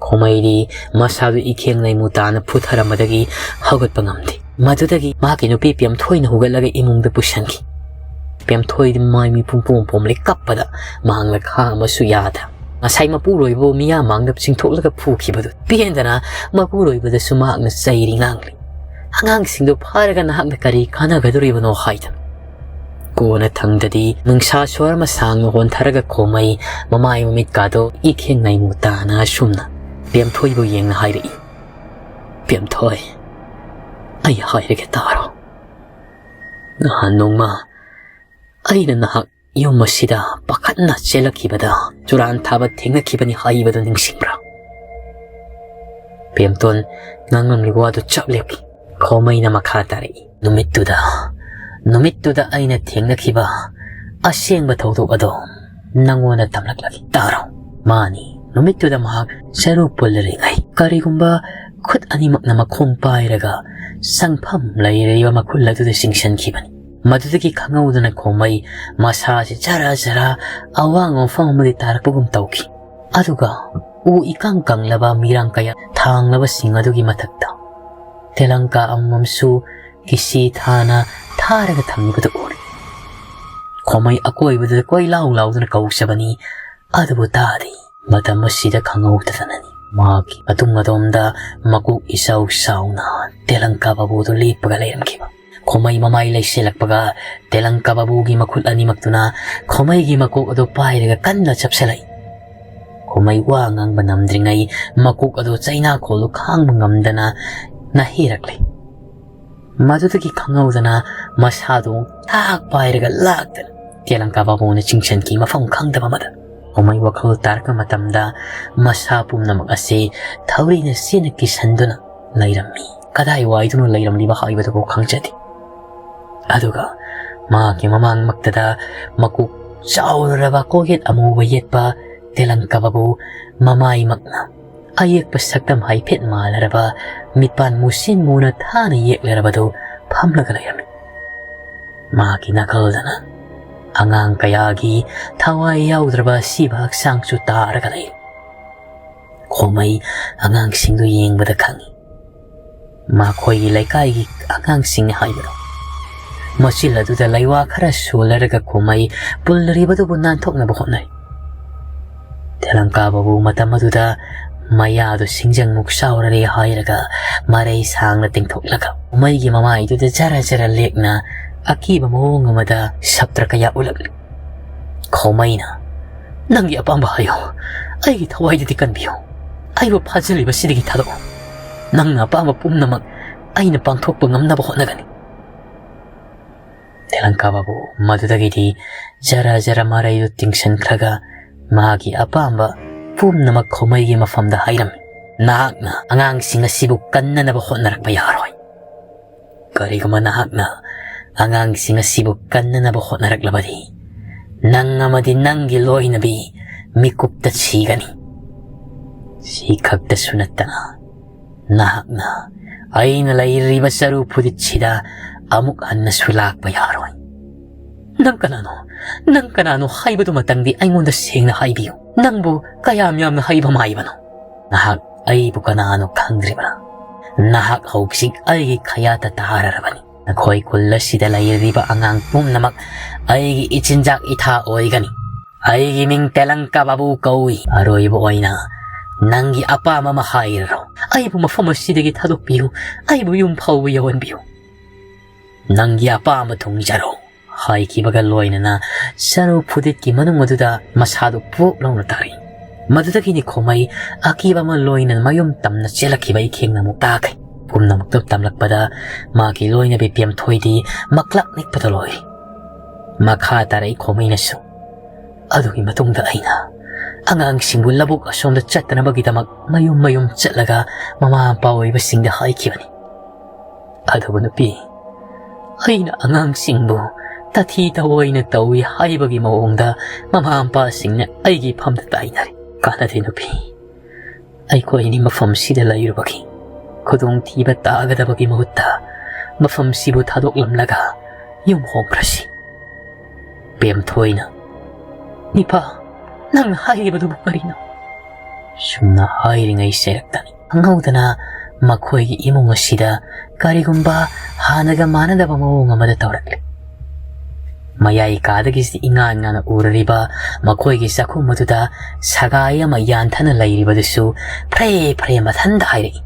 ꯈꯣꯃꯩꯗꯤ ꯃꯁꯥꯗꯨ ꯏꯈꯦꯡ ꯂꯩꯃꯨ ꯇꯥꯅ ꯐꯨꯊꯔꯝꯕꯗꯒꯤ ꯍꯧꯒꯠꯄ ꯉꯝꯗꯦ꯫ ꯃꯗꯨꯗꯒꯤ ꯃꯍꯥꯛꯀꯤ ꯅꯨꯄꯤ ꯄꯦꯝꯊꯣꯏꯅ ꯍꯧꯒꯠꯂꯒ ꯏꯃꯨꯡꯗ ꯄꯨꯁꯤꯟꯈꯤ꯫ ꯄꯦꯝꯊꯣꯏꯗꯤ ꯃꯥꯏ ꯃꯤꯄꯨꯝ ꯄꯣꯝ ꯄꯣꯝꯂꯤ ꯀꯞꯄꯗ ꯃꯍꯥꯛꯅ ꯈꯥꯡꯕꯁꯨ ꯌꯥꯗ ꯉꯁꯥꯏ ꯃꯄꯨꯔꯣꯏꯕꯕꯨ ꯃꯤꯌꯥꯝ ꯃꯥꯡꯗ ꯆꯤꯡꯊꯣꯛꯂꯒ ꯐꯨꯈꯤꯕꯗꯨ ꯄꯦꯟꯗꯅ ꯃꯄꯨꯔꯣꯏꯕꯗꯁꯨ ꯃꯍꯥꯛꯅ ꯆꯩꯔꯤ ꯉꯥꯡꯂꯤ꯫ "ꯑꯉꯥꯡꯁꯤꯡꯗꯨ ꯐꯥꯔꯒ ꯅꯍꯥꯛꯅ ꯀꯔꯤ ꯀꯥꯟꯅꯒꯗꯧꯔꯤꯕꯅꯣ?" ꯍꯥꯏꯗꯅ꯫ ꯀꯣꯟꯅ ꯊꯪꯗꯗꯤ ꯅꯨꯡꯁꯥ ꯁꯣꯔ ꯑꯃ ꯁꯥꯡꯅ ꯍꯣꯟꯊꯔꯒ ꯈꯣꯃꯩ ꯃꯃꯥꯏ ꯃꯃꯤꯠꯀꯥꯗꯣ ꯏꯈꯦꯡ ꯂꯩꯃꯨ ꯇꯥꯅ ꯑꯁꯨꯝꯅ ꯄꯦꯝꯊꯣꯏꯕꯨ ꯌꯦꯡꯅ ꯍꯥꯏꯔꯛꯏ, "ꯄꯦꯝꯊꯣꯏ, ꯑꯩ ꯍꯥꯏꯔꯒꯦ ꯇꯥꯔꯣ꯫ ꯅꯍꯥꯟ ꯅꯣꯡꯃ ꯑꯩꯅ ꯅꯍꯥꯛ ꯌꯨꯝ ꯑꯁꯤꯗ ꯄꯥꯈꯠꯅ ꯆꯦꯜꯂꯛꯈꯤꯕꯗ ꯆꯨꯔꯥꯟ ꯊꯥꯕ ꯊꯦꯡꯅꯈꯤꯕꯅꯤ ꯍꯥꯏꯕꯗꯨ ꯅꯤꯡꯁꯤꯡꯕ꯭ꯔꯥ?" ꯄꯦꯝꯇꯣꯟ ꯉꯥꯡꯂꯝꯂꯤꯕ ꯋꯥꯗꯨ ꯆꯞ ꯂꯦꯞꯈꯤ꯫ ꯈꯣꯃꯩꯅ ꯃꯈꯥ ꯇꯥꯔꯛꯏ, "ꯅꯨꯃꯤꯠꯇꯨꯗ, ꯅꯨꯃꯤꯠꯇꯨꯗ ꯑꯩꯅ ꯊꯦꯡꯅꯈꯤꯕ ꯑꯁꯦꯡꯕ ꯊꯧꯗꯣꯛ ꯑꯗꯣ ꯅꯪꯉꯣꯟꯗ ꯇꯝꯂꯛꯂꯒꯦ ꯇꯥꯔꯣ꯫ ꯃꯥꯅꯤ, ꯅꯨꯃꯤꯠꯇꯨꯗ ꯃꯍꯥꯛ ꯆꯔꯨ ꯄꯨꯜꯂꯔꯤꯉꯩ ꯀꯔꯤꯒꯨꯝꯕ ꯈꯨꯠ ꯑꯅꯤꯃꯛꯅ ꯃꯈꯣꯡ ꯄꯥꯏꯔꯒ ꯆꯪꯐꯝ ꯂꯩꯔꯤꯕ ꯃꯈꯨꯜ ꯑꯗꯨꯗ ꯆꯤꯡꯁꯤꯟꯈꯤꯕꯅꯤ꯫ ꯃꯗꯨꯗꯒꯤ ꯈꯪꯍꯧꯗꯅ ꯈꯣꯃꯩ ꯃꯁꯥꯁꯤ ꯖꯔ ꯖꯔ ꯑꯋꯥꯡꯕ ꯃꯐꯝ ꯑꯃꯗꯒꯤ ꯇꯥꯔꯛꯄꯒꯨꯝ ꯇꯧꯈꯤ꯫ ꯑꯗꯨꯒ ꯎ ꯏꯀꯪ ꯀꯪꯂꯕ ꯃꯤꯔꯥꯡ ꯀꯌꯥ ꯊꯥꯡꯂꯕꯁꯤꯡ ꯑꯗꯨꯒꯤ ꯃꯊꯛꯇ ꯇꯦꯂꯪꯀꯥ ꯑꯃꯃꯝꯁꯨ ꯀꯤꯁꯤ ꯊꯥꯅ ꯊꯥꯔꯒ ꯊꯝꯂꯤꯕꯗꯨ ꯎꯔꯦ꯫ ꯈꯣꯃꯩ ꯑꯀꯣꯏꯕꯗꯨꯗ ꯀꯣꯏ ꯂꯥꯎ ꯂꯥꯎꯗꯨꯅ ꯀꯧꯖꯕꯅꯤ, ꯑꯗꯨꯕꯨ ꯇꯥꯗꯦ꯫ ꯃꯇꯝ ꯑꯁꯤꯗ ꯈꯪꯍꯧꯗꯗꯅꯅꯤ ꯃꯍꯥꯛꯀꯤ ꯃꯇꯨꯡ ꯑꯗꯣꯝꯗ ꯃꯀꯣꯛ ꯏꯆꯥꯎ ꯆꯥꯎꯅ ꯇꯦꯂꯪꯀꯥ ꯕꯥꯕꯨꯗꯨ ꯂꯦꯞꯄꯒ ꯂꯩꯔꯝꯈꯤꯕ꯫ ꯈꯣꯃꯩ ꯃꯃꯥꯏ ꯂꯩꯁꯤꯜꯂꯛꯄꯒ ꯇꯦꯂꯪꯀꯥ ꯕꯥꯕꯨꯒꯤ ꯃꯈꯨꯠ ꯑꯅꯤꯃꯛꯇꯨꯅ ꯈꯣꯃꯩꯒꯤ ꯃꯀꯣꯛ ꯑꯗꯨ ꯄꯥꯏꯔꯒ ꯀꯟꯅ ꯆꯞꯁꯤꯜꯂꯛꯏ꯫ ꯈꯣꯃꯩ ꯋꯥ ꯉꯥꯡꯕ ꯅꯝꯗ꯭ꯔꯤꯉꯩ ꯃꯀꯣꯛ ꯑꯗꯨ ꯆꯩꯅꯥꯈꯣꯜꯗꯨ ꯈꯥꯡꯕ ꯉꯝꯗꯅ ꯅꯥꯍꯦꯔꯛꯂꯦ꯫ ꯃꯗꯨꯗꯒꯤ ꯈꯪꯍꯧꯗꯅ ꯃꯁꯥꯗꯨ ꯊꯥꯛ ꯄꯥꯏꯔꯒ ꯂꯥꯛꯇꯅ ꯇꯦꯂꯪꯀꯥ ꯕꯥꯕꯨꯅ ꯆꯤꯡꯁꯤꯟꯈꯤ ꯃꯐꯝ ꯈꯪꯗꯕ ꯑꯃꯗ꯫ ꯈꯣꯃꯩ ꯋꯥꯈꯜ ꯇꯥꯔꯛꯄ ꯃꯇꯝꯗ ꯃꯁꯥ ꯄꯨꯝꯅꯃꯛ ꯑꯁꯤ ꯊꯧꯔꯤꯅ ꯆꯦꯅ ꯀꯤꯁꯟꯗꯨꯅ ꯂꯩꯔꯝꯃꯤ꯫ ꯀꯗꯥꯏ ꯋꯥꯏꯗꯅꯣ ꯂꯩꯔꯝꯂꯤꯕ ꯍꯥꯏꯕꯗꯨꯕꯨ ꯈꯪꯖꯗꯦ꯫ ꯑꯗꯨꯒ ꯃꯍꯥꯛꯀꯤ ꯃꯃꯥꯡꯃꯛꯇꯗ ꯃꯀꯣꯛ ꯆꯥꯎꯔꯔꯕ ꯀꯣꯛꯌꯦꯠ ꯑꯃꯨꯕ ꯌꯦꯠꯄ ꯇꯦꯂꯪꯀꯥ ꯕꯥꯕꯨ ꯃꯃꯥꯏꯃꯛꯅ ꯑꯌꯦꯛꯄ ꯁꯛꯇꯝ ꯍꯥꯏꯐꯦꯠ ꯃꯥꯜꯂꯔꯕ ꯃꯤꯠꯄꯥꯟ ꯃꯨꯁꯤꯟ ꯃꯨꯅ ꯊꯥꯅ ꯌꯦꯛꯂꯔꯕꯗꯨ ꯐꯝꯂꯒ ꯂꯩꯔꯝꯃꯤ꯫ ꯃꯍꯥꯛꯀꯤ ꯅꯥꯀꯜꯗꯅ ꯑꯉꯥꯡ ꯀꯌꯥꯒꯤ ꯊꯋꯥꯏ ꯌꯥꯎꯗ꯭ꯔꯕ ꯑꯁꯤꯕ ꯍꯛꯆꯥꯡꯁꯨ ꯇꯥꯔꯒ ꯂꯩ꯫ ꯈꯣꯃꯩ ꯑꯉꯥꯡꯁꯤꯡꯗꯨ ꯌꯦꯡꯕꯗ ꯈꯪꯏ꯫ ꯃꯈꯣꯏꯒꯤ ꯂꯩꯀꯥꯏꯒꯤ ꯑꯉꯥꯡꯁꯤꯡꯅꯤ ꯍꯥꯏꯕꯗꯣ꯫ ꯃꯆꯤꯜ ꯑꯗꯨꯗ ꯂꯩꯋꯥ ꯈꯔ ꯁꯣꯜꯂꯔꯒ ꯈꯣꯃꯩ ꯄꯨꯜꯂꯔꯤꯕꯗꯨꯕꯨ ꯅꯥꯟꯊꯣꯛꯅꯕ ꯍꯣꯠꯅꯩ꯫ ꯇꯦꯂꯪꯀꯥ ꯕꯥꯕꯨ ꯃꯇꯝ ꯑꯗꯨꯗ ꯃꯌꯥꯗꯨ ꯁꯤꯡꯖꯪꯃꯨꯛ ꯆꯥꯎꯔꯔꯦ ꯍꯥꯏꯔꯒ ꯃꯔꯩ ꯁꯥꯡꯅ ꯇꯤꯡꯊꯣꯛꯂꯒ ꯈꯣꯃꯩꯒꯤ ꯃꯃꯥꯏꯗꯨꯗ ꯖꯔ ꯖꯔ ꯂꯦꯛꯅ ꯑꯀꯤꯕ ꯃꯑꯣꯡ ꯑꯃꯗ ꯁꯞꯇ꯭ꯔ ꯀꯌꯥ ꯎꯠꯂꯛꯂꯤ꯫ ꯈꯣꯃꯩꯅ, "ꯅꯪꯒꯤ ꯑꯄꯥꯝꯕ ꯍꯥꯏꯌꯨ, ꯑꯩꯒꯤ ꯊꯋꯥꯏꯗꯗꯤ ꯀꯟꯕꯤꯌꯨ, ꯑꯩꯕꯨ ꯐꯥꯖꯤꯜꯂꯤꯕꯁꯤꯗꯒꯤ ꯊꯥꯗꯣꯛꯎ, ꯅꯪꯅ ꯑꯄꯥꯝꯕ ꯄꯨꯝꯅꯃꯛ ꯑꯩꯅ ꯄꯥꯡꯊꯣꯛꯄ ꯉꯝꯅꯕ ꯍꯣꯠꯅꯒꯅꯤ"꯫ ꯇꯦꯂꯪꯀꯥ ꯕꯥꯕꯨ ꯃꯗꯨꯗꯒꯤꯗꯤ ꯖꯔ ꯖꯔ ꯃꯔꯩꯗꯨ ꯇꯤꯡꯁꯤꯟꯈ꯭ꯔꯒ ꯃꯥꯒꯤ ꯑꯄꯥꯝꯕ ꯄꯨꯝꯅꯃꯛ ꯈꯣꯃꯩꯒꯤ ꯃꯐꯝꯗ ꯍꯥꯏꯔꯝꯃꯤ꯫ "ꯅꯍꯥꯛꯅ ꯑꯉꯥꯡꯁꯤꯡ ꯑꯁꯤꯕꯨ ꯀꯟꯅꯅꯕ ꯍꯣꯠꯅꯔꯛꯄ ꯌꯥꯔꯣꯏ꯫ ꯀꯔꯤꯒꯨꯝꯕ ꯅꯍꯥꯛꯅ ꯑꯉꯥꯡꯁꯤꯡ ꯑꯁꯤꯕꯨ ꯀꯟꯅꯅꯕ ꯍꯣꯠꯅꯔꯛꯂꯕꯗꯤ, ꯅꯪ ꯑꯃꯗꯤ ꯅꯪꯒꯤ ꯂꯣꯏꯅꯕꯤ ꯃꯤꯀꯨꯞꯇ ꯁꯤꯒꯅꯤ꯫ ꯁꯤ ꯈꯛꯇꯁꯨ ꯅꯠꯇꯅ, ꯅꯍꯥꯛꯅ ꯑꯩꯅ ꯂꯩꯔꯤꯕ ꯆꯔꯨ ꯐꯨꯔꯤꯠꯁꯤꯗ ꯑꯃꯨꯛ ꯍꯟꯅꯁꯨ ꯂꯥꯛꯄ ꯌꯥꯔꯣꯏ꯫ "ꯅꯪ ꯀꯅꯥꯅꯣ? ꯅꯪ ꯀꯅꯥꯅꯣ ꯍꯥꯏꯕꯗꯨꯃꯇꯪꯗꯤ ꯑꯩꯉꯣꯟꯗ ꯁꯦꯡꯅ ꯍꯥꯏꯕꯤꯌꯨ꯫ ꯅꯪꯕꯨ ꯀꯌꯥꯝ ꯌꯥꯝꯅ ꯍꯩꯕ ꯃꯥꯏꯕꯅꯣ? ꯅꯍꯥꯛ ꯑꯩꯕꯨ ꯀꯅꯥꯅꯣ ꯈꯪꯗ꯭ꯔꯤꯕ꯭ꯔꯥ? ꯅꯍꯥꯛ ꯍꯧꯖꯤꯛ ꯑꯩꯒꯤ ꯈꯌꯥꯠꯇ ꯇꯥꯔꯔꯕꯅꯤ꯫ ꯅꯈꯣꯏ ꯈꯨꯜ ꯑꯁꯤꯗ ꯂꯩꯔꯤꯕ ꯑꯉꯥꯡ ꯄꯨꯝꯅꯃꯛ ꯑꯩꯒꯤ ꯏꯆꯤꯟꯖꯥꯛ ꯏꯊꯥ ꯑꯣꯏꯒꯅꯤ꯫ ꯑꯩꯒꯤ ꯃꯤꯡ ꯇꯦꯂꯪꯀꯥ ꯕꯥꯕꯨ ꯀꯧꯏ꯫ ꯑꯔꯣꯏꯕ ꯑꯣꯏꯅ ꯅꯪꯒꯤ ꯑꯄꯥꯝꯕ ꯑꯃ ꯍꯥꯏꯔꯔꯣ꯫ ꯑꯩꯕꯨ ꯃꯐꯝ ꯑꯁꯤꯗꯒꯤ ꯊꯥꯗꯣꯛꯄꯤꯌꯨ꯫ ꯑꯩꯕꯨ ꯌꯨꯝ ꯐꯥꯎꯕ ꯌꯧꯍꯟꯕꯤꯌꯨ꯫ ꯅꯪꯒꯤ ꯑꯄꯥꯝꯕ ꯊꯨꯡꯖꯔꯣ" ꯍꯥꯏꯈꯤꯕꯒ ꯂꯣꯏꯅꯅ ꯆꯔꯨ ꯐꯨꯗꯤꯠꯀꯤ ꯃꯅꯨꯡ ꯑꯗꯨꯗ ꯃꯁꯥꯗꯨ ꯄꯨꯛ ꯂꯥꯎꯅ ꯇꯥꯔꯤ꯫ ꯃꯗꯨꯗꯒꯤꯅꯤ ꯈꯣꯃꯩ ꯑꯀꯤꯕ ꯑꯃ ꯂꯣꯏꯅꯅ ꯃꯌꯨꯝ ꯇꯝꯅ ꯆꯦꯜꯂꯛꯈꯤꯕ ꯏꯈꯦꯡꯅ ꯑꯃꯨꯛ ꯇꯥꯈ꯭ꯔꯦ꯫ ꯄꯨꯝꯅꯃꯛꯇꯨ ꯇꯝꯂꯛꯄꯗ ꯃꯥꯒꯤ ꯂꯣꯏꯅꯕꯤ ꯄꯦꯝꯊꯣꯏꯗꯤ ꯃꯀ꯭ꯂꯥꯛ ꯅꯤꯛꯄꯗ ꯂꯣꯏꯔꯤ꯫ ꯃꯈꯥ ꯇꯥꯔꯛꯏ ꯈꯣꯃꯩꯅꯁꯨ꯫ ꯑꯗꯨꯒꯤ ꯃꯇꯨꯡꯗ ꯑꯩꯅ ꯑꯉꯥꯡꯁꯤꯡꯕꯨ ꯂꯧꯕꯨꯛ ꯑꯁꯣꯝꯗ ꯆꯠꯇꯅꯕꯒꯤꯗꯃꯛ ꯃꯌꯨꯝ ꯃꯌꯨꯝ ꯆꯠꯂꯒ ꯃꯃꯥ ꯃꯄꯥ ꯑꯣꯏꯕꯁꯤꯡꯗ ꯍꯥꯏꯈꯤꯕꯅꯤ꯫ ꯑꯗꯨꯕꯨ ꯅꯨꯄꯤ, ꯑꯩꯅ ꯑꯉꯥꯡꯁꯤꯡꯕꯨ ꯇꯥꯊꯤ ꯇꯥꯑꯣꯏꯅ ꯇꯧꯏ ꯍꯥꯏꯕꯒꯤ ꯃꯑꯣꯡꯗ ꯃꯃꯥ ꯃꯄꯥꯁꯤꯡꯅ ꯑꯩꯒꯤ ꯐꯝꯗ ꯇꯥꯏꯅꯔꯤ꯫ ꯀꯥꯟꯅꯗꯦ ꯅꯨꯄꯤ, ꯑꯩꯈꯣꯏ ꯑꯅꯤ ꯃꯐꯝꯁꯤꯗ ꯂꯩꯔꯨꯕꯒꯤ ꯈꯨꯗꯣꯡꯊꯤꯕ ꯇꯥꯒꯗꯕꯒꯤ ꯃꯍꯨꯠꯇ ꯃꯐꯝꯁꯤꯕꯨ ꯊꯥꯗꯣꯛꯂꯝꯂꯒ ꯌꯨꯝ ꯍꯣꯡꯈ꯭ꯔꯁꯤ꯫ ꯄꯦꯝꯊꯣꯏꯅ, "ꯅꯤꯄꯥ, ꯅꯪꯅ ꯍꯥꯏꯔꯤꯕꯗꯨꯕꯨ ꯀꯔꯤꯅꯣ?" ꯁꯨꯝꯅ ꯍꯥꯏꯔꯤꯉꯩ ꯆꯩꯔꯛꯇꯅꯤ ꯈꯪꯍꯧꯗꯅ ꯃꯈꯣꯏꯒꯤ ꯏꯃꯨꯡ ꯑꯁꯤꯗ ꯀꯔꯤꯒꯨꯝꯕ ꯍꯥꯟꯅꯒ ꯃꯥꯟꯅꯗꯕ ꯃꯑꯣꯡ ꯑꯃꯗ ꯇꯧꯔꯛꯂꯤ꯫ ꯃꯌꯥꯏ ꯀꯥꯗꯒꯤ ꯏꯉꯥꯟ ꯉꯥꯟꯅ ꯎꯔꯔꯤꯕ ꯃꯈꯣꯏꯒꯤ ꯆꯥꯛꯈꯨꯝ ꯑꯗꯨꯗ ꯁꯒꯥꯏ ꯑꯃ ꯌꯥꯟꯊꯅ ꯂꯩꯔꯤꯕꯗꯨꯁꯨ ꯐ꯭ꯔꯦ ꯐ꯭ꯔꯦ ꯃꯊꯟꯗ ꯍꯥꯏꯔꯛꯏ꯫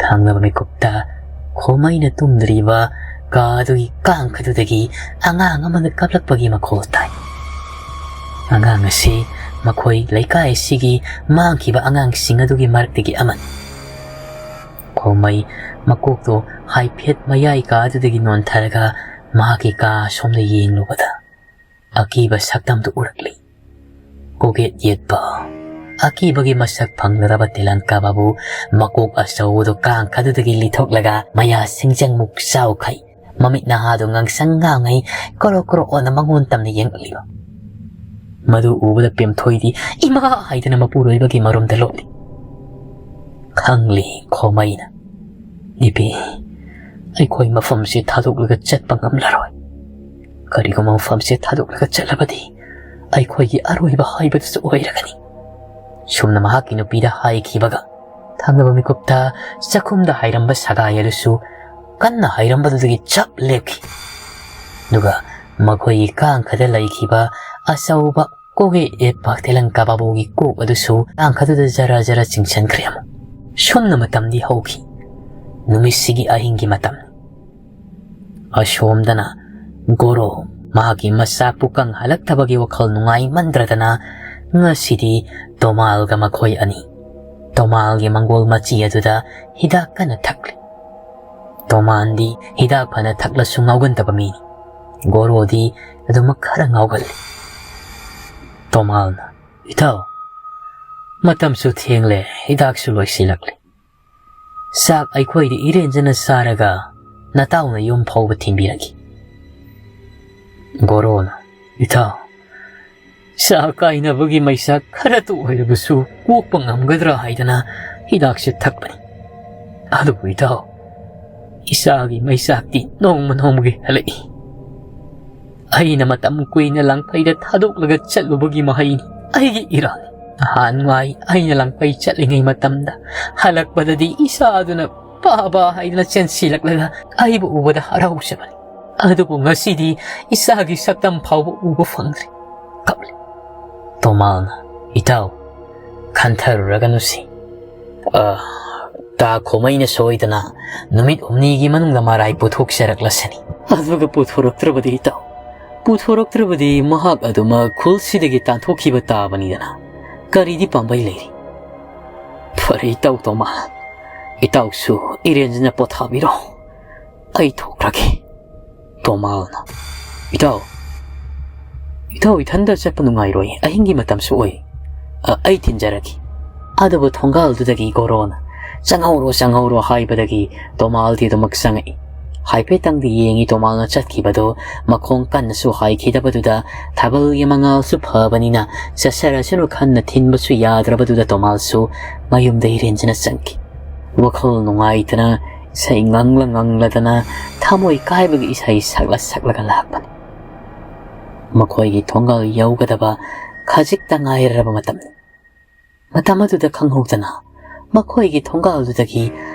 ꯊꯪꯅꯕ ꯃꯤꯀꯨꯞꯇ ꯈꯣꯃꯩꯅ ꯇꯨꯝꯗ꯭ꯔꯤꯕ ꯀꯥ ꯑꯗꯨꯒꯤ ꯀꯥꯡꯈꯗꯨꯗꯒꯤ ꯑꯉꯥꯡ ꯑꯃꯅ ꯀꯞꯂꯛꯄꯒꯤ ꯃꯈꯣꯜ ꯇꯥꯏ꯫ ꯑꯉꯥꯡ ꯑꯁꯤ ꯃꯈꯣꯏ ꯂꯩꯀꯥꯏ ꯑꯁꯤꯒꯤ ꯃꯥꯡꯈꯤꯕ ꯑꯉꯥꯡꯁꯤꯡ ꯑꯗꯨꯒꯤ ꯃꯔꯛꯇꯒꯤ ꯑꯃꯅꯤ꯫ ꯈꯣꯃꯩ ꯃꯀꯣꯛꯇꯣ ꯍꯥꯏꯐꯦꯠ ꯃꯌꯥꯏ ꯀꯥ ꯑꯗꯨꯗꯒꯤ ꯅꯣꯟꯊꯔꯒ ꯃꯍꯥꯛꯀꯤ ꯀꯥ ꯑꯁꯣꯝꯗ ꯌꯦꯡꯂꯨꯕꯗ ꯑꯀꯤꯕ ꯁꯛꯇꯝꯗꯨ ꯎꯔꯛꯂꯤ꯫ ꯀꯣꯛꯌꯦꯠ ꯌꯦꯠꯄ ꯑꯀꯤꯕꯒꯤ ꯃꯁꯛ ꯐꯪꯂꯔꯕ ꯇꯦꯂꯪꯀꯥ ꯕꯥꯕꯨ ꯃꯀꯣꯛ ꯑꯆꯧꯕꯗꯨ ꯀꯥꯡꯈꯗꯨꯗꯒꯤ ꯂꯤꯊꯣꯛꯂꯒ ꯃꯌꯥ ꯁꯤꯡꯖꯪꯃꯨꯛ ꯆꯥꯎꯈꯩ, ꯃꯃꯤꯠ ꯅꯍꯥꯗꯨ ꯉꯥꯡꯁꯪ ꯉꯥꯡꯉꯩ ꯀꯣꯔꯣ ꯀꯣꯔꯣ ꯑꯣꯟꯅ ꯃꯉꯣꯟ ꯇꯝꯅ ꯌꯦꯡꯂꯛꯂꯤꯕ꯫ ꯃꯗꯨ ꯎꯕꯗ ꯄꯦꯝꯊꯣꯏꯗꯤ "ꯏꯃꯥ" ꯍꯥꯏꯗꯅ ꯃꯄꯨꯔꯣꯏꯕꯒꯤ ꯃꯔꯨꯝꯗ ꯂꯣꯠꯂꯤ꯫ ꯈꯪꯂꯤ ꯈꯣꯃꯩꯅ, "ꯅꯨꯄꯤ, ꯑꯩꯈꯣꯏ ꯃꯐꯝꯁꯤ ꯊꯥꯗꯣꯛꯂꯒ ꯆꯠꯄ ꯉꯝꯂꯔꯣꯏ꯫ ꯀꯔꯤꯒꯨꯝꯕ ꯃꯐꯝꯁꯤ ꯊꯥꯗꯣꯛꯂꯒ ꯆꯠꯂꯕꯗꯤ ꯑꯩꯈꯣꯏꯒꯤ ꯑꯔꯣꯏꯕ ꯍꯥꯏꯕꯗꯨꯁꯨ ꯑꯣꯏꯔꯒꯅꯤ꯫ ꯁꯨꯝꯅ ꯃꯍꯥꯛꯀꯤ ꯅꯨꯄꯤꯗ ꯍꯥꯏꯈꯤꯕꯒ, ꯊꯪꯅꯕ ꯃꯤꯀꯨꯞꯇ ꯆꯥꯛꯈꯨꯝꯗ ꯍꯥꯏꯔꯝꯕ ꯁꯒꯥꯏ ꯑꯗꯨꯁꯨ ꯀꯟꯅ ꯍꯥꯏꯔꯝꯕꯗꯨꯗꯒꯤ ꯆꯞ ꯂꯦꯞꯈꯤ꯫ ꯑꯗꯨꯒ ꯃꯈꯣꯏꯒꯤ ꯀꯥꯡꯈꯗ ꯂꯩꯈꯤꯕ ꯑꯆꯧꯕ ꯀꯣꯒꯦ ꯑꯦ ꯄꯥꯛꯊꯦꯂꯪ ꯀꯕꯥꯕꯣꯒꯤ ꯀꯣꯛ ꯑꯗꯨꯁꯨ ꯀꯥꯡꯈꯗꯨꯗ ꯖꯔ ꯖꯔ ꯆꯤꯡꯁꯤꯟꯈ꯭ꯔꯦ꯫ ꯑꯃꯨꯛ ꯁꯨꯝꯅ ꯃꯇꯝꯗꯤ ꯍꯧꯈꯤ꯫ ꯅꯨꯃꯤꯠꯁꯤꯒꯤ ꯑꯍꯤꯡꯒꯤ ꯃꯇꯝ꯫ ꯑꯁꯣꯝꯗꯅ ꯒꯣꯔꯣ ꯃꯍꯥꯛꯀꯤ ꯃꯆꯥꯛꯄꯨ ꯀꯪꯍꯜꯂꯛꯇꯕꯒꯤ ꯋꯥꯈꯜ ꯅꯨꯡꯉꯥꯏꯃꯟꯗ꯭ꯔꯗꯅ ꯉꯁꯤꯗꯤ ꯇꯣꯃꯥꯜꯒ ꯃꯈꯣꯏ ꯑꯅꯤ ꯇꯣꯃꯥꯜꯒꯤ ꯃꯪꯒꯣꯜ ꯃꯆꯤ ꯑꯗꯨꯗ ꯍꯤꯗꯥꯛ ꯀꯟꯅ ꯊꯛꯂꯤ꯫ ꯇꯣꯃꯥꯟꯗꯤ ꯍꯤꯗꯥꯛ ꯐꯅ ꯊꯛꯂꯁꯨ ꯉꯥꯎꯒꯟꯗꯕ ꯃꯤꯅꯤ꯫ ꯒꯣꯔꯣꯗꯤ ꯑꯗꯨꯃꯛ ꯈꯔ ꯉꯥꯎꯒꯜꯂꯤ꯫ ꯇꯣꯃꯥꯜꯅ, "ꯏꯇꯥꯎ, ꯃꯇꯝꯁꯨ ꯊꯦꯡꯂꯦ, ꯍꯤꯗꯥꯛꯁꯨ ꯂꯣꯏꯁꯤꯜꯂꯛꯂꯦ꯫ ꯆꯥꯛ ꯑꯩꯈꯣꯏꯗꯤ ꯏꯔꯦꯟꯖꯅ ꯆꯥꯔꯒ ꯅꯇꯥꯎꯅ ꯌꯨꯝ ꯐꯥꯎꯕ ꯊꯤꯟꯕꯤꯔꯒꯦ꯫" ꯒꯣꯔꯣꯅ, "ꯏꯇꯥꯎ, ꯆꯥꯛ ꯀꯥꯏꯅꯕꯒꯤ ꯃꯩꯆꯥꯛ ꯈꯔꯇ ꯑꯣꯏꯔꯕꯁꯨ ꯀꯣꯛꯄ ꯉꯝꯒꯗ꯭ꯔꯥ ꯍꯥꯏꯗꯅ ꯍꯤꯗꯥꯛꯁꯦ ꯊꯛꯄꯅꯤ꯫ ꯑꯗꯨꯕꯨ ꯏꯇꯥꯎ, ꯏꯆꯥꯒꯤ ꯃꯩꯆꯥꯛꯇꯤ ꯅꯣꯡꯃ ꯅꯣꯡꯃꯒꯤ ꯍꯦꯜꯂꯛꯏ꯫ ꯑꯩꯅ ꯃꯇꯝ ꯀꯨꯏꯅ ꯂꯥꯡꯐꯩꯗ ꯊꯥꯗꯣꯛꯂꯒ ꯆꯠꯂꯨꯕꯒꯤ ꯃꯍꯩꯅꯤ ꯑꯩꯒꯤ ꯏꯔꯥꯜꯅꯤ꯫ ꯅꯍꯥꯟꯋꯥꯏ ꯑꯩꯅ ꯂꯥꯡꯐꯩ ꯆꯠꯂꯤꯉꯩ ꯃꯇꯝꯗ ꯍꯜꯂꯛꯄꯗꯗꯤ ꯏꯆꯥꯗꯨꯅ ꯄꯥꯕ ꯍꯥꯏꯗꯅ ꯆꯦꯟꯁꯤꯜꯂꯛꯂꯒ ꯑꯩꯕꯨ ꯎꯕꯗ ꯍꯔꯥꯎꯖꯕꯅꯤ꯫ ꯑꯗꯨꯕꯨ ꯉꯁꯤꯗꯤ ꯏꯆꯥꯒꯤ ꯁꯛꯇꯝ ꯐꯥꯎꯕ ꯎꯕ ꯐꯪꯗ꯭ꯔꯦ꯫" ꯀꯞꯂꯤ꯫ ꯇꯣꯃꯥꯜꯅ, "ꯏꯇꯥꯎ, ꯈꯟꯊꯔꯨꯔꯒꯅꯨꯁꯤ꯫ ꯑ, ꯇꯥ ꯈꯣꯃꯩꯅ ꯁꯣꯏꯗꯅ ꯅꯨꯃꯤꯠ ꯍꯨꯝꯅꯤꯒꯤ ꯃꯅꯨꯡꯗ ꯃꯔꯥꯏ ꯄꯨꯊꯣꯛꯆꯔꯛꯂꯁꯅꯤ꯫ ꯑꯗꯨꯒ ꯄꯨꯊꯣꯔꯛꯇ꯭ꯔꯕꯗꯤ ꯏꯇꯥꯎ, ꯄꯨꯊꯣꯔꯛꯇ꯭ꯔꯕꯗꯤ ꯃꯍꯥꯛ ꯑꯗꯨꯃꯛ ꯈꯨꯜꯁꯤꯗꯒꯤ ꯇꯥꯟꯊꯣꯛꯈꯤꯕ ꯇꯥꯕꯅꯤꯗꯅ꯫ ꯀꯔꯤꯗꯤ ꯄꯥꯝꯕꯩ ꯂꯩꯔꯤ? ꯐꯔꯦ ꯏꯇꯥꯎ ꯇꯣꯃꯥ, ꯏꯇꯥꯎꯁꯨ ꯏꯔꯦꯟꯖꯅ ꯄꯣꯊꯥꯕꯤꯔꯣ꯫ ꯑꯩ ꯊꯣꯛꯈ꯭ꯔꯒꯦ꯫" ꯇꯣꯃꯥꯜꯅ, "ꯏꯇꯥꯎ, ꯏꯇꯥꯎ ꯏꯊꯟꯗ ꯆꯠꯄ ꯅꯨꯡꯉꯥꯏꯔꯣꯏ, ꯑꯍꯤꯡꯒꯤ ꯃꯇꯝꯁꯨ ꯑꯣꯏ꯫ ꯑ, ꯑꯩ ꯊꯤꯟꯖꯔꯒꯦ꯫" ꯑꯗꯨꯕꯨ ꯊꯣꯡꯒꯥꯜꯗꯨꯗꯒꯤ ꯒꯣꯔꯣꯅ, "ꯆꯪꯍꯧꯔꯣ, ꯆꯪꯍꯧꯔꯣ" ꯍꯥꯏꯕꯗꯒꯤ ꯇꯣꯃꯥꯜꯗꯤ ꯑꯗꯨꯃꯛ ꯆꯪꯉꯛꯏ꯫ ꯍꯥꯏꯐꯦꯠꯇꯪꯗꯤ ꯌꯦꯡꯉꯤ ꯇꯣꯃꯥꯜꯅ ꯆꯠꯈꯤꯕꯗꯣ꯫ ꯃꯈꯣꯡ ꯀꯟꯅꯁꯨ ꯍꯥꯏꯈꯤꯗꯕꯗꯨꯗ ꯊꯥꯕꯜꯒꯤ ꯃꯉꯥꯜꯁꯨ ꯐꯕꯅꯤꯅ ꯆꯠꯆꯔꯁꯅꯨ ꯈꯟꯅ ꯊꯤꯡꯕꯁꯨ ꯌꯥꯗ꯭ꯔꯕꯗꯨꯗ ꯇꯣꯃꯥꯜꯁꯨ ꯃꯌꯨꯝꯗ ꯏꯔꯦꯟꯖꯅ ꯆꯪꯈꯤ꯫ ꯋꯥꯈꯜ ꯅꯨꯡꯉꯥꯏꯇꯅ ꯏꯁꯩ ꯉꯪꯂ ꯉꯪꯂꯗꯅ ꯊꯃꯣꯏ ꯀꯥꯏꯕꯒꯤ ꯏꯁꯩ ꯁꯛꯂ ꯁꯛꯂꯒ ꯂꯥꯛꯄꯅꯤ꯫ ꯃꯈꯣꯏꯒꯤ ꯊꯣꯡꯒꯥꯜ ꯌꯧꯒꯗꯕ ꯈꯖꯤꯛꯇ ꯉꯥꯏꯔꯕ ꯃꯇꯝꯅꯤ꯫ ꯃꯇꯝ ꯑꯗꯨꯗ ꯈꯪꯍꯧꯗꯅ ꯃꯈꯣꯏꯒꯤ ꯊꯣꯡꯒꯥꯜꯗꯨꯗꯒꯤ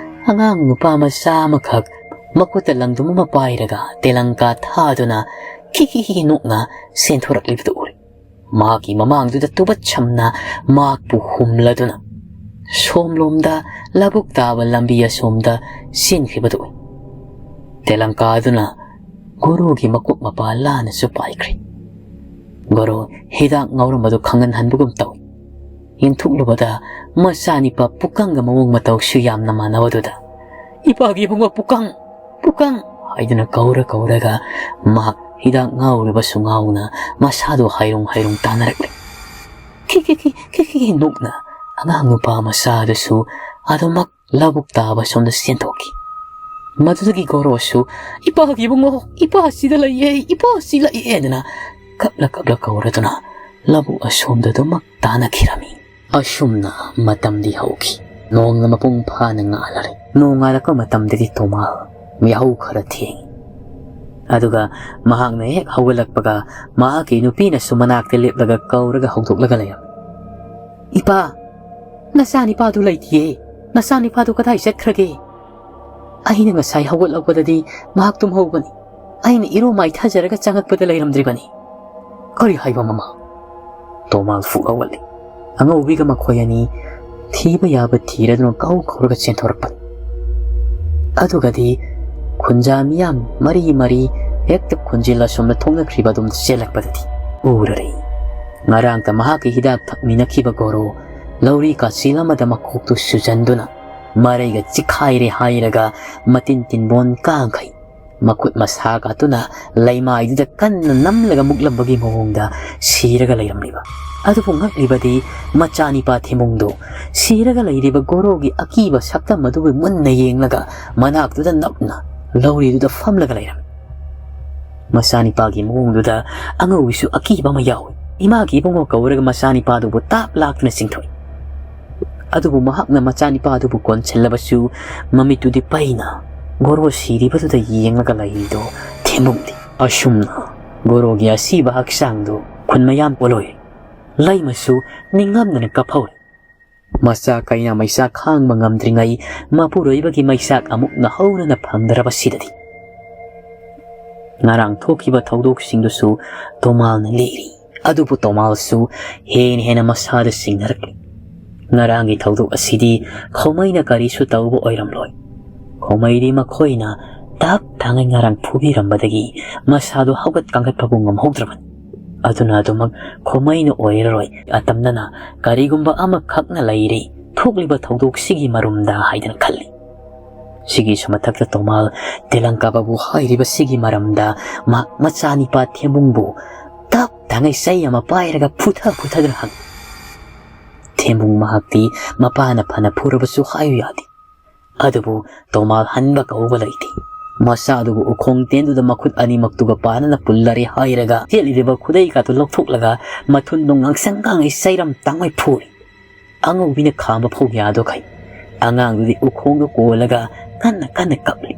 ꯑꯉꯥꯡ ꯅꯨꯄꯥ ꯃꯆꯥ ꯑꯃꯈꯛ ꯃꯈꯨꯠꯇ ꯂꯪꯗꯨꯝ ꯑꯃ ꯄꯥꯏꯔꯒ ꯇꯦꯂꯪꯀꯥ ꯊꯥꯗꯨꯅ ꯈꯤꯈꯤꯈꯤ ꯅꯣꯛꯅ ꯆꯦꯟꯊꯣꯔꯛꯂꯤꯕꯗꯨ ꯎꯔꯦ꯫ ꯃꯍꯥꯛꯀꯤ ꯃꯃꯥꯡꯗꯨꯗ ꯇꯨꯕꯠꯁꯝꯅ ꯃꯍꯥꯛꯄꯨ ꯍꯨꯝꯂꯗꯨꯅ ꯁꯣꯝꯂꯣꯝꯗ ꯂꯧꯕꯨꯛ ꯇꯥꯕ ꯂꯝꯕꯤ ꯑꯁꯣꯝꯗ ꯆꯦꯟꯈꯤꯕꯗꯨ ꯎꯏ꯫ ꯇꯦꯂꯪꯀꯥ ꯑꯗꯨꯅ ꯒꯣꯔꯣꯒꯤ ꯃꯀꯣꯛ ꯃꯄꯥ ꯂꯥꯟꯅꯁꯨ ꯄꯥꯏꯈ꯭ꯔꯦ꯫ ꯒꯣꯔꯣ ꯍꯤꯗꯥꯛ ꯉꯥꯎꯔꯝꯕꯗꯨ ꯈꯪꯍꯟꯍꯟꯕꯒꯨꯝ ꯇꯧꯏ꯫ ꯌꯦꯡꯊꯣꯛꯂꯨꯕꯗ ꯃꯆꯥꯅꯤꯄꯥ ꯄꯨꯀꯪꯒ ꯃꯑꯣꯡ ꯃꯇꯧꯁꯨ ꯌꯥꯝꯅ ꯃꯥꯟꯅꯕꯗꯨꯗ, "ꯏꯄꯥꯒꯤ ꯏꯕꯨꯡꯉꯣ ꯄꯨꯀꯪ! ꯄꯨꯀꯪ!" ꯍꯥꯏꯗꯨꯅ ꯀꯧꯔ ꯀꯧꯔꯒ ꯃꯍꯥꯛ ꯍꯤꯗꯥꯛ ꯉꯥꯎꯔꯤꯕꯁꯨ ꯉꯥꯎꯅ ꯃꯁꯥꯗꯨ ꯍꯥꯏꯔꯨꯡ ꯍꯥꯏꯔꯨꯡ ꯇꯥꯅꯔꯛꯂꯦ꯫ ꯈꯤ ꯈꯤ ꯈꯤ ꯈꯤ ꯈꯤ ꯅꯣꯛꯅ ꯑꯉꯥꯡ ꯅꯨꯄꯥ ꯃꯆꯥꯗꯨꯁꯨ ꯑꯗꯨꯃꯛ ꯂꯧꯕꯨꯛ ꯇꯥꯕ ꯁꯣꯝꯗ ꯆꯦꯟꯊꯣꯛꯈꯤ꯫ ꯃꯗꯨꯗꯒꯤ ꯒꯣꯔꯣꯁꯨ, "ꯏꯄꯥꯒꯤ ꯏꯕꯨꯡꯉꯣ, ꯏꯄꯥ ꯁꯤꯗ ꯂꯩꯌꯦ, ꯏꯄꯥ ꯁꯤ ꯂꯩꯌꯦ" ꯍꯥꯏꯗꯨꯅ ꯀꯞꯂ ꯀꯞꯂ ꯀꯧꯔꯗꯨꯅ ꯂꯧꯕꯨꯛ ꯑꯁꯣꯝꯗ ꯑꯗꯨꯃꯛ ꯇꯥꯅꯈꯤꯔꯝꯃꯤ꯫ ꯑꯁꯨꯝꯅ ꯃꯇꯝꯗꯤ ꯍꯧꯈꯤ꯫ ꯅꯣꯡꯅ ꯃꯄꯨꯡ ꯐꯥꯅ ꯉꯥꯜꯂꯔꯦ꯫ ꯅꯣꯡꯉꯥꯜꯂꯛꯄ ꯃꯇꯝꯗꯗꯤ ꯇꯣꯃꯥꯜ ꯌꯥꯍꯧ ꯈꯔ ꯊꯦꯡꯉꯤ꯫ ꯑꯗꯨꯒ ꯃꯍꯥꯛꯅ ꯍꯦꯛ ꯍꯧꯒꯠꯂꯛꯄꯒ ꯃꯍꯥꯛꯀꯤ ꯅꯨꯄꯤꯅꯁꯨ ꯃꯅꯥꯛꯇ ꯂꯦꯞꯂꯒ ꯀꯧꯔꯒ ꯍꯧꯗꯣꯛꯂꯒ ꯂꯩꯔꯝꯃꯤ꯫ "ꯏꯄꯥ, ꯅꯆꯥꯅꯤꯄꯥꯗꯨ ꯂꯩꯇꯤꯌꯦ꯫ ꯅꯆꯥꯅꯤꯄꯥꯗꯨ ꯀꯗꯥꯏ ꯆꯠꯈ꯭ꯔꯒꯦ? ꯑꯩꯅ ꯉꯁꯥꯏ ꯍꯧꯒꯠꯂꯛꯄꯗꯗꯤ ꯃꯍꯥꯛ ꯇꯨꯝꯍꯧꯕꯅꯤ꯫ ꯑꯩꯅ ꯏꯔꯨ ꯃꯥꯏꯊꯖꯔꯒ ꯆꯪꯉꯛꯄꯗ ꯂꯩꯔꯝꯗ꯭ꯔꯤꯕꯅꯤ꯫" "ꯀꯔꯤ ꯍꯥꯏꯕ ꯃꯃꯥ?" ꯇꯣꯃꯥꯜ ꯐꯨꯛ ꯍꯧꯒꯠꯂꯤ꯫ ꯑꯉꯧꯕꯤꯒ ꯃꯈꯣꯏ ꯑꯅꯤ ꯊꯤꯕ ꯌꯥꯕ ꯊꯤꯔꯗꯨꯅ ꯀꯧ ꯀꯧꯔꯒ ꯆꯦꯟꯊꯣꯔꯛꯄꯅꯤ꯫ ꯑꯗꯨꯒꯗꯤ ꯈꯨꯟꯖꯥ ꯃꯤꯌꯥꯝ ꯃꯔꯤ ꯃꯔꯤ ꯍꯦꯛꯇ ꯈꯨꯟꯖꯤꯜ ꯑꯁꯣꯝꯗ ꯊꯣꯛꯅꯈ꯭ꯔꯤꯕ ꯑꯗꯣꯝꯗ ꯆꯦꯜꯂꯛꯄꯗꯗꯤ ꯎꯔꯔꯦ꯫ ꯉꯔꯥꯡꯇ ꯃꯍꯥꯛꯀꯤ ꯍꯤꯗꯥꯛ ꯊꯛꯃꯤꯟꯅꯈꯤꯕ ꯒꯣꯔꯣ ꯂꯧꯔꯤ ꯀꯥꯆꯤꯜ ꯑꯃꯗ ꯃꯀꯣꯛꯇꯨ ꯁꯨꯖꯟꯗꯨꯅ ꯃꯔꯩꯒ ꯆꯤꯈꯥꯏꯔꯦ ꯍꯥꯏꯔꯒ ꯃꯇꯤꯟ ꯇꯤꯟꯕꯣꯟ ꯀꯥꯡꯈꯩ ꯃꯈꯨꯠ ꯃꯁꯥ ꯀꯥꯇꯨꯅ ꯂꯩꯃꯥꯏꯗꯨꯗ ꯀꯟꯅ ꯅꯝꯂꯒ ꯃꯨꯛꯂꯝꯕꯒꯤ ꯃꯑꯣꯡꯗ ꯁꯤꯔꯒ ꯂꯩꯔꯝꯂꯤꯕ꯫ ꯑꯗꯨꯕꯨ ꯉꯛꯂꯤꯕꯗꯤ ꯃꯆꯥꯅꯤꯄꯥ ꯊꯤꯃꯨꯡꯗꯨ ꯁꯤꯔꯒ ꯂꯩꯔꯤꯕ ꯒꯣꯔꯣꯒꯤ ꯑꯀꯤꯕ ꯁꯛꯇꯝ ꯑꯗꯨꯕꯨ ꯃꯨꯟꯅ ꯌꯦꯡꯂꯒ ꯃꯅꯥꯛꯇꯨꯗ ꯅꯞꯅ ꯂꯧꯔꯤꯗꯨꯗ ꯐꯝꯂꯒ ꯂꯩꯔꯝꯃꯤ꯫ ꯃꯆꯥꯅꯤꯄꯥꯒꯤ ꯃꯑꯣꯡꯗꯨꯗ ꯑꯉꯧꯕꯤꯁꯨ ꯑꯀꯤꯕ ꯑꯃ ꯌꯥꯎꯏ꯫ ꯏꯃꯥꯒꯤ ꯏꯕꯨꯡꯉꯣ ꯀꯧꯔꯒ ꯃꯆꯥꯅꯤꯄꯥꯗꯨꯕꯨ ꯇꯥꯞ ꯂꯥꯛꯇꯨꯅ ꯆꯤꯡꯊꯣꯛꯏ꯫ ꯑꯗꯨꯕꯨ ꯃꯍꯥꯛꯅ ꯃꯆꯥꯅꯤꯄꯥ ꯑꯗꯨꯕꯨ ꯀꯣꯟꯁꯤꯜꯂꯕꯁꯨ ꯃꯃꯤꯠꯇꯨꯗꯤ ꯄꯩꯅ ꯒꯣꯔꯣ ꯁꯤꯔꯤꯕꯗꯨꯗ ꯌꯦꯡꯂꯒ ꯂꯩꯔꯤꯗꯣ ꯊꯦꯝꯕꯨꯡꯗꯤ꯫ ꯑꯁꯨꯝꯅ ꯒꯣꯔꯣꯒꯤ ꯑꯁꯤꯕ ꯍꯛꯆꯥꯡꯗꯨ ꯈꯨꯟ ꯃꯌꯥꯝ ꯄꯣꯂꯣꯏ ꯂꯩꯃꯁꯨ ꯅꯤꯡꯉꯝꯗꯅ ꯀꯞꯍꯧꯔꯦ꯫ ꯃꯆꯥ ꯀꯩꯅ ꯃꯩꯆꯥꯛ ꯈꯥꯡꯕ ꯉꯝꯗ꯭ꯔꯤꯉꯩ ꯃꯄꯨꯔꯣꯏꯕꯒꯤ ꯃꯩꯆꯥꯛ ꯑꯃꯨꯛ ꯅꯍꯧꯅꯅ ꯐꯪꯗ꯭ꯔꯕꯁꯤꯗꯗꯤ꯫ ꯉꯔꯥꯡ ꯊꯣꯛꯈꯤꯕ ꯊꯧꯗꯣꯛꯁꯤꯡꯗꯨꯁꯨ ꯇꯣꯃꯥꯜꯅ ꯂꯤꯔꯤ꯫ ꯑꯗꯨꯕꯨ ꯇꯣꯃꯥꯜꯁꯨ ꯍꯦꯟꯅ ꯍꯦꯟꯅ ꯃꯁꯥꯗ ꯆꯤꯡꯅꯔꯛꯂꯤ꯫ ꯉꯔꯥꯡꯒꯤ ꯊꯧꯗꯣꯛ ꯑꯁꯤꯗꯤ ꯈꯣꯃꯩꯅ ꯀꯔꯤꯁꯨ ꯇꯧꯕ ꯑꯣꯏꯔꯝꯂꯣꯏ꯫ ꯈꯣꯃꯩꯗꯤ ꯃꯈꯣꯏꯅ ꯇꯞ ꯇꯥꯉꯩ ꯉꯔꯥꯡ ꯐꯨꯕꯤꯔꯝꯕꯗꯒꯤ ꯃꯁꯥꯗꯨ ꯍꯧꯒꯠ ꯀꯥꯡꯈꯠꯄꯕꯨ ꯉꯝꯍꯧꯗ꯭ꯔꯕꯅꯤ꯫ ꯑꯗꯨꯅ ꯑꯗꯨꯃꯛ ꯈꯣꯃꯩꯅ ꯑꯣꯏꯔꯔꯣꯏ꯫ ꯑꯇꯝꯅꯅ ꯀꯔꯤꯒꯨꯝꯕ ꯑꯃꯈꯛꯅ ꯂꯩꯔꯦ ꯊꯣꯛꯂꯤꯕ ꯊꯧꯗꯣꯛꯁꯤꯒꯤ ꯃꯔꯨꯝꯗ ꯍꯥꯏꯗꯅ ꯈꯜꯂꯤ꯫ ꯁꯤꯒꯤꯁꯨ ꯃꯊꯛꯇ ꯇꯣꯃꯥꯜ ꯇꯦꯂꯪꯀꯥꯕꯕꯨ ꯍꯥꯏꯔꯤꯕꯁꯤꯒꯤ ꯃꯔꯝꯗ ꯃꯍꯥꯛ ꯃꯆꯥꯅꯤꯄꯥ ꯊꯦꯝꯕꯨꯡꯕꯨ ꯇꯞ ꯇꯥꯉꯩ ꯆꯩ ꯑꯃ ꯄꯥꯏꯔꯒ ꯐꯨꯊ ꯐꯨꯊꯗꯨꯅ ꯍꯪꯉꯤ꯫ ꯊꯦꯝꯕꯨꯡ ꯃꯍꯥꯛꯇꯤ ꯃꯄꯥꯅ ꯐꯅ ꯐꯨꯔꯕꯁꯨ ꯍꯥꯏꯌꯨ ꯌꯥꯗꯦ꯫ ꯑꯗꯨꯕꯨ ꯇꯣꯃꯥꯜ ꯍꯟꯕ ꯀꯧꯕ ꯂꯩꯇꯦ꯫ ꯃꯆꯥꯗꯨꯕꯨ ꯎꯈꯣꯡ ꯇꯦꯟꯗꯨꯗ ꯃꯈꯨꯠ ꯑꯅꯤꯃꯛꯇꯨꯒ ꯄꯥꯅꯅ ꯄꯨꯜꯂꯔꯦ ꯍꯥꯏꯔꯒ ꯆꯦꯠꯂꯤꯕ ꯈꯨꯗꯩꯀꯥꯗꯨ ꯂꯧꯊꯣꯛꯂꯒ ꯃꯊꯨꯟꯗꯣ ꯉꯥꯡꯁꯪ ꯉꯥꯡꯉꯩ ꯆꯩꯔꯝ ꯇꯥꯡꯉꯩ ꯐꯨꯔꯤ꯫ ꯑꯉꯧꯕꯤꯅ ꯈꯥꯝꯕ ꯐꯥꯎ ꯌꯥꯗꯣꯈꯩ ꯑꯉꯥꯡꯗꯨꯗꯤ ꯎꯈꯣꯡꯗ ꯀꯣꯜꯂꯒ ꯀꯟꯅ ꯀꯟꯅ ꯀꯞꯂꯤ꯫